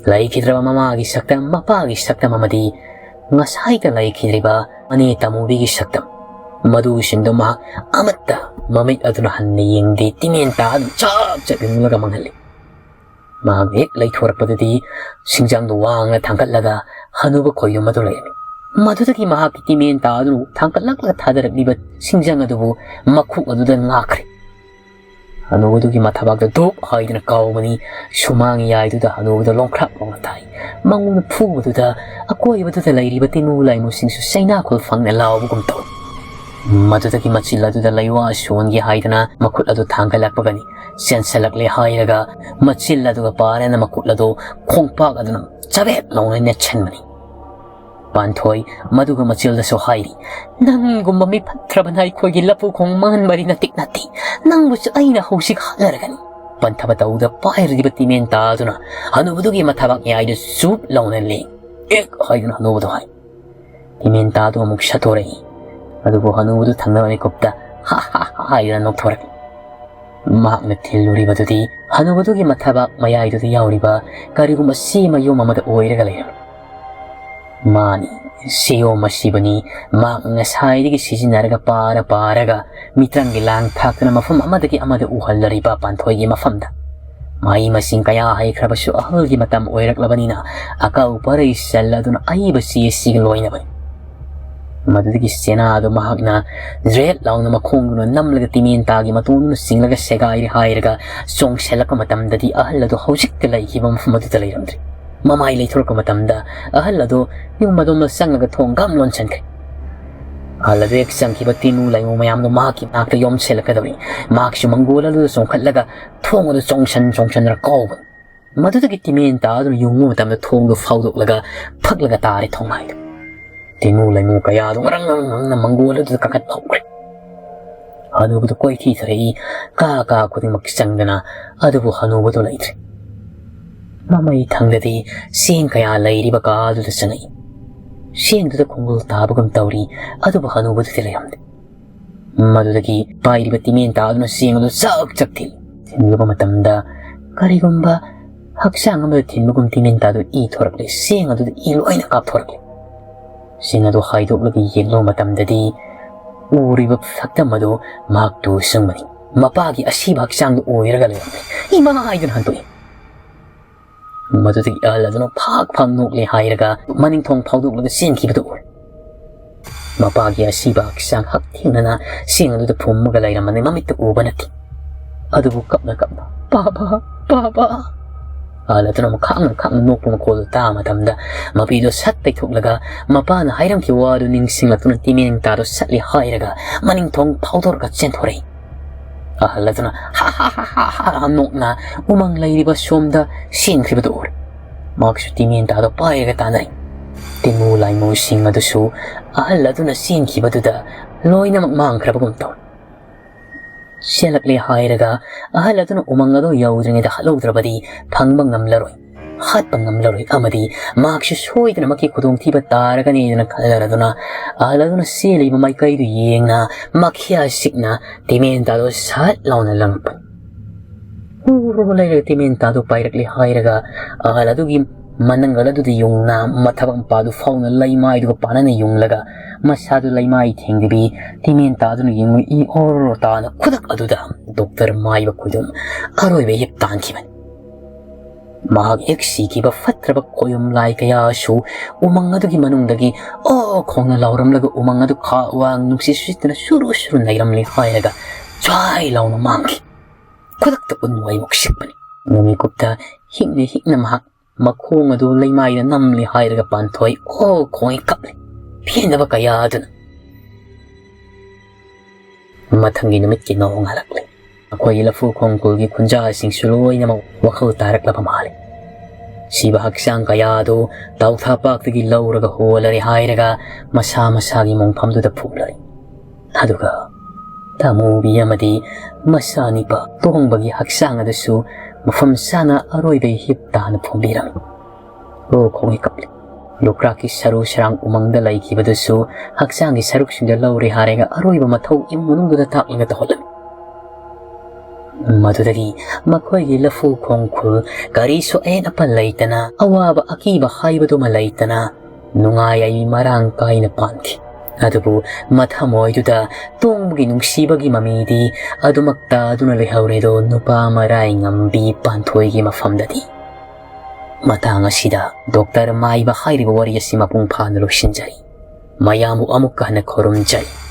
ꯂꯩꯈꯤꯗ꯭ꯔꯕ ꯃꯃꯥꯒꯤ ꯁꯛꯇꯝ, ꯃꯄꯥꯒꯤ ꯁꯛꯇꯝ ꯑꯃꯗꯤ ꯉꯁꯥꯏꯗ ꯂꯩꯈꯤꯗ꯭ꯔꯤꯕ ꯃꯅꯦ ꯇꯥꯃꯨꯕꯤꯒꯤ ꯁꯛꯇꯝ, ꯃꯗꯨꯁꯤꯡꯗꯣ ꯃꯍꯥꯛ ꯑꯃꯠꯇ ꯃꯃꯤꯠ ꯑꯗꯨꯅ ꯍꯟꯅ ꯌꯦꯡꯗꯦ꯫ ꯇꯤꯃꯦꯟ ꯇꯥ ꯑꯗꯨꯝ ꯆꯞ ꯆꯞ ꯌꯨꯡꯂꯒ ꯃꯥꯡꯍꯜꯂꯤ꯫ ꯃꯍꯥꯛ ꯍꯦꯛ ꯂꯩꯊꯣꯔꯛꯄꯗꯗꯤ ꯁꯤꯡꯖꯪꯗꯨ ꯋꯥꯡꯅ ꯊꯥꯡꯒꯠꯂꯒ ꯍꯅꯨꯕ ꯈꯣꯏꯌꯨꯝ ꯑꯗꯨ ꯂꯩꯔꯝꯃꯤ꯫ ꯃꯗꯨꯗꯒꯤ ꯃꯍꯥꯛꯀꯤ ꯇꯤꯃꯦꯟ ꯇꯥ ꯑꯗꯨꯅ ꯊꯥꯡꯒꯠꯂꯛꯂꯒ ꯊꯥꯗꯔꯛꯂꯤꯕ ꯁꯤꯡꯖꯪ ꯑꯗꯨꯕꯨ ꯃꯈꯨꯠ ꯑꯗꯨꯗ ꯉꯥꯛꯈ꯭ꯔꯦ꯫ ꯍꯅꯨꯕꯗꯨꯒꯤ ꯃꯊꯕꯥꯛꯇ ꯙꯨꯞ ꯍꯥꯏꯗꯨꯅ ꯀꯥꯎꯕꯅꯤ꯫ ꯁꯨꯃꯥꯡ ꯌꯥꯏꯗꯨꯗ ꯍꯅꯨꯕꯗ ꯂꯣꯡꯈ꯭ꯔꯥꯛ ꯂꯣꯡꯅ ꯇꯥꯏ꯫ ꯃꯉꯣꯟꯗ ꯐꯨꯕꯗꯨꯗ ꯑꯀꯣꯏꯕꯗꯨꯗ ꯂꯩꯔꯤꯕ ꯇꯤꯃꯨ ꯂꯥꯏꯃꯨꯁꯤꯡꯁꯨ ꯆꯩꯅꯥꯈꯣꯜ ꯐꯪꯅ ꯂꯥꯎꯕꯒꯨꯝ ꯇꯧꯏ꯫ ꯃꯗꯨꯗꯒꯤ ꯃꯆꯤꯜ ꯑꯗꯨꯗ ꯂꯩꯋꯥ ꯁꯣꯟꯒꯦ ꯍꯥꯏꯗꯅ ꯃꯈꯨꯠ ꯑꯗꯨ ꯊꯥꯡꯒꯠꯂꯛꯄꯒꯅꯤ꯫ ꯆꯦꯟꯁꯤꯜꯂꯛꯂꯦ ꯍꯥꯏꯔꯒ ꯃꯆꯤꯜ ꯑꯗꯨꯒ ꯄꯥꯔꯦꯅ ꯃꯈꯨꯠ ꯑꯗꯨ ꯈꯣꯡꯄꯥꯛ ꯑꯗꯨꯅ ꯆꯕꯦꯠ ꯂꯥꯎꯅ ꯅꯦꯠꯁꯟꯕꯅꯤ꯫ ꯄꯥꯟꯊꯣꯏ ꯃꯗꯨꯒ ꯃꯆꯤꯜꯗꯁꯨ ꯍꯥꯏꯔꯤ, "ꯅꯪꯒꯨꯝꯕ ꯃꯤ ꯐꯠꯇ꯭ꯔꯕꯅ ꯑꯩꯈꯣꯏꯒꯤ ꯂꯐꯨ ꯈꯣꯡ ꯃꯥꯡꯍꯟꯕꯗꯤ ꯅꯇꯤꯛ ꯅꯠꯇꯦ꯫ ꯅꯪꯕꯨꯁꯨ ꯑꯩꯅ ꯍꯧꯖꯤꯛ ꯍꯥꯠꯂꯔꯒꯅꯤ꯫" ꯄꯟꯊꯕ ꯇꯧꯗ ꯄꯥꯏꯔꯤꯕ ꯇꯤꯃꯦꯟ ꯇꯥꯗꯨꯅ ꯍꯅꯨꯕꯗꯨꯒꯤ ꯃꯊꯕꯥꯛ ꯃꯌꯥꯏꯗ ꯆꯨꯞ ꯂꯥꯎꯅ ꯂꯦꯡ꯫ "ꯑꯦꯛ!" ꯍꯥꯏꯗꯨꯅ ꯍꯅꯨꯕꯗꯨ ꯍꯥꯏ꯫ ꯇꯤꯃꯦꯟ ꯇꯥꯗꯨ ꯑꯃꯨꯛ ꯁꯠꯇꯣꯔꯛꯏ꯫ ꯑꯗꯨꯕꯨ ꯍꯅꯨꯕꯗꯨ ꯊꯪꯅꯕ ꯃꯤꯀꯨꯞꯇ "ꯍꯥ ꯍꯥ ꯍꯥ" ꯍꯥꯏꯗꯨꯅ ꯅꯣꯛꯊꯣꯔꯛꯏ꯫ ꯃꯍꯥꯛꯅ ꯊꯤꯜꯂꯨꯔꯤꯕꯗꯨꯗꯤ ꯍꯅꯨꯕꯗꯨꯒꯤ ꯃꯊꯕꯥꯛ ꯃꯌꯥꯏꯗꯨꯗ ꯌꯥꯎꯔꯤꯕ ꯀꯔꯤꯒꯨꯝꯕ ꯁꯦꯝ ꯃꯌꯣꯝ ꯑꯃꯗ ꯑꯣꯏꯔꯒ ꯂꯩꯔꯝꯃꯤ꯫ ꯃꯥꯅꯤ, ꯁꯦꯌꯣꯝ ꯑꯁꯤꯕꯅꯤ꯫ ꯃꯍꯥꯛ ꯉꯁꯥꯏꯗꯒꯤ ꯁꯤꯖꯤꯟꯅꯔꯒ ꯄꯥꯔ ꯄꯥꯔꯒ ꯃꯤꯇ꯭ꯔꯪꯒꯤ ꯂꯥꯡ ꯊꯥꯛꯇꯨꯅ ꯃꯐꯝ ꯑꯃꯗꯒꯤ ꯑꯃꯗ ꯎꯍꯜꯂꯔꯤꯕ ꯄꯥꯟꯊꯣꯏꯒꯤ ꯃꯐꯝꯗ꯫ ꯃꯍꯩ ꯃꯁꯤꯡ ꯀꯌꯥ ꯍꯩꯈ꯭ꯔꯕꯁꯨ ꯑꯍꯜꯒꯤ ꯃꯇꯝ ꯑꯣꯏꯔꯛꯂꯕꯅꯤꯅ ꯑꯀꯧ ꯄꯔꯩ ꯆꯜꯂꯗꯨꯅ ꯑꯏꯕ ꯆꯦ ꯑꯁꯤꯒ ꯂꯣꯏꯅꯕꯅꯤ꯫ ꯃꯗꯨꯗꯒꯤ ꯆꯦꯅꯥ ꯑꯗꯨ ꯃꯍꯥꯛꯅ ꯖ꯭ꯔꯦꯠ ꯂꯥꯎꯅ ꯃꯈꯣꯡꯗꯨꯅ ꯅꯝꯂꯒ ꯇꯤꯃꯦꯟ ꯇꯥꯒꯤ ꯃꯇꯣꯟꯗꯨꯅ ꯆꯤꯡꯂꯒ ꯁꯦꯒꯥꯏꯔꯦ ꯍꯥꯏꯔꯒ ꯆꯣꯡꯁꯤꯜꯂꯛꯄ ꯃꯇꯝꯗꯗꯤ ꯑꯍꯜ ꯑꯗꯨ ꯍꯧꯖꯤꯛꯇ ꯂꯩꯈꯤꯕ ꯃꯐꯝ ꯑꯗꯨꯗ ꯂꯩꯔꯝꯗ꯭ꯔꯦ꯫ ꯃꯃꯥꯏ ꯂꯩꯊꯣꯔꯛꯄ ꯃꯇꯝꯗ ꯑꯍꯜ ꯑꯗꯨ ꯌꯨꯝ ꯑꯗꯣꯝꯗ ꯆꯪꯂꯒ ꯊꯣꯡ ꯒꯝ ꯂꯣꯟꯁꯤꯟꯈ꯭ꯔꯦ꯫ ꯑꯍꯜ ꯑꯗꯨ ꯍꯦꯛ ꯆꯪꯈꯤꯕ ꯇꯤꯃꯨ ꯂꯩꯃꯨ ꯃꯌꯥꯝꯗꯨ ꯃꯍꯥꯛꯀꯤ ꯅꯥꯛꯇ ꯌꯣꯝꯁꯤꯜꯂꯛꯀꯗꯧꯔꯤ꯫ ꯃꯍꯥꯛꯁꯨ ꯃꯪꯒꯣꯜ ꯑꯗꯨꯗ ꯆꯣꯡꯈꯠꯂꯒ ꯊꯣꯡ ꯑꯗꯨ ꯆꯣꯡꯁꯟ ꯆꯣꯡꯁꯟꯗꯅ ꯀꯥꯎꯕꯅꯤ꯫ ꯃꯗꯨꯗꯒꯤ ꯇꯤꯃꯦꯟ ꯇꯥꯗꯨꯅ ꯌꯨꯡꯕ ꯃꯇꯝꯗ ꯊꯣꯡꯗꯨ ꯐꯥꯎꯗꯣꯛꯂꯒ ꯐꯛꯂꯒ ꯇꯥꯔꯦ ꯊꯣꯡꯃꯥꯏꯗ꯫ ꯇꯤꯃꯨ ꯂꯩꯃꯨ ꯀꯌꯥꯗꯨ ꯉꯔꯪ ꯉꯔꯪ ꯉꯪꯅ ꯃꯪꯒꯣꯜ ꯑꯗꯨꯗ ꯀꯥꯈꯠ ꯍꯧꯈ꯭ꯔꯦ꯫ ꯍꯅꯨꯕꯗꯨ ꯀꯣꯏꯊꯤ ꯊꯤꯔꯛꯏ, ꯀꯥ ꯀꯥ ꯈꯨꯗꯤꯡꯃꯛ ꯆꯪꯗꯅ, ꯑꯗꯨꯕꯨ ꯍꯅꯨꯕꯗꯨ ꯂꯩꯇ꯭ꯔꯦ꯫ ꯃꯃꯩ ꯊꯪꯗꯗꯤ ꯆꯦꯡ ꯀꯌꯥ ꯂꯩꯔꯤꯕ ꯀꯥ ꯑꯗꯨꯗ ꯆꯪꯉꯛꯏ꯫ ꯆꯦꯡꯗꯨꯗ ꯈꯣꯡꯒꯨꯜ ꯇꯥꯕꯒꯨꯝ ꯇꯧꯔꯤ, ꯑꯗꯨꯕꯨ ꯍꯅꯨꯕꯗꯨꯗꯤ ꯂꯩꯔꯝꯗꯦ꯫ ꯃꯗꯨꯗꯒꯤ ꯄꯥꯏꯔꯤꯕ ꯇꯤꯃꯦꯟꯇꯥ ꯑꯗꯨꯅ ꯆꯦꯡ ꯑꯗꯨ ꯆꯛ ꯆꯛ ꯊꯤꯜꯂꯤ꯫ ꯊꯤꯜꯂꯨꯕ ꯃꯇꯝꯗ ꯀꯔꯤꯒꯨꯝꯕ ꯍꯛꯆꯥꯡ ꯑꯃꯗ ꯊꯤꯟꯕꯒꯨꯝ ꯇꯤꯃꯦꯟꯇꯥꯗꯨ ꯏ ꯊꯣꯔꯛꯂꯦ꯫ ꯆꯦꯡ ꯑꯗꯨꯗ ꯏ ꯂꯣꯏꯅ ꯀꯥꯞꯊꯣꯔꯛꯂꯦ꯫ ꯆꯦꯡ ꯑꯗꯨ ꯍꯥꯏꯗꯣꯛꯂꯒ ꯌꯦꯡꯂꯨꯕ ꯃꯇꯝꯗꯗꯤ ꯎꯔꯤꯕ ꯁꯛꯇꯝ ꯑꯗꯨ ꯃꯍꯥꯛ ꯇꯨ ꯆꯨꯡꯕꯅꯤ꯫ ꯃꯄꯥꯒꯤ ꯑꯁꯤꯕ ꯍꯛꯆꯥꯡꯗꯨ ꯑꯣꯏꯔꯒ ꯂꯩꯔꯝꯃꯤ꯫ "ꯏꯃꯥ!" ꯍꯥꯏꯗꯨꯅ ꯍꯟꯗꯣꯛꯏ꯫ ꯃꯗꯨꯗꯒꯤ ꯑꯍꯜ ꯑꯗꯨꯅ ꯐꯥꯛ ꯐꯥꯛ ꯅꯣꯛꯂꯦ ꯍꯥꯏꯔꯒ ꯃꯅꯤꯡ ꯊꯣꯡ ꯐꯥꯎꯗꯣꯛꯂꯒ ꯆꯦꯟꯈꯤꯕꯗꯨ ꯎꯔꯦ꯫ ꯃꯄꯥꯒꯤ ꯑꯁꯤꯕ ꯍꯛꯆꯥꯡ ꯍꯛꯊꯦꯡꯅꯅ ꯆꯦꯡ ꯑꯗꯨꯗ ꯐꯨꯝꯃꯒ ꯂꯩꯔꯝꯕꯅꯤ꯫ ꯃꯃꯤꯠꯇ ꯎꯕ ꯅꯠꯇꯦ꯫ ꯑꯗꯨꯕꯨ ꯀꯞꯅ ꯀꯞꯅ, "ꯄꯥꯄꯥ, ꯄꯥꯄꯥ!" ꯑꯍꯜ ꯑꯗꯨꯅ ꯑꯃꯨꯛ ꯈꯥꯡꯅ ꯈꯥꯡꯅ ꯅꯣꯛꯄ ꯃꯈꯣꯜꯗꯨ ꯇꯥꯕ ꯃꯇꯝꯗ ꯃꯄꯤꯗꯨ ꯁꯠ ꯇꯩꯊꯣꯛꯂꯒ ꯃꯄꯥꯅ ꯍꯥꯏꯔꯝꯈꯤꯕ ꯋꯥꯗꯨ ꯅꯤꯡꯁꯤꯡꯂꯛꯇꯨꯅ ꯇꯤꯃꯦꯟꯇꯥꯗꯨ ꯁꯠꯂꯤ ꯍꯥꯏꯔꯒ ꯃꯅꯤꯡ ꯊꯣꯡ ꯐꯥꯎꯗꯣꯔꯒ ꯆꯦꯟꯊꯣꯔꯛꯏ꯫ ꯑꯍꯜ ꯑꯗꯨꯅ ꯍꯥ ꯍꯥ ꯍꯥ ꯍꯥ ꯍꯥ ꯅꯣꯛꯅ ꯎꯃꯪ ꯂꯩꯔꯤꯕ ꯁꯣꯝꯗ ꯆꯦꯟꯈ꯭ꯔꯤꯕꯗꯨ ꯎꯔꯦ꯫ ꯃꯍꯥꯛꯁꯨ ꯇꯤꯃꯦꯟꯇꯥꯗꯨ ꯄꯥꯏꯔꯒ ꯇꯥꯟꯅꯔꯤ꯫ ꯇꯤꯟꯃꯨ ꯂꯥꯏꯃꯨꯁꯤꯡ ꯑꯗꯨꯁꯨ ꯑꯍꯜ ꯑꯗꯨꯅ ꯆꯦꯟꯈꯤꯕꯗꯨꯗ ꯂꯣꯏꯅꯃꯛ ꯃꯥꯡꯈ꯭ꯔꯕꯒꯨꯝ ꯇꯧꯏ꯫ ꯆꯦꯜꯂꯛꯂꯦ ꯍꯥꯏꯔꯒ ꯑꯍꯜ ꯑꯗꯨꯅ ꯎꯃꯪ ꯑꯗꯨ ꯌꯧꯗ꯭ꯔꯤꯉꯩꯗ ꯍꯥꯠꯍꯧꯗ꯭ꯔꯕꯗꯤ ꯐꯪꯕ ꯉꯝꯂꯔꯣꯏ, ꯍꯥꯠꯄ ꯉꯝꯂꯔꯣꯏ, ꯑꯃꯗꯤ ꯃꯍꯥꯛꯁꯨ ꯁꯣꯏꯗꯅꯃꯛꯀꯤ ꯈꯨꯗꯣꯡꯊꯤꯕ ꯇꯥꯔꯒꯅꯤꯗꯅ ꯈꯜꯂꯔꯗꯨꯅ ꯑꯍꯜ ꯑꯗꯨꯅ ꯆꯦꯜꯂꯤꯕ ꯃꯥꯏꯀꯩꯗꯨ ꯌꯦꯡꯅ ꯃꯈꯤꯌꯥ ꯁꯤꯛꯅ ꯇꯤꯃꯦꯟꯇꯥꯗꯨ ꯁꯠ ꯂꯥꯎꯅ ꯂꯪꯉꯛꯄꯅꯤ꯫ ꯍꯨꯔꯨ ꯂꯩꯔꯒ ꯇꯤꯃꯦꯟꯇꯥꯗꯨ ꯄꯥꯏꯔꯛꯂꯦ ꯍꯥꯏꯔꯒ ꯑꯍꯜ ꯑꯗꯨꯒꯤ ꯃꯅꯪꯒꯜ ꯑꯗꯨꯗ ꯌꯨꯡꯅ ꯃꯊꯕꯥꯛ ꯃꯄꯥꯗꯨ ꯐꯥꯎꯅ ꯂꯩꯃꯥꯏꯗꯨꯒ ꯄꯥꯅꯅ ꯌꯨꯡꯂꯒ ꯃꯁꯥꯗꯨ ꯂꯩꯃꯥꯏ ꯊꯦꯡꯗꯕꯤ ꯇꯤꯃꯦꯟꯇꯥꯗꯨꯅ ꯌꯦꯡꯂꯨ ꯏ ꯑꯣꯔꯣ ꯇꯥꯅ ꯈꯨꯗꯛ ꯑꯗꯨꯗ ꯗꯣꯛꯇꯔ ꯃꯥꯏꯕ ꯈꯨꯗꯨꯝ ꯑꯔꯣꯏꯕ ꯍꯤꯞ ꯇꯥꯟꯈꯤꯕꯅꯤ꯫ ꯃꯍꯥꯛ ꯍꯦꯛ ꯁꯤꯈꯤꯕ ꯐꯠꯇ꯭ꯔꯕ ꯀꯣꯌꯨꯝ ꯂꯥꯏ ꯀꯌꯥꯁꯨ ꯎꯃꯪ ꯑꯗꯨꯒꯤ ꯃꯅꯨꯡꯗꯒꯤ ꯑꯣ ꯈꯣꯡꯅ ꯂꯥꯎꯔꯝꯂꯒ ꯎꯃꯪ ꯑꯗꯨ ꯈꯥ ꯋꯥꯡ ꯅꯨꯡꯁꯤꯠ ꯁꯤꯠꯇꯨꯅ ꯁꯨꯔꯨ ꯁꯨꯔꯨ ꯅꯩꯔꯝꯂꯦ ꯍꯥꯏꯔꯒ ꯁ꯭ꯋꯥꯏ ꯂꯥꯎꯅ ꯃꯥꯡꯈꯤ꯫ ꯈꯨꯗꯛꯇ ꯎꯟ ꯋꯥꯏꯃꯨꯛ ꯁꯤꯠꯄꯅꯤ꯫ ꯅꯨꯃꯤꯠꯀꯨꯞꯇ ꯍꯤꯛꯅ ꯍꯤꯛꯅ ꯃꯍꯥꯛ ꯃꯈꯣꯡ ꯑꯗꯨ ꯂꯩꯃꯥꯏꯗ ꯅꯝꯂꯦ ꯍꯥꯏꯔꯒ ꯄꯥꯟꯊꯣꯏ ꯑꯣ ꯈꯣꯡꯉꯩ ꯀꯞꯂꯤ꯫ ꯄꯦꯟꯗꯕ ꯀꯌꯥ ꯑꯗꯨꯅ ꯃꯊꯪꯒꯤ ꯅꯨꯃꯤꯠꯀꯤ ꯅꯣꯡ ꯍꯜꯂꯛꯂꯦ꯫ ꯑꯩꯈꯣꯏꯒꯤ ꯂꯐꯨ ꯈꯣꯡꯀꯨꯜꯒꯤ ꯈꯨꯟꯖꯥꯁꯤꯡꯁꯨ ꯂꯣꯏꯅꯃꯛ ꯋꯥꯈꯜ ꯇꯥꯔꯛꯂꯕ ꯃꯥꯜꯂꯤ꯫ ꯁꯤꯕ ꯍꯛꯆꯥꯡ ꯀꯌꯥ ꯑꯗꯨ ꯇꯥꯎꯊꯥꯄꯥꯛꯇꯒꯤ ꯂꯧꯔꯒ ꯍꯣꯜꯂꯔꯦ ꯍꯥꯏꯔꯒ ꯃꯁꯥ ꯃꯁꯥꯒꯤ ꯃꯣꯡꯐꯝꯗꯨꯗ ꯐꯨꯝꯂꯔꯦ꯫ ꯑꯗꯨꯒ ꯇꯥꯃꯨꯕꯤ ꯑꯃꯗꯤ ꯃꯆꯥꯅꯤꯄꯥ ꯇꯣꯡꯕꯒꯤ ꯍꯛꯆꯥꯡ ꯑꯗꯨꯁꯨ ꯃꯐꯝ ꯆꯥꯅ ꯑꯔꯣꯏꯕ ꯍꯤꯞ ꯇꯥꯅ ꯐꯨꯝꯕꯤꯔꯝꯃꯤ꯫ ꯑꯣ ꯈꯣꯡꯉꯩ ꯀꯞꯂꯤ꯫ ꯂꯣꯛꯇꯥꯛꯀꯤ ꯁꯔꯨ ꯁꯔꯥꯡ ꯎꯃꯪꯗ ꯂꯩꯈꯤꯕꯗꯨꯁꯨ ꯍꯛꯆꯥꯡꯒꯤ ꯁꯔꯨꯛꯁꯤꯡꯗ ꯂꯧꯔꯦ ꯍꯥꯏꯔꯒ ꯑꯔꯣꯏꯕ ꯃꯊꯧ ꯏꯃꯨꯡ ꯃꯅꯨꯡꯗꯨꯗ ꯇꯥꯛꯂꯒ ꯇꯧꯍꯜꯂꯝꯃꯤ꯫ ꯃꯗꯨꯗꯒꯤ ꯃꯈꯣꯏꯒꯤ ꯂꯐꯨ ꯈꯣꯡꯈꯨꯜ ꯀꯔꯤꯁꯨ ꯑꯍꯦꯟ ꯑꯄꯟ ꯂꯩꯇꯅ, ꯑꯋꯥꯕ ꯑꯀꯤꯕ ꯍꯥꯏꯕꯗꯨꯃ ꯂꯩꯇꯅ, ꯅꯨꯡꯉꯥꯏ ꯌꯥꯏꯕꯤ ꯃꯔꯥꯡ ꯀꯥꯏꯅ ꯄꯥꯟꯈꯤ꯫ ꯑꯗꯨꯕꯨ ꯃꯊꯃꯣꯏꯗꯨꯗ ꯇꯣꯡꯕꯒꯤ ꯅꯨꯡꯁꯤꯕꯒꯤ ꯃꯃꯤꯗꯤ ꯑꯗꯨꯃꯛ ꯇꯥꯗꯨꯅ ꯂꯩꯍꯧꯔꯦꯗꯣ ꯅꯨꯄꯥ ꯃꯔꯥꯏ ꯉꯝꯕꯤ ꯄꯥꯟꯊꯣꯏꯒꯤ ꯃꯐꯝꯗꯗꯤ꯫ ꯃꯇꯥꯡ ꯑꯁꯤꯗ ꯗꯣꯛꯇꯔ ꯃꯥꯏꯕ ꯍꯥꯏꯔꯤꯕ ꯋꯥꯔꯤ ꯑꯁꯤ ꯃꯄꯨꯡ ꯐꯥꯅ ꯂꯣꯏꯁꯤꯟꯖꯔꯤ꯫ ꯃꯌꯥꯝꯕꯨ ꯑꯃꯨꯛꯀ ꯍꯟꯅ ꯈꯨꯔꯨꯝꯖꯔꯤ꯫